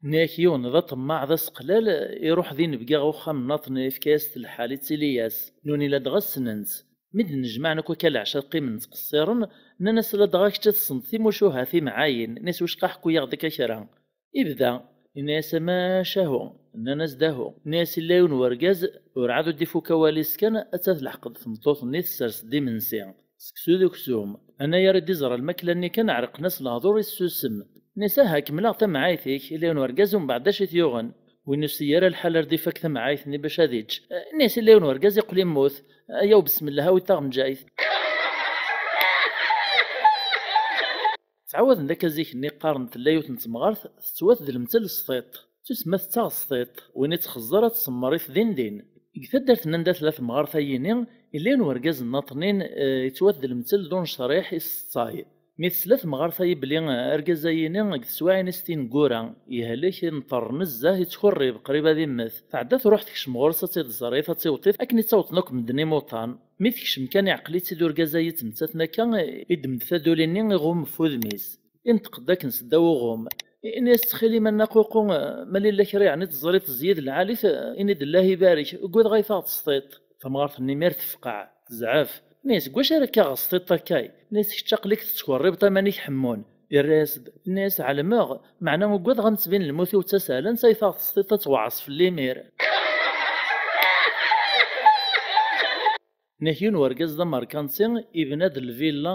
Nni-ak yiwen d aṭemmaɛ, d aseqlal, iruḥ d inebgi ɣer uxxam n naṭni, ifka-yas-t lḥal, ittili-yas. Nuni ladɣa ssnen-tt. Mi d-nnejmaɛen akk akka leɛca, qqimen ttqeṣṣiren, nnan-as: "Ladɣa kečč ad tessneḍ timucuha, timɛayin." Nni-as: "Wicqa, ḥku-yaɣ-d akka kra." Ibda, inna-yas: "Amacahu." Nnan-as: "Dahu." Nni-as: "Illa yiwen wergaz, urɛad ur d-ifuk awal-is kan, atta tleḥqeḍ tmeṭṭut-nni tessers-d imensi. Seksu d uksum. Anayer i d-iẓra lmakla-nni kan, ɛerqen-as lehdur, issusem." Nni-as: "Aha, kemmleɣ tamɛayt-ik, illa yiwen urgaz, umbeɛd d acu i t-yuɣen? Win ur s-iyi ara lḥal ar d-ifak tamɛayt-nni bac ad ičč." Nni-as: "Illa yiwen urgaz, iqqel immut. Ayaw, besmellah, awi-d taɣenǧayt." Ttɛawaden-d akka zik-nni, qqaren tella yiwet n temɣart tettwat d lemtel s tiṭ. Tusemma tettaɣ s tiṭ. Win i txeẓẓer ad tsemmer-it din din. Deg taddart-nni anda tella temɣart-ayini, yella yiwen wergaz n naṭnin, eh, yettwat d lemtel d unecriḥ, iseṭṭay. Mi tesla temɣart-ayi belli, eh, argaz-ayini deg teswiɛin-is tineggura yehlek, inṭer nezzeh, ittkurrib, qrib ad immet. Tɛedda truḥ tekcem ɣur-s ad tt-id-tẓer, ad tt-iweṭṭit akken i ttawṭen akk medden imuṭan. Mi tekcem kan, iɛqel-itt-id urgaz-ayi ttmettaten akka, iddem-d taduli-nni, iɣumm f udem-is. Inṭeq-d akken seddaw uɣum. Ini-as: "Ttxil-m a Nna Ququ, ma lilla kra yeɛni teẓriḍ tezzi-d lɛali-t, ini-d Allah ibarek, ugadeɣ ay taɣeḍ s tiṭ." Tamɣart-nni imir tefqeɛ, tezɛef. Ini-as: "Seg wacu ara kkaɣeɣ s tiṭ akkay?" Ini-as: "Kečč aql-ik tettkerribeḍ aman-ik ḥemmun." Irra-yas-d, ini-as: "Ɛelmeɣ, meɛna ugadeɣ ad nettbin lmut-iw d tasahlent, ay taɣeḍ s tiṭ ad tewɛeṛ fell-i imir." Nni-ak yiwen wergaz d amerkanti, ibna-d lvilla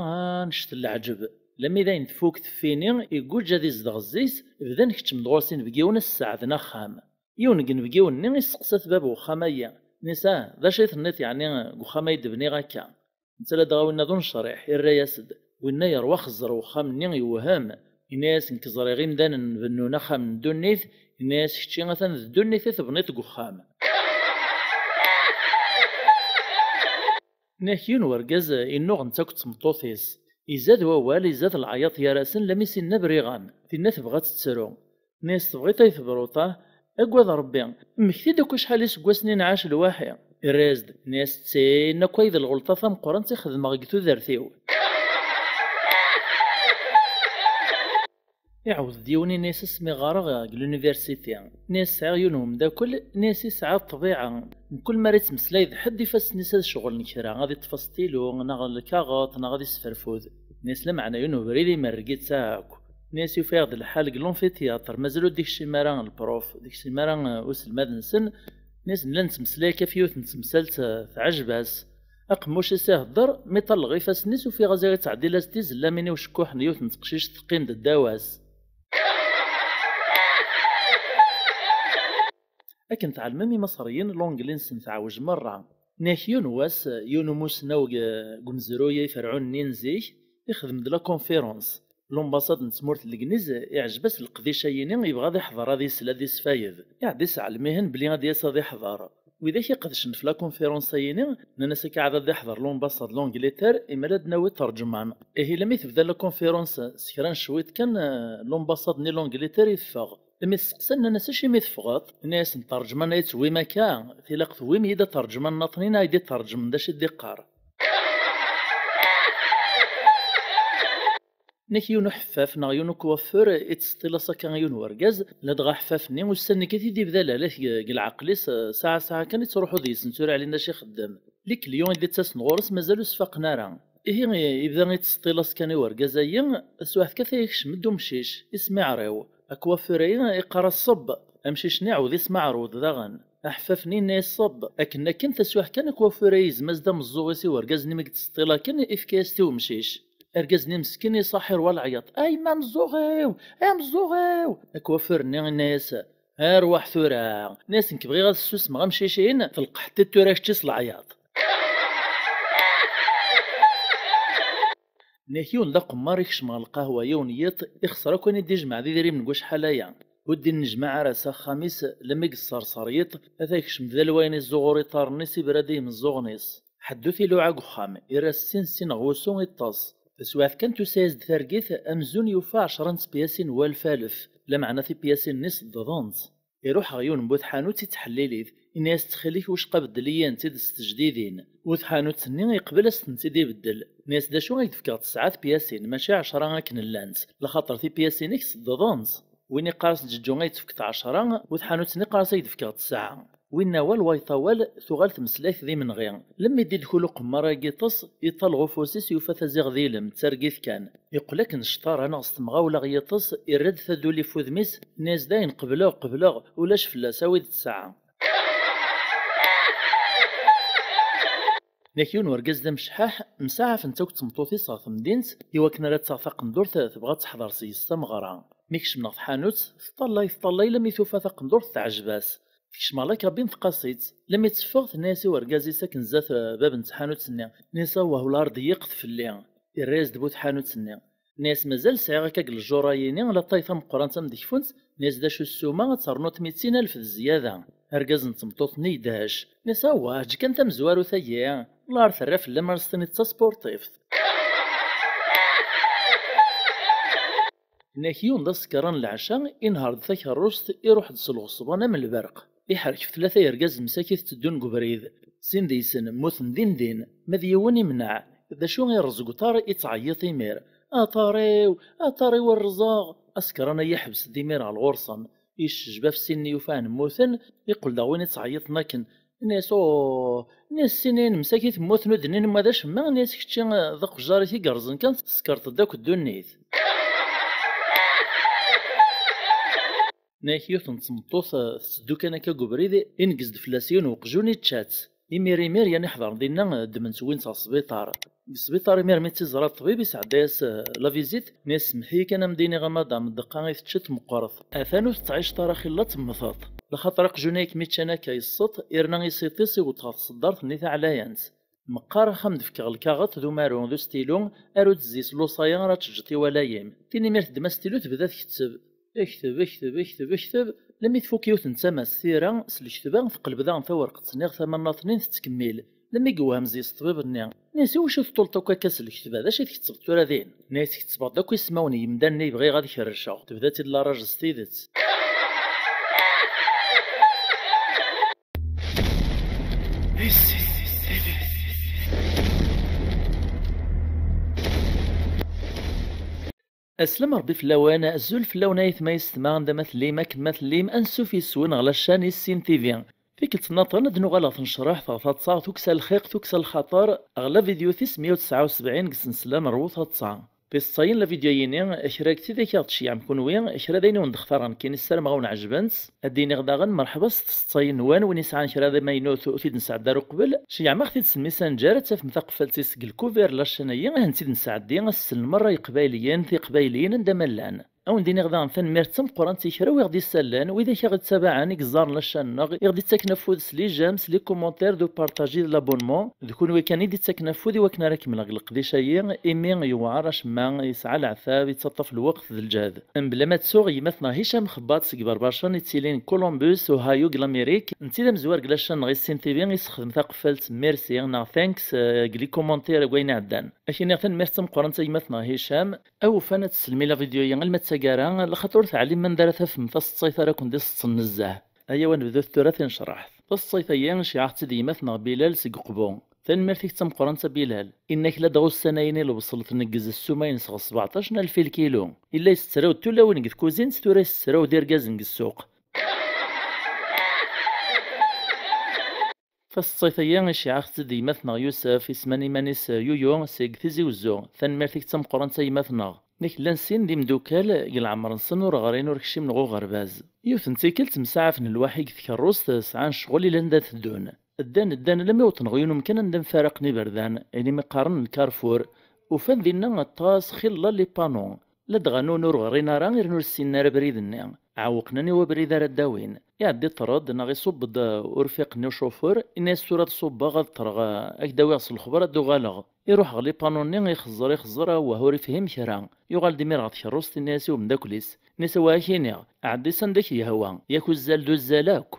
annect n leɛǧeb. Lammi d ayen tfuk teffini, iguǧǧ ad izdeɣ zzi-s, bdan keččmen-d ɣur-s inebgiwen ad s-sseɛden axxam. Yiwen deg inebgiwen-nni isteqsa-t bab uxxam-ayi, Nisa, d acu i tenniḍ yeɛni deg uxxam ay d-bniɣ akka? Netta la dɣa winna d unecriḥ, irra-yas-d. Winna yerwa xeẓẓer uxxam-nni yewhem. Yenna-yas, nekk ẓriɣ imdanen bennun axxam n ddunit, yenna-yas, kečči atan d ddunit i tebniḍ deg uxxam. Nnak yiwen wergaz innuɣ netta akked tmeṭṭut-is. Izad wawal, izad leɛyaḍ gar-asen, lammi s-inna briɣ-am. Tinna tebɣa ad tettru. Nni-as, tebɣiḍ ay tebruḍ, ah? Agad Rebbi, mmekti-d akk acḥal iseggasen i nɛac lwaḥi. Irra-yas-d, nni-as, d tin akk ay d lɣelṭa tameqqrant i xedmeɣ deg tudert-iw. Iɛawed-d yiwen, inna-yas, asmi ɣɣareɣ deg l'université, inna-yas, sɛiɣ yiwen umeddakel, inna-yas, yesɛa ṭṭbiɛa, mkul mi ara yettmeslay d ḥedd, ifassen-is ad ceɣlen kra, ad iṭṭef astilu neɣ lkaɣeṭ neɣ ad isferfud. Inna-yas, lameɛna yiwen ubrid imerreg-itt akk. Inna-yas, yufa-yaɣ-d lḥal deg l'amphithéâtre, mazal ur d-ikcim ara lprof, ur d-ikcim ara uselmad-nsen. Inna-yas, nella nettmeslay akka ɣef yiwet n temsalt, teɛjeb-as. Aqemmuc-is ihedder, mi ṭalleɣ ifassen-is, ufiɣ-as iɣ ittɛeddil-as-d tizella-m-in i ucekkuḥ n yiwet n teqcict teqqim-d ddaw-as. Akken tɛelmem, imaṣriyen l'anglais-nsen teɛwej merra. Nnak yiwen wass, yiwen umusnaw deg, deg umezruy iferɛunen-nni n zik, ixdem-d la conférence. L'ambassade n tmurt n Legniz iɛjeb-as leqdic-ayini, yebɣa ad iḥḍer, ad isel, ad isfayed. Iɛedda iseɛlem-ihen belli ad d-yas ad iḥḍer. Widak iqedcen ɣef la conférence-ayini, nnan-as akka ɛad ad iḥḍer l'ambassade l'Angleterre, imi ad d-nawi ṭerǧman. Ihi, lammi tebda la conférence s kra n cwiṭ kan, eh, l'ambassade-nni l'Angleterre yeffeɣ. Imi testeqsan, nnan-as, acimi teffɣeḍ? Inna-yasen, ṭerǧman ay tewwim akka, tilaq tewwim-iyi-d aṭerǧman nniḍen ad yi-d-iṭerǧmen d acu i d-iqqar. Nnak yiwen uḥeffaf neɣ yiwen ukwafur ittseṭṭil-as akka yiwen wergaz, ladɣa aḥeffaf-nni ussan-nni kan i t-id-ibda lehlak deg, deg lɛeql-is, saɛa saɛa kan ittruḥu deg-sen, tura ɛlin d acu ixeddem. Likliyon i d-ittasen ɣur-s mazal ur sfaqen ara. Ihi, ibda ittseṭṭil-as kan i wergaz-ayi, taswiɛt kan yekcem-d umcic, isem iɛriw. Akwafur-ayi iqqar-as ṣebb, amcic-nni iɛawed isem aɛrud daɣen. Aḥeffaf-nni yenna-yas ṣebb, akken akken taswiɛt kan akwafur-ayi yezmaz-d ameẓẓuɣ-is i wergaz-nni mi yettseṭṭil akken, ifka-yas-t i umcic. Argaz-nni meskin iṣaḥ irwa leɛyaḍ, a yemma ameẓẓuɣ-iw, a ameẓẓuɣ-iw! Akwafur-nni yenna-yas, arwaḥ tura, nni-as nekk bɣiɣ ad ssusmeɣ amcic-in, telqeḥ-t-id tura kečči s leɛyaḍ. Nnak yiwen d aqemmar ikcem ɣer lqahwa yiwen yiḍ, ixṣer akk ayen i d-ijmeɛ d idrimen deg wacḥal-aya. Ur d-innejmaɛ ara s axxam-is, lemmi yesserser yiḍ, ata yekcem d alwayen iẓẓuɣur iṭarren-is, ibra-d i yimeẓẓuɣen-is. Ḥedd ur t-iluɛa deg uxxam, irra ssin ssin ɣer wusu, iṭṭes. Taswiɛt kan tusa-yas-d targit, amzun yufa ɛecra n tepyasin n walef alef, lameɛna tipyasin-nni seddḍent. Iruḥ ɣer yiwen n bu tḥanut ittḥellil-it, inna-yas, ttxil-k, wicqa beddel-iyi-tent-id s tejdidin. Bu tḥanut-nni iqbel ad s-tent-id-ibeddel. Inna-yas, d acu ay d-fkeɣ tesɛa tepyasin, mačči ɛecra akken llant, laxaṭer tipyasin-ik seddḍent. Win iqqar-as ǧeǧǧu ay d-tefkeḍ ɛecra, bu tḥanut-nni iqqar-as ay d-fkeɣ tesɛa. Winna awal wayeṭ awal, tuɣal tmeslayt d imenɣi. Lemmi d-idkul uqemmar-agi iṭṭes, iṭal ɣef ufus-is, yufa-t aziɣ d ilem, d targit kan. Iqqel akken cṭara neɣ s temɣawla ɣ yiṭes, irra-d taduli f wudem-is, inna-yas dayen qebleɣ, qebleɣ, ulac fell-as, awi-d ttesɛa. Yak yiwen urgaz d amecḥaḥ, msaɛafent akk d tmeṭṭut-is ɣer temdint, iwakken ara d-taɣ taqendurt tebɣa ad teḥḍer seg-s tameɣra. Mi kecmen ɣer tḥanut, teṭṭallay, teṭṭallay, lammi tufa taqendurt teɛjeb-as. Tekcem ɣer la cabine, teqqas-itt. Lammi teffeɣ, tenna-yas i urgaz-is akken zdat, eh, bab n tḥanut-nni. Tenna-yas, awah, wala ar d-yiqet fell-i. Irra-yas-d bu tḥanut-nni. Nni-as, mazal sɛiɣ akka deg lejur-ayini latay tameqqrant am degfunt. Nni-as, d acu ssuma? Ad ternuḍ mitin alef d zzyada. Argaz n tmeṭṭut-nni yedhec. Nni-as, awah, eǧǧ kan tamezwarut-agi. Wala ar terra fell-am ar s-tiniḍ d taspurtift. Nnak yiwen d asekran n leɛca, inher-d takerrust, iruḥ-d s lɣeṣban am lberq. Iḥerkef tlata yergazen msakit tteddun deg ubrid. Sin deg-sen mmuten din din, ma d yiwen imneɛ. D acu, irreẓ deg uṭar, ittɛeyyiṭ imir. Aṭar-iw, aṭar-iw rrẓeɣ! Asekran-a yeḥbes-d imir ɣer lɣur-sen. Yeccejbaf sin-nni yufan mmuten, iqqel daɣ win ittɛeyyiṭen akken. Nni-as, oh, nni-as, sin-in msakit mmuten ur d-nnin ma d acemma, nni-as, kečči d aqejjar i t-igerrzen kan, tessekreḍ-d akk ddunit. Nni-ak yiwet n tmeṭṭut, eh, tetteddu kan akka deg ubrid, ineggez-d fell-as yiwen uqjun, ičča-tt. Imir imir, yan iḥḍren dinna, eh, ddmen-tt wwin-tt ɣer sbiṭar. Deg sbiṭar imir mi tt-iẓra ṭṭbib, isɛedda-yas, eh, la visite, nni-as, semmeḥ-iyi kan ad m-d-iniɣ a madam, ddeqqa i teččiḍ meqqret. Atan ur tettɛiceḍ ara xilla temmteḍ. Lxaṭer aqjun-a i kem-iččan akka yesseṭ, irna isiṭ-is iwet ɣer tṣeddart-nni taɛlayant. Meqqar axxam d-fkeɣ lkaɣeṭ d umaru d ustilu, aru-d zzi s lewṣaya ara teǧǧeḍ i walayem. Tin imirt ddem astilu tebda tketteb. Kteb, kteb, kteb, kteb, lammi tfuk yiwet n tama s tira, s lekdeb-a teqleb daɣen tawerqet-nni ɣer tama nnaṭnin tettkemmil. Lammi yewhem zzi-s ṭṭbib-nni. Nni-as: "I wacu teṭṭuleḍ akk akka s lekdeb-a? D acu i tkettbeḍ tura din?" Nni-as: "Kettbeɣ-d akk ismawen n yimdanen i bɣiɣ ad kerrceɣ." Tebda-tt-id la rage s tidet. Aslam Rebbi fell-awen, azul fell-awen ayetma yessetma, anda ma tellim, akken ma tellim, ansuf yes-wen ɣer la chaîne Issin T V. Tikkelt nniḍen ad nuɣal ɣer tnecreḥt, ɣer taḍsa, tukksa lxiq, tukksa lxaṭer, ɣer la vidéo tis meyya u tesɛa u sebɛin deg sensla n Rwu Taḍsa. Tiseḍsayin n la vidéo-yini, kra deg tid i aɣ-d-tceyyɛem kunwi, kra d ayen i wen-d-xtareɣ nekkini ssarameɣ a wen-ɛejbent. Ad d-iniɣ daɣen merḥba s tseḍsayin-nwen, win yesɛan kra d amaynut ur t-id-nesɛedda ara uqbel, ceyyɛem-aɣ-t-id s lmisanǧer, ad tafem taqeffalt-is deg lkuver n la chaîne-ayi, ad tent-id-nesɛeddi, ad s-sellen merra Iqbayliyen, Tiqbayliyin anda ma llan. A wen-d-iniɣ daɣen tanemmirt d tameqqrant i kra wi ɣ-d-isellen, widak i ɣ-ittabaɛen, i yeẓẓaren la chaîne-nneɣ, i ɣ-d-ittaknaffud s les j'aime, s les commentaires, d upartaji, d l'abonnement. D kunwi kan i d-ittaknaffud i wakken ara kemmleɣ deg leqdic-ayi, imi yewɛer acemma, yesɛa leɛtab, yettaṭṭaf lweqt d lǧehd. Mebla ma ttuɣ, gma-tneɣ Hicam Xebbaṭ seg Berbercen, ittilin Columbus, Ohio, deg Lamirik, netta d amezwar deg la chaîne-nneɣ Issin T V, yessexdem taqeffalt merci neɣ thanks, eh, deg les commentaires deg wayen iɛeddan. Ad k-iniɣ tanemmirt d tameqqrant a gma-tneɣ Hicam. Awufan ad teslem i la vidéo-yi alma d taggara, laxaṭer ur teɛlim anda ara tafem taseḍsayt ara ken-d-iseḍsen nezzeh. Ayaw ad nebdut tura tinecreḥt. Taseḍsayt-agi, iceyyeɛ-aɣ-tt-id gma-tneɣ Bilal seg Uqbu. Tanemmirt-ik d tameqqrant a Bilal. Inna-k ladɣa ussan-ayi-nni lebṣel tneggez ssuma-ines ɣer sbeɛṭac n alef lkilu. Illa yessetrawd tulawin deg tkuzint, tura yessetrawd irgazen deg ssuq. Taseḍsayt-agi, iceyyeɛ-aɣ-tt-id gma-tneɣ Yusef, isman iman-is Yuyu, seg Tizi Wezzu. Tanemmirt-ik d tameqqrant a gma-tneɣ. Nek llan sin d imeddukal, deg leɛmer-nsen ur ɣrin ur kcimen ɣer uɣerbaz. Yiwet n tikkelt msaɛafen lwaḥi deg tkerrust, sɛan ccɣel ilan da teddun. Ddan, ddan, alammi wwḍen ɣer yiwen umkan anda mfaraqen iberdan, ayen imi qqaren lkarfur. Ufan dinna aṭas xilla les panneaux. Ladɣa nun ur ɣrin ara, irna ur ssinen ara abrid-nni. Ɛewqen-anen i wabrid ara d-awin. Iɛedda iṭṭerḍ neɣ iṣubb-d urfiq-nni ucufur, inna-yas: "Tura ad ṣubbeɣ, ad ṭṭreɣ, ad k-d-awiɣ s lexber, ad d-uɣaleɣ." Iruḥ ɣer les panneaux-nni, ixeẓẓer, ixeẓẓer, awah, ur ifhim kra. Yuɣal-d imir ɣer tkerrust, inna-yas i umeddakel-is. Inna-yas: "Awah, ad k-iniɣ, ɛeddi s anda k-yehwa, yak uzzal d uzzal akk."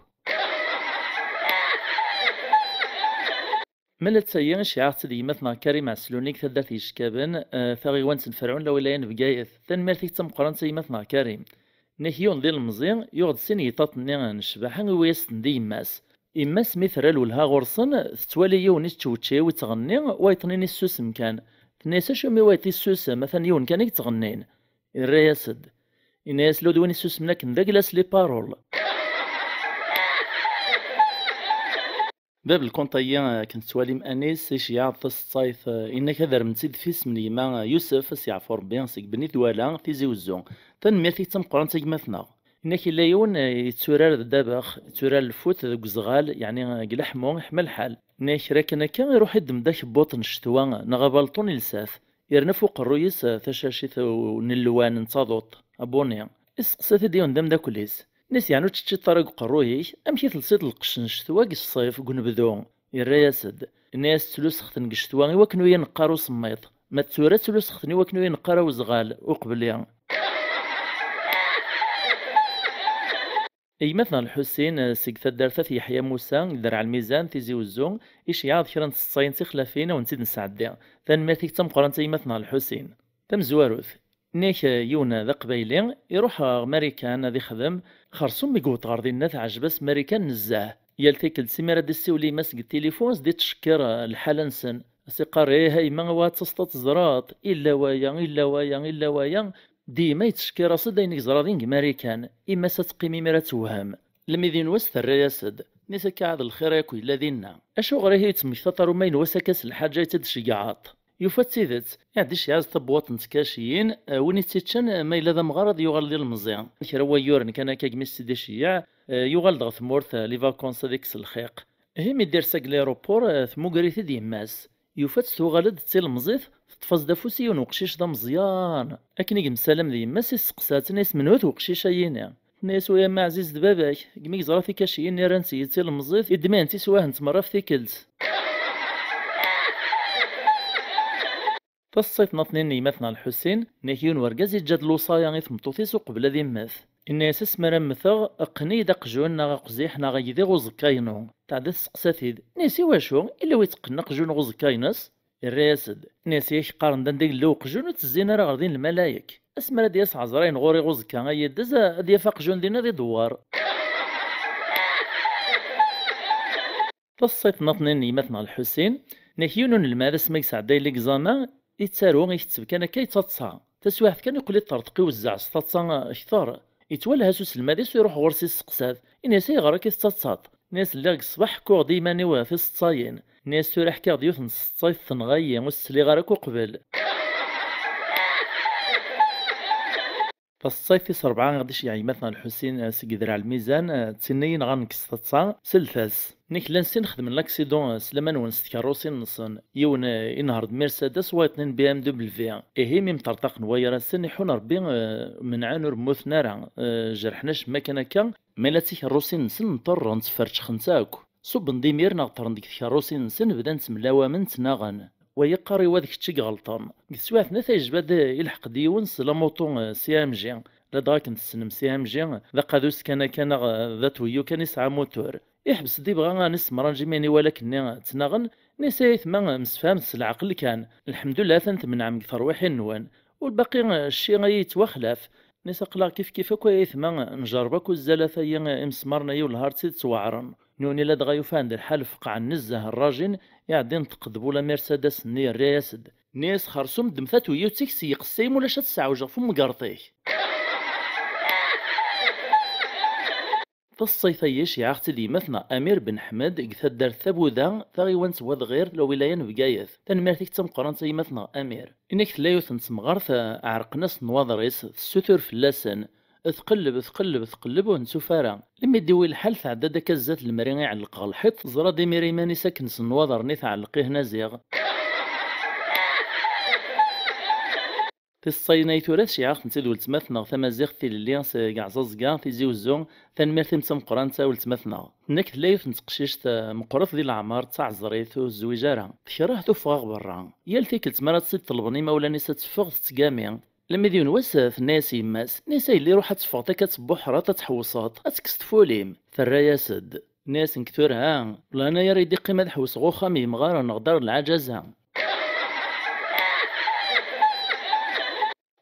Ma la d tayi, iceyyeɛ-aɣ-tt-id gma-tneɣ Karim Ɛesluni deg taddart Yeckaben, eh, taɣiwant n Ferɛun Lawilaya n Bgayet. Tanemmirt-ik d tameqqrant a gma-tneɣ Karim. Nek yiwen d ilemẓi, yuɣ-d sin yiṭaṭ-nni n ccbaḥa, iwi-yasen-d i yemma-s. Yemma-s mi terra lwelha ɣur-sen, tettwali yiwen ittcewčiw, ittɣenni, wayeḍ-nni yessusem kan. Tenna-yas: "Acumi wayeḍ yessusem? Atan yiwen kan i yettɣennin." Irra-yas-d. Inna-yas: "Lud win yessusmen akken d aglas, les paroles." Bab lkunṭ-ayi, akken tettwalim Anis, iceyyeɛ-d taseḍsayt, eh, inna-k ad rmen-tt-id f isem n yemma, eh, Yusef, ad s-yeɛfu Rebbi, seg Bni Dwala, Tizi Wezzu. Tanemmirt-ik d tameqqrant a gma-tneɣ. Inna-k illa yiwen, eh, yetturar d ddabex, yetturar lfut deg uzɣal, yeɛni, eh, deg leḥmu, iḥma lḥal. Inna-k kra kan akka, iruḥ iddem-d akebbuṭ n ccetwa, neɣ abalṭun ilsa-t. Yerna f uqerruy-is, eh, tacacit, eh, n llewan n taḍuṭ, abuni. Isteqsa-t-id yiwen d ameddakel-is. Inna-s: "Yeɛni ur teččiḍ ara deg uqerruy-ik? Amek i telsiḍ lqecc n ccetwa deg ṣṣif, deg unebdu?" Irra-yas-d. Inna-yas: "Ttluseɣ-ten deg ccetwa i wakken ur yi-neqqar usemmiḍ. Ma d tura ttluseɣ-ten i wakken ur yi-neqqar awezɣal, uqbel-i." Gma-tneɣ Lḥusin, eh, seg taddart At Yeḥya Musa, deg Derɛ Lmizan, Tizi Wezzu, iceyyeɛ-d kra n tseḍsayin tixlafin, a wen-tt-id-nesɛeddi. Tanemmirt-ik d tameqqrant a gma-tneɣ Lḥusin. Tamezwarut. Nek, eh, yiwen d aqbayli, iruḥ ɣer Marikan ad ixdem, xersum mi yewweḍ ɣer dinna teɛjeb-as Marikan nezzeh. Yal tikkelt, s imi ara d-issiwel i yemma-s deg tilifun, s d-ittcekkir, eh, lḥala-nsen. As-iqqar: "Ih, a yemma, awa ad taseḍ ad teẓreḍ, illa waya, illa waya, illa waya." Dima yettcekkir-as-d ayen i yeẓra din deg Marikan. Yemma-s ad teqqim imir ad tewhem. Lmi d yiwen wass terra-yas-d. Nni-s akka: "Ɛad lxir akk yella dinna. Acuɣer ihi yettmektaḍ ar umaynu wass akka s lḥaǧa i tt-id-tceggɛeḍ?" Yufa d tidet, iɛedda iceyyeɛ-as-d tabwaṭ n tkaciyin, eh, win i tt-iččan, eh, ma yella d amɣar ad yuɣal d ilemẓi. Kra n wayyuren kan akka gmi s-id-iceyyeɛ, eh, yuɣal-d ɣer tmurt, eh, les vacances ad ikkes lxiq. Ihi mi d-irsa deg l'aéroport, eh, tmuger-it-id yemma-s. Yufa-tt tuɣal-d d tilemẓit, teṭṭef-as-d afus i yiwen weqcic d ameẓyan. Akken i yemsalam d yemma-s, isteqsa-tt, inna-yas: "Menhu-t weqcic-ayini?" Tenna-yas: "Uya ma ɛziz d baba-k, deg mi yeẓra tikaciyin-nni rran-tt-iyi d tilemẓit, iddem-itent iswahen-tt merra ɣef tikkelt." Taṣṣayt n aṭnin n yemma-tneɣ Lḥusin, nnek yiwen wergaz yeǧǧa-d lewṣaya i tmeṭṭut-is uqbel ad immet. Inna-yas: "Asmi ara mmteɣ, qqen-iyi-d aqjun neɣ aqziḥ neɣ agdi uẓekka-inu." Tɛedda tesseqsa-t-id, inna-yas: "I wacu? Illa wi teqqen aqjun ɣer uẓekka-ines?" Irra-yas-d, inna-yas: "Yak qqaren-d anda yella uqjun ur ttezzin ara ɣer din lmalayek. Asmi ara d-yas Ɛezrayen ɣur-i ɣer uẓekka ay iddez, ad yaf aqjun din ad idewwer." Taṣṣayt n aṭnin n yemma-tneɣ Lḥusin, nnek yiwen unelmad asmi i yesɛedday ligzama, yettaru, iketteb kan akka yettaḍsa. Taswiɛt kan iqqel iṭṭerḍeq iwezzeɛ s taḍsa kter. Yettwalha s uselmad-is u iruḥ ɣur-s yesteqsa-t, inna-yas: "Ayɣer akka i tettaḍsaḍ?" Inna-yas: "Lliɣ deg ṣṣbeḥ ḥkuɣ-d i yiman-iw tiseḍsayin." Inna-yas: "Tura ḥkiɣ-d yiwet n tseḍsayt tenɣa-yi, ur s-sliɣ ara akk uqbel." Taseḍsayt tis ṛebɛa i ɣ-d-iceyyeɛ yemma-tneɣ Lḥusin, eh, seg Idreɛ Lmizan, eh, d tin i yenɣan deg s taḍsa, sellet-as. Nnek llan sin xedmen laksiḍun, eh, s laman-nwen s tkeṛṛusin-nsen. Yiwen, eh, inehṛ-d Mercedes, wayeḍ-nni B M W. Ihi mi mṭerṭaqen wayrasen, iḥun Ṛebbi, eh, menɛen ur mmuten ara, eh, jerḥen acemma kan akka, ma yella d tikeṛṛusin-nsen nṭerrent, ferčxent akk. Ṣubben-d imir neɣ ṭṭren deg tkeṛṛusin-nsen, bdan ttemlawamen, ttnaɣen. Wa yeqqar i wa d kečč i iɣelṭen. Deg teswiɛt-nni tayejba-d, ilḥeq-d yiwen s lamuṭu, eh, C M G. Ladɣa akken tessnem C M G, d aqadus kan akka neɣ d atweyyu kan yesɛa amutur. Iḥbes-d ibɣa ad nessemranǧ imi iwala akkenni ttnaɣen, inna-yas: "Ay aytma, msefhamet s leɛqel kan. Lḥemdullah atan temneɛem deg terwiḥin-nwen. U lbaqi, eh, cci ay yettwaxlaf." Inna-yas: "Aql-aɣ kifkif akk ay aytma, njerreb akk uzzal ata-yi imesmaren-ayi wellah ar d tid ttweɛren. Nuni ladɣa yufa-d lḥal feqɛen nezzeh rrajin, iɛeddi neṭṭeq-d bu la Mercedes-nni, irra-yas-d. Inna-yas: Xersum ddem tatweyyu-tt-ik s yiqessay, ma ulac ad tt-sɛewjeɣ f umgerṭ-ik." Taṣṣayt-ayi ceyɛeɣ-tt-id yemma-tneɣ Amir Ben Ḥmed deg taddart Tabuda, taɣiwant n Wadɣir, lwilaya n Bgayet. Tanemmirt-ik d tameqqrant a yemma-tneɣ Amir. Inna-k tella yiwet n temɣart, ɛerqen-as nnwaḍer-is, tessutur fell-asen. Tqelleb, tqelleb, tqelleb, ur tent-tufi ara. Lemmi d-iwi lḥal, tɛedda-d akka zdat lemri iɛelleq ɣer lḥiṭ, teẓra-d imir iman-is akken s nnwaḍer-nni tɛelleq ihna ziɣ. Tiseḍsayin-ayi tura ceyɛeɣ-tent-id weltma-tneɣ tamaziɣt Tilelli seg Ɛẓaẓga, Tizi Uzzu. Tanemmirt-im d tameqqrant a weltma-tneɣ. Tenna-k tella yiwet n teqcict, eh, meqqret di leɛmer, d taɛeẓrit, ur tezwij ara. Tekreh tuffɣa ɣer berra. Yal tikkelt mi ara tt-id-ṭelben imawlan-is ad teffeɣ, tettgami. Lemmi d yiwen wass, tenna-yas yemma-s, inna-yas: "A yelli, ruḥ ad teffɣeḍ akka ad tebbuḥreḍ, ad tḥewwseḍ, ad tekkseḍ tfulim." Terra-yas-d. Inna-yas: "Nekk tura, ha? Wellah anayer i d-iqqim ad ḥewseɣ uxxam yemɣaren, ɣdar lɛaǧaza."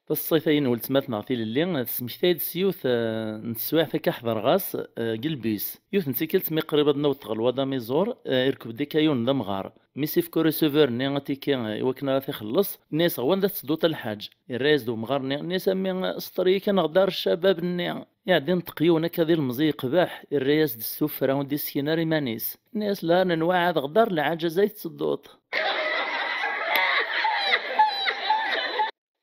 Taṣṣayt-ayi n weltma-tneɣ Tilelli, tesmektay-d s yiwet, eh, n teswiɛt akka ḥḍreɣ-as, eh, deg lbis. Yiwet n tikkelt mi qrib ad naweḍ ɣer lwad amiẓur, eh, irkeb-d akka yiwen d amɣar. Mi s-ifka receveur-nni atiki, eh, i wakken ara t-ixelleṣ, inna-yas: "Ɣur-wen ad tedduḍ a lḥaǧ." Irra-yas-d umɣar-nni, inna-yas: "A mmi, sṭer-iyi kan ɣdar ccabab-nni." Iɛeddi neṭṭeq yiwen akka d ilemẓi yeqbeḥ, irra-yas-d s tuffra ur d-iskin ara iman-is. Inna-yas: "La, nenwa ɛad ɣdar lɛaǧaz ay tettedduḍ."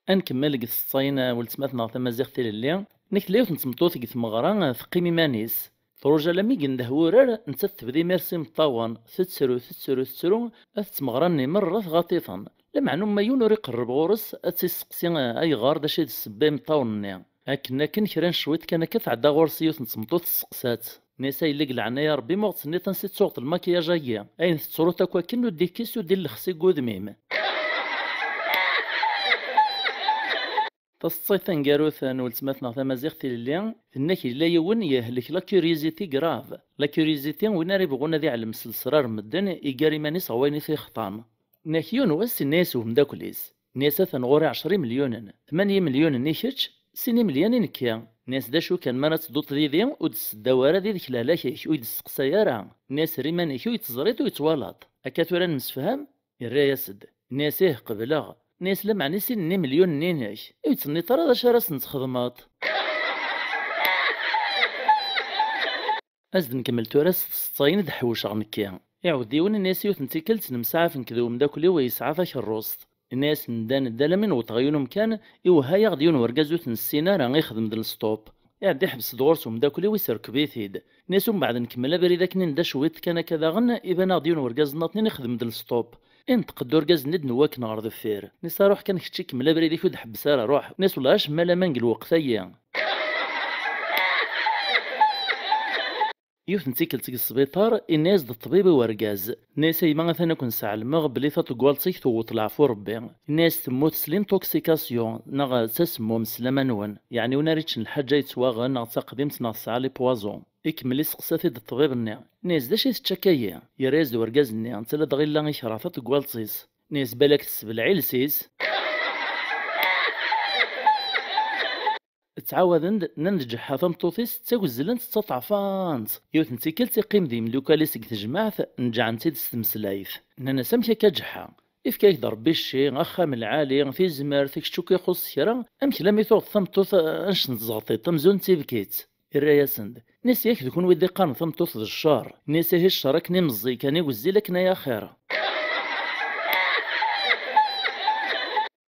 Ad nkemmel deg tseḍsayin n weltma-tneɣ tamaziɣt Tilelli. Nekk tella yiwet n tmeṭṭut deg tmeɣra, teqqim iman-is. Truja alammi yendeh wurar, nettat tebda imir s imeṭṭawen, tettru, tettru, tettru, at tmeɣra-nni merra tɣaṭ-iten. Lameɛna uma yiwen ur iqerreb ɣur-s, ad tt-isseqsi ayɣer, d acu i d ssebba imeṭṭawen-nni. Akken, akken kra n cwiṭ kan akka tɛedda ɣur-s yiwet n tmeṭṭut, tesseqsa-tt. Inna-yas: "A yelli, deg leɛnaya Ṛebbi, ma ur ɣ-d-tenniḍ ansi d-tuɣeḍ lmakyaj-agi? Ayen tettruḍ akk akken ur d-ikkis ur d-illexsi deg wudem-im." Taseḍsayt taneggarut n weltma-tneɣ tamaziɣt Tilelli, tenna-k yella yiwen yehlek la curiosité grave. La curiosité, win ara yebɣun ad iɛlem s lesrar n medden, iggar iman-is ɣer wayen i t-ixḍan. Inna-k yiwen wass inna-yas umeddakel-is, inna-yas: "Atan ɣur-i ɛecra imelyunen, tmanya imelyunen i kečč, sin imelyan i nekki." Inna-yas: "D acu kan, mi ara tedduḍ didi, ur d-sseddaw ara did-k lehlak-ik, ur yi-d-sseqsay ara." Inna-yas: "Err iman-ik ur yi-teẓriḍ ur yi-twalaḍ. Akka tura nemsefham?" Irra-yas-d. Inna-yas: "Ih, qebleɣ." Inna-yas: "Lameɛna i sin n imelyunen-inek, ur yi-d-tenniḍ ara d acu ara sen-txedmeḍ." Ad s-d-nkemmel tura s tseḍsayin i d-ḥewceɣ nekki. Iɛudiwen, inna-yas: "Yiwet n tikkelt nemsaɛaf nekk d umeddakel-iw yesɛa takerrust." Inna-yas: "Nedda, nedda, alammi newweḍ ɣer yiwen umkan, iwehha-yaɣ-d yiwen wergaz ur t-nessin ara, ixdem-d lestop. Iɛedda iḥbes-d ɣur-s umeddakel-iw, iserkeb-it-id." Inna-yas: "Umbeɛd nkemmel abrid akken i nedda cwiṭ kan akka daɣen, iban-aɣ-d yiwen wergaz nniḍen ixdem-d lestop." Inṭeq-d urgaz-nni d-newwa akken ɣer deffir. Inna-yas: "Ruḥ kan kečč, kemmel abrid-ik ur d-ḥebbes ara, ruḥ." Inna-yas: "Wellah acemma laman deg lweqt-agi." Yiwet n tikkelt deg sbiṭar, inna-yas-d ṭṭbib i urgaz. Inna-yas: "A yemma, atan ad ken-sɛelmeɣ belli taṭeggalt-ik tewweḍ leɛfu Rebbi." Inna-yas: "Temmut s l'intoxication, neɣ d tasemmum s laman-nwen. Yeɛni win ara yeččen lḥaǧa yettwaɣen, neɣ d taqdimt, neɣ tesɛa les poisons." Ikemmel iseqsa-t-id ṭṭbib-nni. Inna-yas: "D acu i tečča akka-yi?" Yerra-yas-d urgaz-nni: "Netta ladɣa illa ikreh taṭeggalt-is." Inna-yas: "Balak tessebleɛ iles-is." Ttɛawaden-d, nnan-d: "Ǧeḥḥa tameṭṭut-is, ttagezzlent, ttaṭɛfant." Yiwet n tikkelt, iqqim d yimdukal-is deg tejmaɛt, neǧǧɛen-t-id s tmeslayt. Nnan-as: "Amek akka ǧeḥḥa? Ifka-ak-d Rebbi cci, axxam lɛali, tizmert, kečč akk ixuṣ kra, amek lammi tuɣeḍ tameṭṭut, eh, annect n tzeɣṭiṭ, amzun d tibkitt?" Irra-yasen-d. Inna-yas: "Yak d kunwi d-iqqaren tameṭṭut d ccer." Inna-yas: "Ihi ccer akken i meẓẓi kan, i wezzil akken ay axir."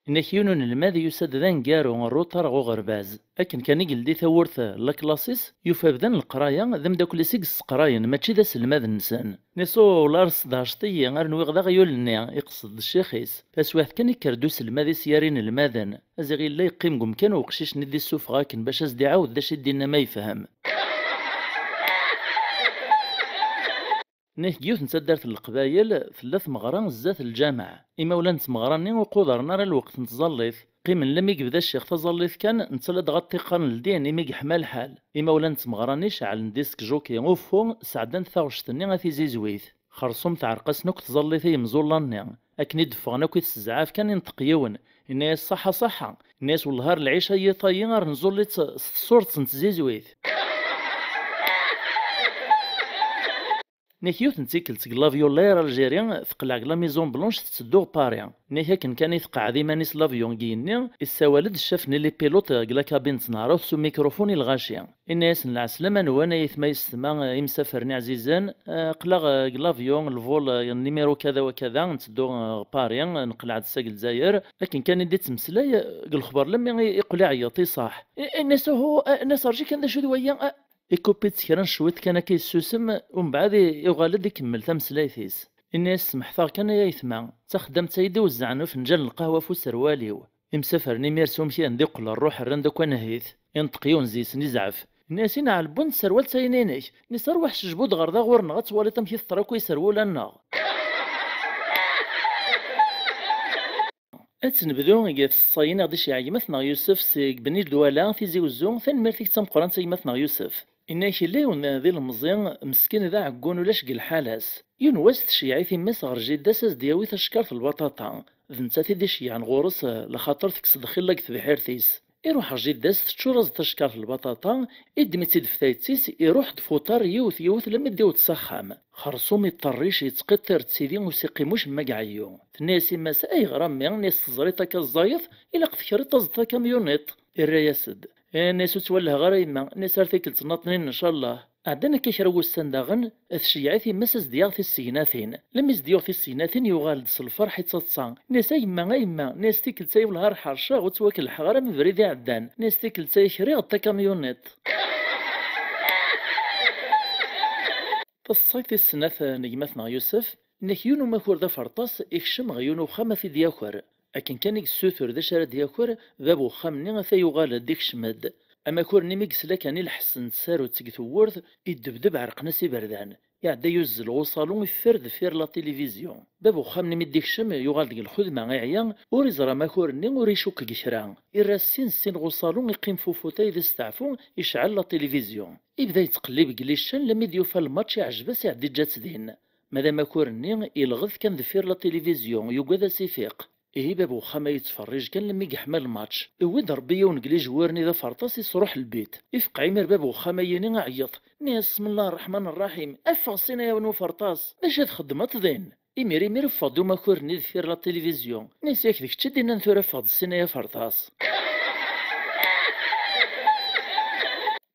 Inna-k yiwen unelmad yusa-d d aneggaru, rruṭar ɣer uɣerbaz. Akken kan i yeldi tawwurt n laklaṣ-is, yufa bdan leqraya d ameddakel-is i yesseqrayen, mačči d aselmad-nsen. Inna-s: "Ula sdeɛceḍ-iyi, ar nwiɣ d aɣyul-nni." Iqsed d ccix-is. Taswiɛt kan, ikker-d uselmad-is gar inelmaden. Aziɣ yella yeqqim deg umkan uqcic-nni d-issufeɣ akken bac as-d-iɛawed d acu i d-inna ma yefhem. Nnek yiwet n taddart n Leqbayel, tella tmeɣra zdat lǧameɛ. Imawlan n tmeɣra-nni ur qudren ara lweqt n tẓallit. Qqimen lammi yebda ccix taẓallit kan, netta ladɣa ṭṭiqan ldin imi yeḥma lḥal. Imawlan n tmeɣra-nni ceɛlen disque jockey uffu, sɛeddan-t taɣect-nni a tizizwit. Xersum teɛreq-asen akk tẓallit i yemẓulla-nni. Akken i d-ffɣen akk i tesezɛaf kan, inṭeq yiwen. Inna-yas: "Ṣaḥa, ṣaḥa." Inna-yas: "Wellah ar lɛica yiṭ-ayi ar nẓulli-tt s tṣurt n tzizwit." Nek yiwet n tikkelt deg l'avion L'Air Algérie, teqleɛ deg la Maison Blanche tetteddu ɣer Paris. Nek akken kan i tqeɛɛed iman-is l'avion deg yigenni, issawal-d ccaf-nni les pilotes deg la cabine n tneɛrut s umikrufun i lɣaci. Inna-yasen: "Lɛeslama-nwen ay aytma yessetma, imsafren iɛzizen, eh, aql-aɣ, eh, deg l'avion, lvol, eh, numéro kada wa kada, netteddu, eh, ɣer Paris, eh, neqleɛ-d seg Lezzayer." Akken kan i d-ittmeslay, eh, deg lexber lammi i, iqqel iɛeyyeḍ, iṣaḥ. I-, inna-s: "Uhu, eh," inna-s, "rǧi kan, d acu d waya, eh?" Ikupi-tt kra n cwiṭ kan akka yessusem, umbeɛd i-, iɣal-d ikemmel tameslayt-is. Inna-yas: "Smeḥt-aɣ kan ay aytma, d taxeddamt-ayi d-iwezzɛen ufenǧal n lqahwa ɣef userwal-iw." Imsafren imir s umkan d iqqel rruḥ rran-d akk anehhit. Inṭeq yiwen zi-sen izɛef. Inna-yas: "Inɛel bu n tserwalt-ayi-inek." Inna-yas: "Arwaḥ cejbud ɣer da ɣur-neɣ, ad twaliḍ amek i teṭṭer akk iserwula-nneɣ." Ad tt-nebdu deg tseḍsa-yi-nneɣ d-iceyyeɛ gma-tneɣ Yusef seg Bni Dwala, Tizi Uzzu. Tanemmirt-ik d tameqqrant a gma-tneɣ Yusef. Inna-k yella yiwen d ilemẓi, meskin d aɛeggun, ulac deg lḥala-s. Yiwen wass tceyyeɛ-it yemma-s ɣer jida-s a s-d-yawi tacekkart n lbaṭaṭa. D nettat i d-iceyyɛen ɣur-s, laxaṭer tekkes-d xilla deg tebḥirt-is. Iruḥ ɣer jida-s, teččur-as-d tacekkart n lbaṭaṭa, iddem-itt-id ɣef tayet-is, iruḥ-d f uṭar yiwet yiwet lammi d-iwweḍ s axxam. Xerṣum iṭerric, yettqiṭṭir d tidi, ur s-iqqim ucemma deg ɛeyyu. Tenna-yas yemma-s: "Ayɣer a mmi?" Inna-yas: "Teẓriḍ akka ẓẓayeḍ, ilaq tekriḍ taẓeḍ takamyunit." Irra-yas-d. Inna-yas: "Ur ttwalleheɣ ara yemma." Inna-yas: "Ar tikkelt n ṭnin ncallah." Ɛeddan akka kra n wussan daɣen, tceyyeɛ-it yemma-s a s-d-yaɣ tissegnatin. Lammi s-d-yuɣ tissegnatin, yuɣal-d s lferḥ ittaḍsa. Inna-yas: "A yemma, a yemma." Inna-yas: "Tikkelt-a wellah ar ḥerceɣ, ur ttwakelḥeɣ ara am ubrid iɛeddan." Inna-yas: "Tikkelt-a kriɣ-d takamyunit." Taṣṣayt tis snat n gma-tneɣ Yusef, inna-k yiwen umakur d aferṭas ikcem ɣer yiwen uxxam a t-id-yaker. Akken kan i yessutur d acu ara d-yaker, bab uxxam-nni ata yuɣal-d, ikcem-d. Amakur-nni mi yesla kan i lḥess n tsarut seg tewwurt, iddebdeb ɛerqen-as iberdan. Iɛedda yuzzel ɣer uṣalu, iffer deffir la télévision. Bab uxxam-nni mi d-ikcem, yuɣal deg lxedma, iɛya, ur iẓri amakur-nni, ur icukk deg kra. Irra sin sin ɣer uṣalu, iqqim f ufutay d asteɛfu, icɛel la télévision. Ibda yettqellib deg licen, lammi d-yufa lmatch iɛjeb-as, iɛedda iǧǧa-tt din. Ma d amakur-nni, ilɣet kan deffir la télévision, yugad a s-ifiq. Ihi bab uxxam-a yettferrij kan lammi yeḥma lmatch. Iwwi-d Rebbi yiwen deg lijwur-nni d aferṭas, isruḥ lbit. Ifeqqeɛ imir bab uxxam-ayini, iɛeyyeḍ. Inna-yas: "Smellah rreḥman rraḥim, ffeɣ ssin ay awen uferṭas! D acu i txeddmeḍ din?" Imir imir iffeɣ-d umakur-nni deffir la télévision. Inna-yas: "Yak d kečč i d-innan tura ffeɣ-d ssin ay aferṭas!"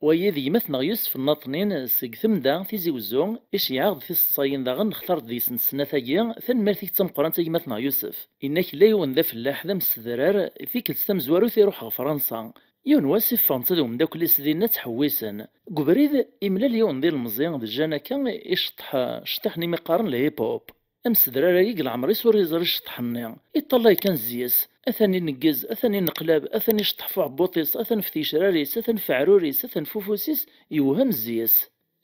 Wayi d gma-tneɣ Yusef Nnaṭnin seg Temda, Tizi Wezzu, iceyyeɛ-aɣ-d tiseḍsayin daɣen, nextar-d deg-sent snat-agi. Tanemmirt-ik d tameqqrant a gma-tneɣ Yusef. Inna-k yella yiwen d afellaḥ, d amsedrar, tikkelt tamezwarut iruḥ ɣer Fransa. Yiwen wass iffeɣ netta d umeddakel-is dinna ttḥewwisen. Deg ubrid, imlal yiwen d ilemẓi d Jane akka, iceṭṭeḥ ceṭṭiḥ-nni mi qqaren le hip-hop. Amsedrar-agi deg leɛmer-is ur yeẓri cceṭḥ-nni. Iṭṭalay kan zzi-s. Atan ineggez, atan ineqlab, atan iceṭṭeḥ f uɛebbuṭ-is, atan f tgecrar-is, atan f aɛrur-is, atan f ufus-is, yewhem zzi-s.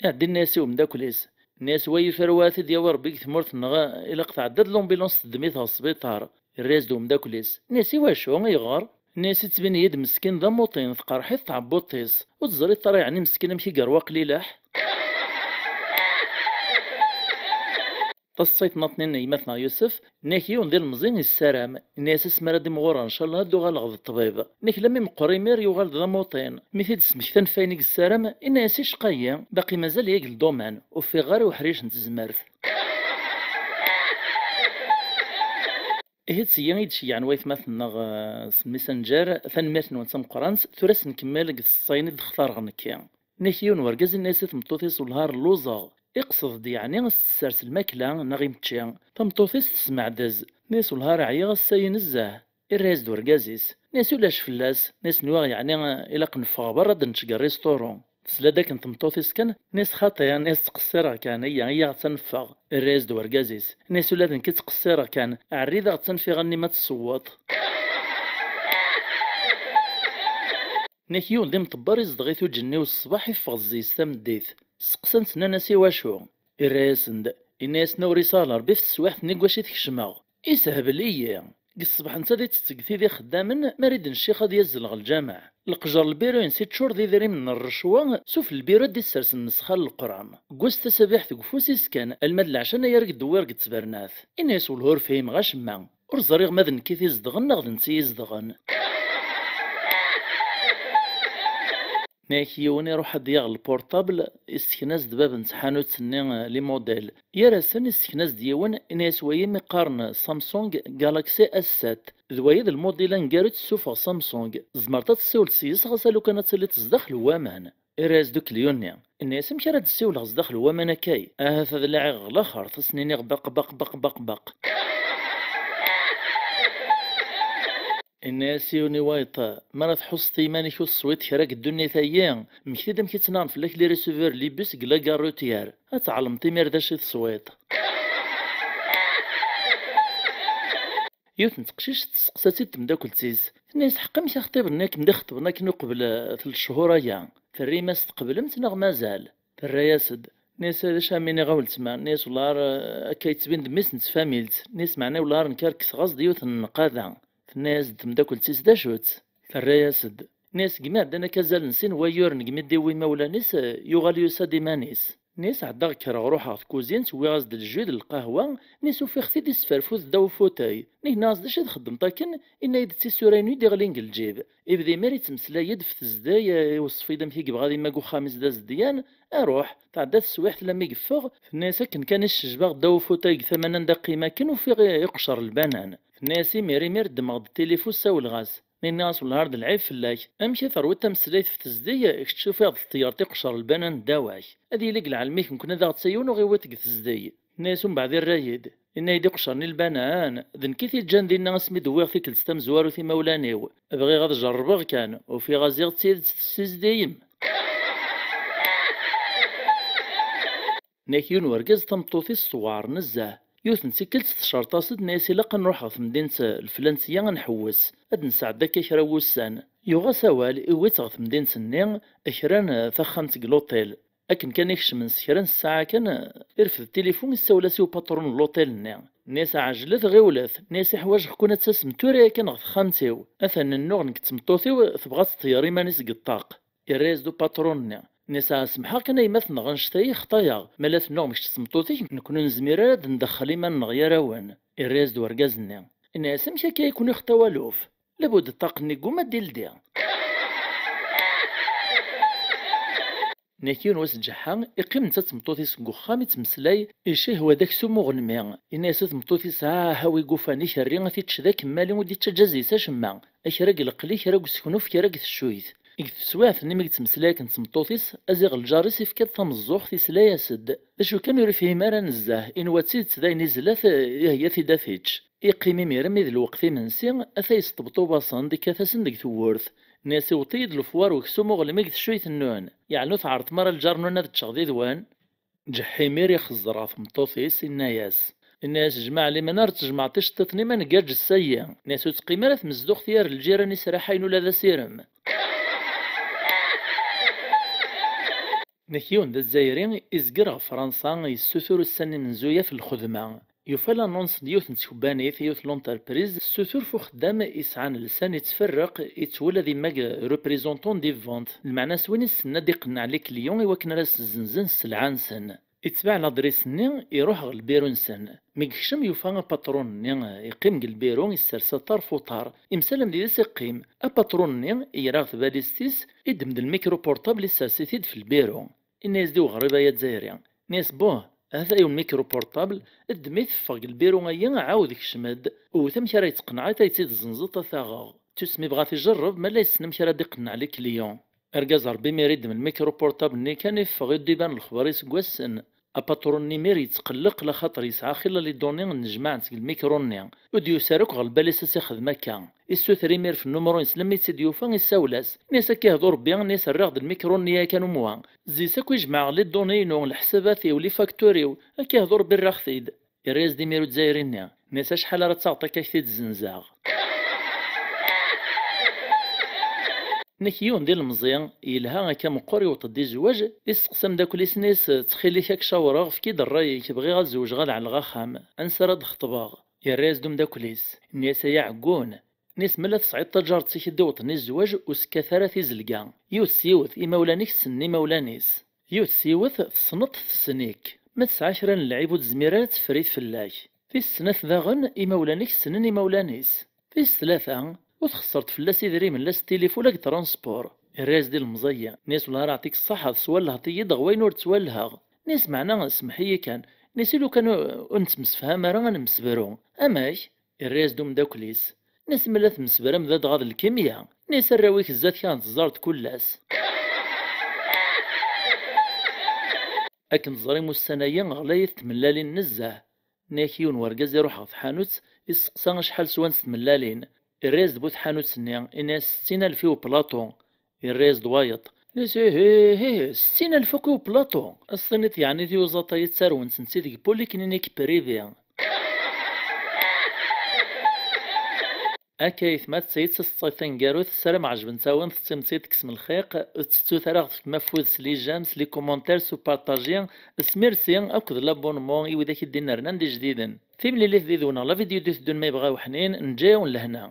Iɛeddi nni-as i umeddakel-is, nni-as wa yiffer wa ad t-id-yawi Rebbi deg tmurt-nneɣ, ilaq tɛedda-d l'ambulance teddem-it ɣer sbiṭar. Irra-yas-d umeddakel-is, nni-as i wacu, ayɣer? Nni-as ittbin-iyi-d meskin d amuṭin, tqerḥ-it tɛebbuḍt-is, ur teẓriḍ ara yeɛni meskin amek i yerwa qlileḥ? Taṣṣayt n aṭnin n gma-tneɣ Yusef, nni-ak yiwen d ilemẓi yessaram, inna-yas asmi ara d-imɣureɣ ncallah ad d-uɣaleɣ d ṭṭbib. Nni-ak lammi meqqer imir yuɣal d amuṭin, mi t-id-smektan ɣef wayen i yessaram, inna-yas icqa-yi, baqi mazal yagi lduman, ur ffiɣeɣ ara i uḥric n tezmert. Ihi d tigi i d-ceyyɛen waytmaten-nneɣ, eh, s Messenger, tanemmirt-nwen d tameqqrant, tura ad s-nkemmel deg tseḍsayin i d-xtareɣ nekki. Nni-ak yiwen wergaz inna-yas i tmeṭṭut-is wellah ar lluẓeɣ, iqsed-d yeɛni ad s-tessers lmakla neɣ imečči. Tameṭṭut-is tesmeɛdez, nni-as wellah ar ɛyiɣ ass-ayi nezzeh. Irra-yas-d urgaz-is, nni-as ulac fell-as, nni-as nwiɣ yeɛni ilaq neffeɣ berra ad nečč deg rrisṭuru. Tesla-d akken tmeṭṭut-is kan, nni-as xaṭi, nni-as ttqeṣṣireɣ kan, iyya, iyya ad neffeɣ. Irra-yas-d urgaz-is, nni-as ula d nekk ttqeṣṣireɣ kan, ɛerri daɣ d tanfiɣa-nni ma tessewweḍ. Nni-ak yiwen d imṭebber izdeɣ-it uǧenniw ṣṣbeḥ iffeɣ zzey-s tameddit. Steqsan-t nnan-as iwacu? Irra-yasen-d, inna-yasen awris-a ɣer Rebbi f teswiɛt-nni deg wacu i t-kecmeɣ. Ishebel-iyi. Deg ṣṣbeḥ netta ad ittett deg tid ixeddamen, mi ara d-ncix ad yazzel ɣer lǧameɛ. Leqjer lbiru-ines iččur d idrimen n rrecwa, sufell lbiru ad d-issersen nnesxa n leqram. Deg wass tasabiḥt deg ufus-is kan, alma d leɛca-nni ara k-d-wwiɣ deg ttbernat. Inna-yas wellah ur fhimeɣ acemma. Ur ẓriɣ ma d nekk i t-izedɣen neɣ d netta i yi-izedɣen. Nni-ak yiwen iruḥ ad d-yaɣ lpurṭabl, issekna-as-d bab n tḥanut-nni, eh, les modèles. Gar-asen issekna-as-d yiwen, inna-yas wayi mi qqaren Samsung Galaxy S sept. D wayi d lmudil aneggaru i d-tessufeɣ Samsung. Tzemreḍ ad tessiwleḍ s-yes ɣas a lukan ad tiliḍ zdaxel n waman. Irra-yas-d ukelyu-nni. Inna-yas amek ara d-ssiwleɣ zdaxel n waman akkay? Ahat ad laɛiɣ ɣer laxert, ad sen-iniɣ baq, baq, baq, baq, baq. Inna-yas yiwen i wayeṭ, mi ara tḥusseḍ i yiman-ik ur teswiḍ kra deg ddunit-ayi, mmekti-d amek i ttnaɣen fell-ak les receveurs n les bus deg la gare routière. Ad tɛelmeḍ imir d acu i teswiḍ. Yiwet n teqcict testeqsa-tt-id temdakelt-is. Tenna-yas ḥeqq amek axṭib-nni i kem-d-ixeṭben akken uqbel, eh, telt cchur aya? Terra-yas tqeblem-t neɣ mazal? Terra-yas-d. Nni-as d acu am iniɣ a weltma? Nni-as wellah ar, eh, akka yettbin-d mmi-s n tfamilt. Nni-as meɛna wellah ar nekk ar kkseɣ-as-d yiwet n nnqada. Tenna-yas-d temdakelt-is d acu-tt? Terra-yas-d. Nni-as segmi ɛeddan akka azal n sin wayyuren degmi d-iwwi imawlan-is, eh, yuɣal yusa-d iman-is. Nni-as ɛeddaɣ kkreɣ ruḥeɣ tkuzint, wwiɣ-as-d lju d lqahwa, nni-as ufiɣ-t-id isferfud ddaw ufutay. Nni-as d acu i txeddmeḍ akken? Inna-yi-d d tisura-inu i d-iɣlin deg lǧib. Ibda imir ittmeslay-d f tezdeg, eh, iweṣṣef-iyi-d amek i yebɣa ad imag uxxam-is d azedyan. Aruḥ, tɛedda teswiɛt lammi yeffeɣ, tenna-yas akken kan i s-cejbeɣ ddaw ufutay deg tama-nni anda qqim akken ufiɣ i-, iqcer lbanan. Tenna-yas imir imir ddmeɣ-d tilifu ssawleɣ-as. Nni-as wellah ar d lɛib fell-ak, amek i terwiḍ tameslayt f tezdeg, kečč tufiḍ-d teṭṭyert iqcer lbanan ddaw-ak? Ad yili deg lɛelm-ik nekkni ad aɣ-tt yiwen ur ɣ-iwiṭ deg tezdeg. Tenna-yas umbeɛd irra-yi-d, inna-yi-d iqcer-nni lbanan, d nekk i t-iǧǧan dinna asmi d-wwiɣ tikkelt tamezwarut imawlan-iw. Bɣiɣ ad jerrbeɣ kan, ufiɣ-as-iɣ d tidet tessizdig-im. Nni-ak yiwen wergaz tameṭṭut-is tewɛer nezzeh. Yiwet n tikkelt tcerṭ-as-d, tenna-yas ilaq ad nruḥ ɣer temdint lflantiya ad nḥewwes, ad d-nesɛedda akka kra n wussan. Yuɣ-as awal, iwwi-tt ɣer temdint-nni, kran taxxamt deg luṭil. Akken kan i kecmen s kra n ssaɛa kan, irfed tilifu, issawel-as i upatṛun n luṭil-nni. Nni-as ɛejlet, ɣiwlet, nni-as iḥwaǧeɣ-ken ad tasem tura yakan ɣer texxamt-iw. Atan nennuɣ nekk d tmeṭṭut-iw tebɣa ad teṭṭeyyer iman-is deg ṭṭaq. Irra-yas-d upatṛun-nni. Nni-as semḥeɣ kan a yemma-tneɣ annect-a i xṭayeɣ, ma la tennuɣem kečč d tmeṭṭut-ik nekkni ur nezmir ara ad ndexxel iman-nneɣ gar-awen. Irra-yas-d wergaz-nni. Nni-as amek akka i ken-ixṭa waluf? Labud ṭṭaq-nni yegguma ad d-ildi. Nni-ak yiwen wass ǧeḥḥa, iqqim netta d tmeṭṭut-is deg uxxam ittmeslay, icihwa d aksum uɣelmi. Inna-yas i tmeṭṭut-is ah a wi yufan ikerri ad t-ičč d akemmali ur d-ittaǧǧa zzi-s acemma. Kra deg leqli, kra deg useknuf, kra deg teccuyt. Deg teswiɛt-nni mi yettmeslay akken d tmeṭṭut-is, aziɣ lǧar-is ifka-d tameẓẓuɣt, isla-yas-d. D acu kan ur ifhim ara nezzeh, inwa d tidet d ayen izla-t, iheyya-t-id ad t-ičč. Iqqim imir armi d lweqt imensi, ata yesṭebṭub-asen-d, ikkat-asen deg tewwurt. Nni-as iweṭ-iyi-d lefwar weksum uɣelmi deg teccuyt-nnun. Yeɛni ur tɛerḍem ara lǧar-nnun ad ččeɣ did-wen? Ǧeḥḥa imir ixezzer ɣer tmeṭṭut-is, inna-yas, inna-yas jmaɛ liman ar tejmaɛeḍ iceṭṭiḍen-im ad neggaǧ ssaya. Inna-yas ur teqqim ara tmezduɣt yar lǧiran israḥayen ula d asirem. Nek yiwen d Azzayri izger ɣer Fransa, yessutur ussan imenzuya f lxedma. Yufa l'annonce n yiwet n tkebbanit, yiwet n l'entreprise, tessutur f uxeddam yesɛan lsan yettferreq, yettwel ad immag représentant des ventes, lmeɛna s win issen ad iqenneɛ les clients i wakken ara s-zzenzen sselɛa-nsen. Itbeɛ ladris-nni, iruḥ ɣer lbiru-nsen. Mi yekcem yufa apatṛun-nni iqqim deg lbiru, issers aṭar f uṭar. Imsalam did-s iqqim. Apatṛun-nni ira ɣer tbalizt-is, iddem-d lmikruportabl issers-it-id f lbiru. Inna-yas-d i uɣrib-a azzayri, inna-yas: "Buh, ha-t-a yiwen mikruportabl, ddem-it ffeɣ deg lbiru-ayi, ɛawed kcem-d, wwet amek ara yettqenneɛ ad t-id-tezzenzeḍ ad t-aɣeɣ. Tusmi bɣa t-ijerreb ma la yessen amek ara d-iqenneɛ les clients." Argaz Ṛebbi imir iddem lmikruportabl-nni kan iffeɣ i d-iban lexber-is deg wass-n. Apatṛun-nni imir yettqelleq laxaṭer yesɛa xilla les données nnejmaɛent deg lmikru-nni. Ur d-yusi ara akk ɣer lbal-is ad s-ixdem akka. Issuter imir f nnumru-ines, lemmi tt-id-yufa issawel-as. Inna-yas: "Akka ihdu Ṛebbi, inna-yas, rriɣ-d lmikru-nni yakan umwa. Zzi-s akk ijmeɛ les données-inu, leḥsabat-iw, les factures-iw. Akka ihdu Ṛebbi, rriɣ-t-id." Irra-yas-d imir uzzayri-nni, inna-yas: "Acḥal ara taɣeḍ akka k-t-id-zzenzeɣ?" Nek yiwen d ilemẓi, yelha akka meqqer, iwweḍ-d i zzwaǧ, isteqsa ameddakel-is, inna-yas: "Ttxil-k, ad k-cawreɣ, efk-iyi-d ṛṛay-ik, bɣiɣ ad zewǧeɣ, ad ɛelleɣ axxam. Ansi ara d-xeṭbeɣ?" Yerra-yas-d umeddakel-is, inna-yas: "Ay aɛeggun, inna-yas, ma la tesɛiḍ taǧaret-ik i d-iwwḍen i zzwaǧ, ur sekkat ara tizelga. Yiwet s yiwet, imawlan-ik ssnen imawlan-is. Yiwet s yiwet, tessneḍ-t, tessen-ik. Ma tesɛa kra n lɛib ur tezmir ara ad teffer-it fell-ak. Tis snat daɣen, imawlan-ik ssnen imawlan-is. Tis tlata, ur txessreḍ fell-as idrimen la s tilif ula deg transport." Irra-yas-d ilemẓi, inna-yas: "Wellah ara ɛṭik ṣṣaḥa, teswallheḍ-iyi-d ɣer wayen ur ttwallheɣ." Inna-yas: "Meɛna, semmeḥ-iyi kan. Inna-yas: i lukan ur, ur nettemsefham ara ad nemsebru. Amek?" Irra-yas-d umeddakel-is, inna-yas: "Imi la temmesebram d adɣaɣ d lkimya." Inna-yas: "Arraw-ik zdat-k ad ten-teẓẓareḍ kul ass." Akken teẓrim, ussan-ayi ɣlayit tmellalin nezzeh. Nna-yak yiwen wergaz iruḥ ɣer tḥanut, isteqsa acḥal swant tmellalin. Irra-yas-d bu tḥanut-nni, inna-yas: "Settin alef i uplaṭu." Irra-yas-d wayeḍ, inna-yas: "Ih, ih, ih, settin alef akk i uplaṭu! Ad s-tiniḍ yeɛni tiyuẓaṭ-ayi ttarwent-tent-id deg polyclinique privé." Akka aytma, d tayi d taseḍsayt taneggarut, ssarameɣ ɛejbent-awen, tettim-tt-id, teksem lxiq, ur tettut ara ɣ-tefkem afud s les j'aime, s les commentaires, s upartaji, s merci akked l'abonnement i widak i d-innernan d ijdiden. Timlilit did-wen ɣer la vidéo d-iteddun ma yebɣa uḥnin, neǧǧa-yawen lehna.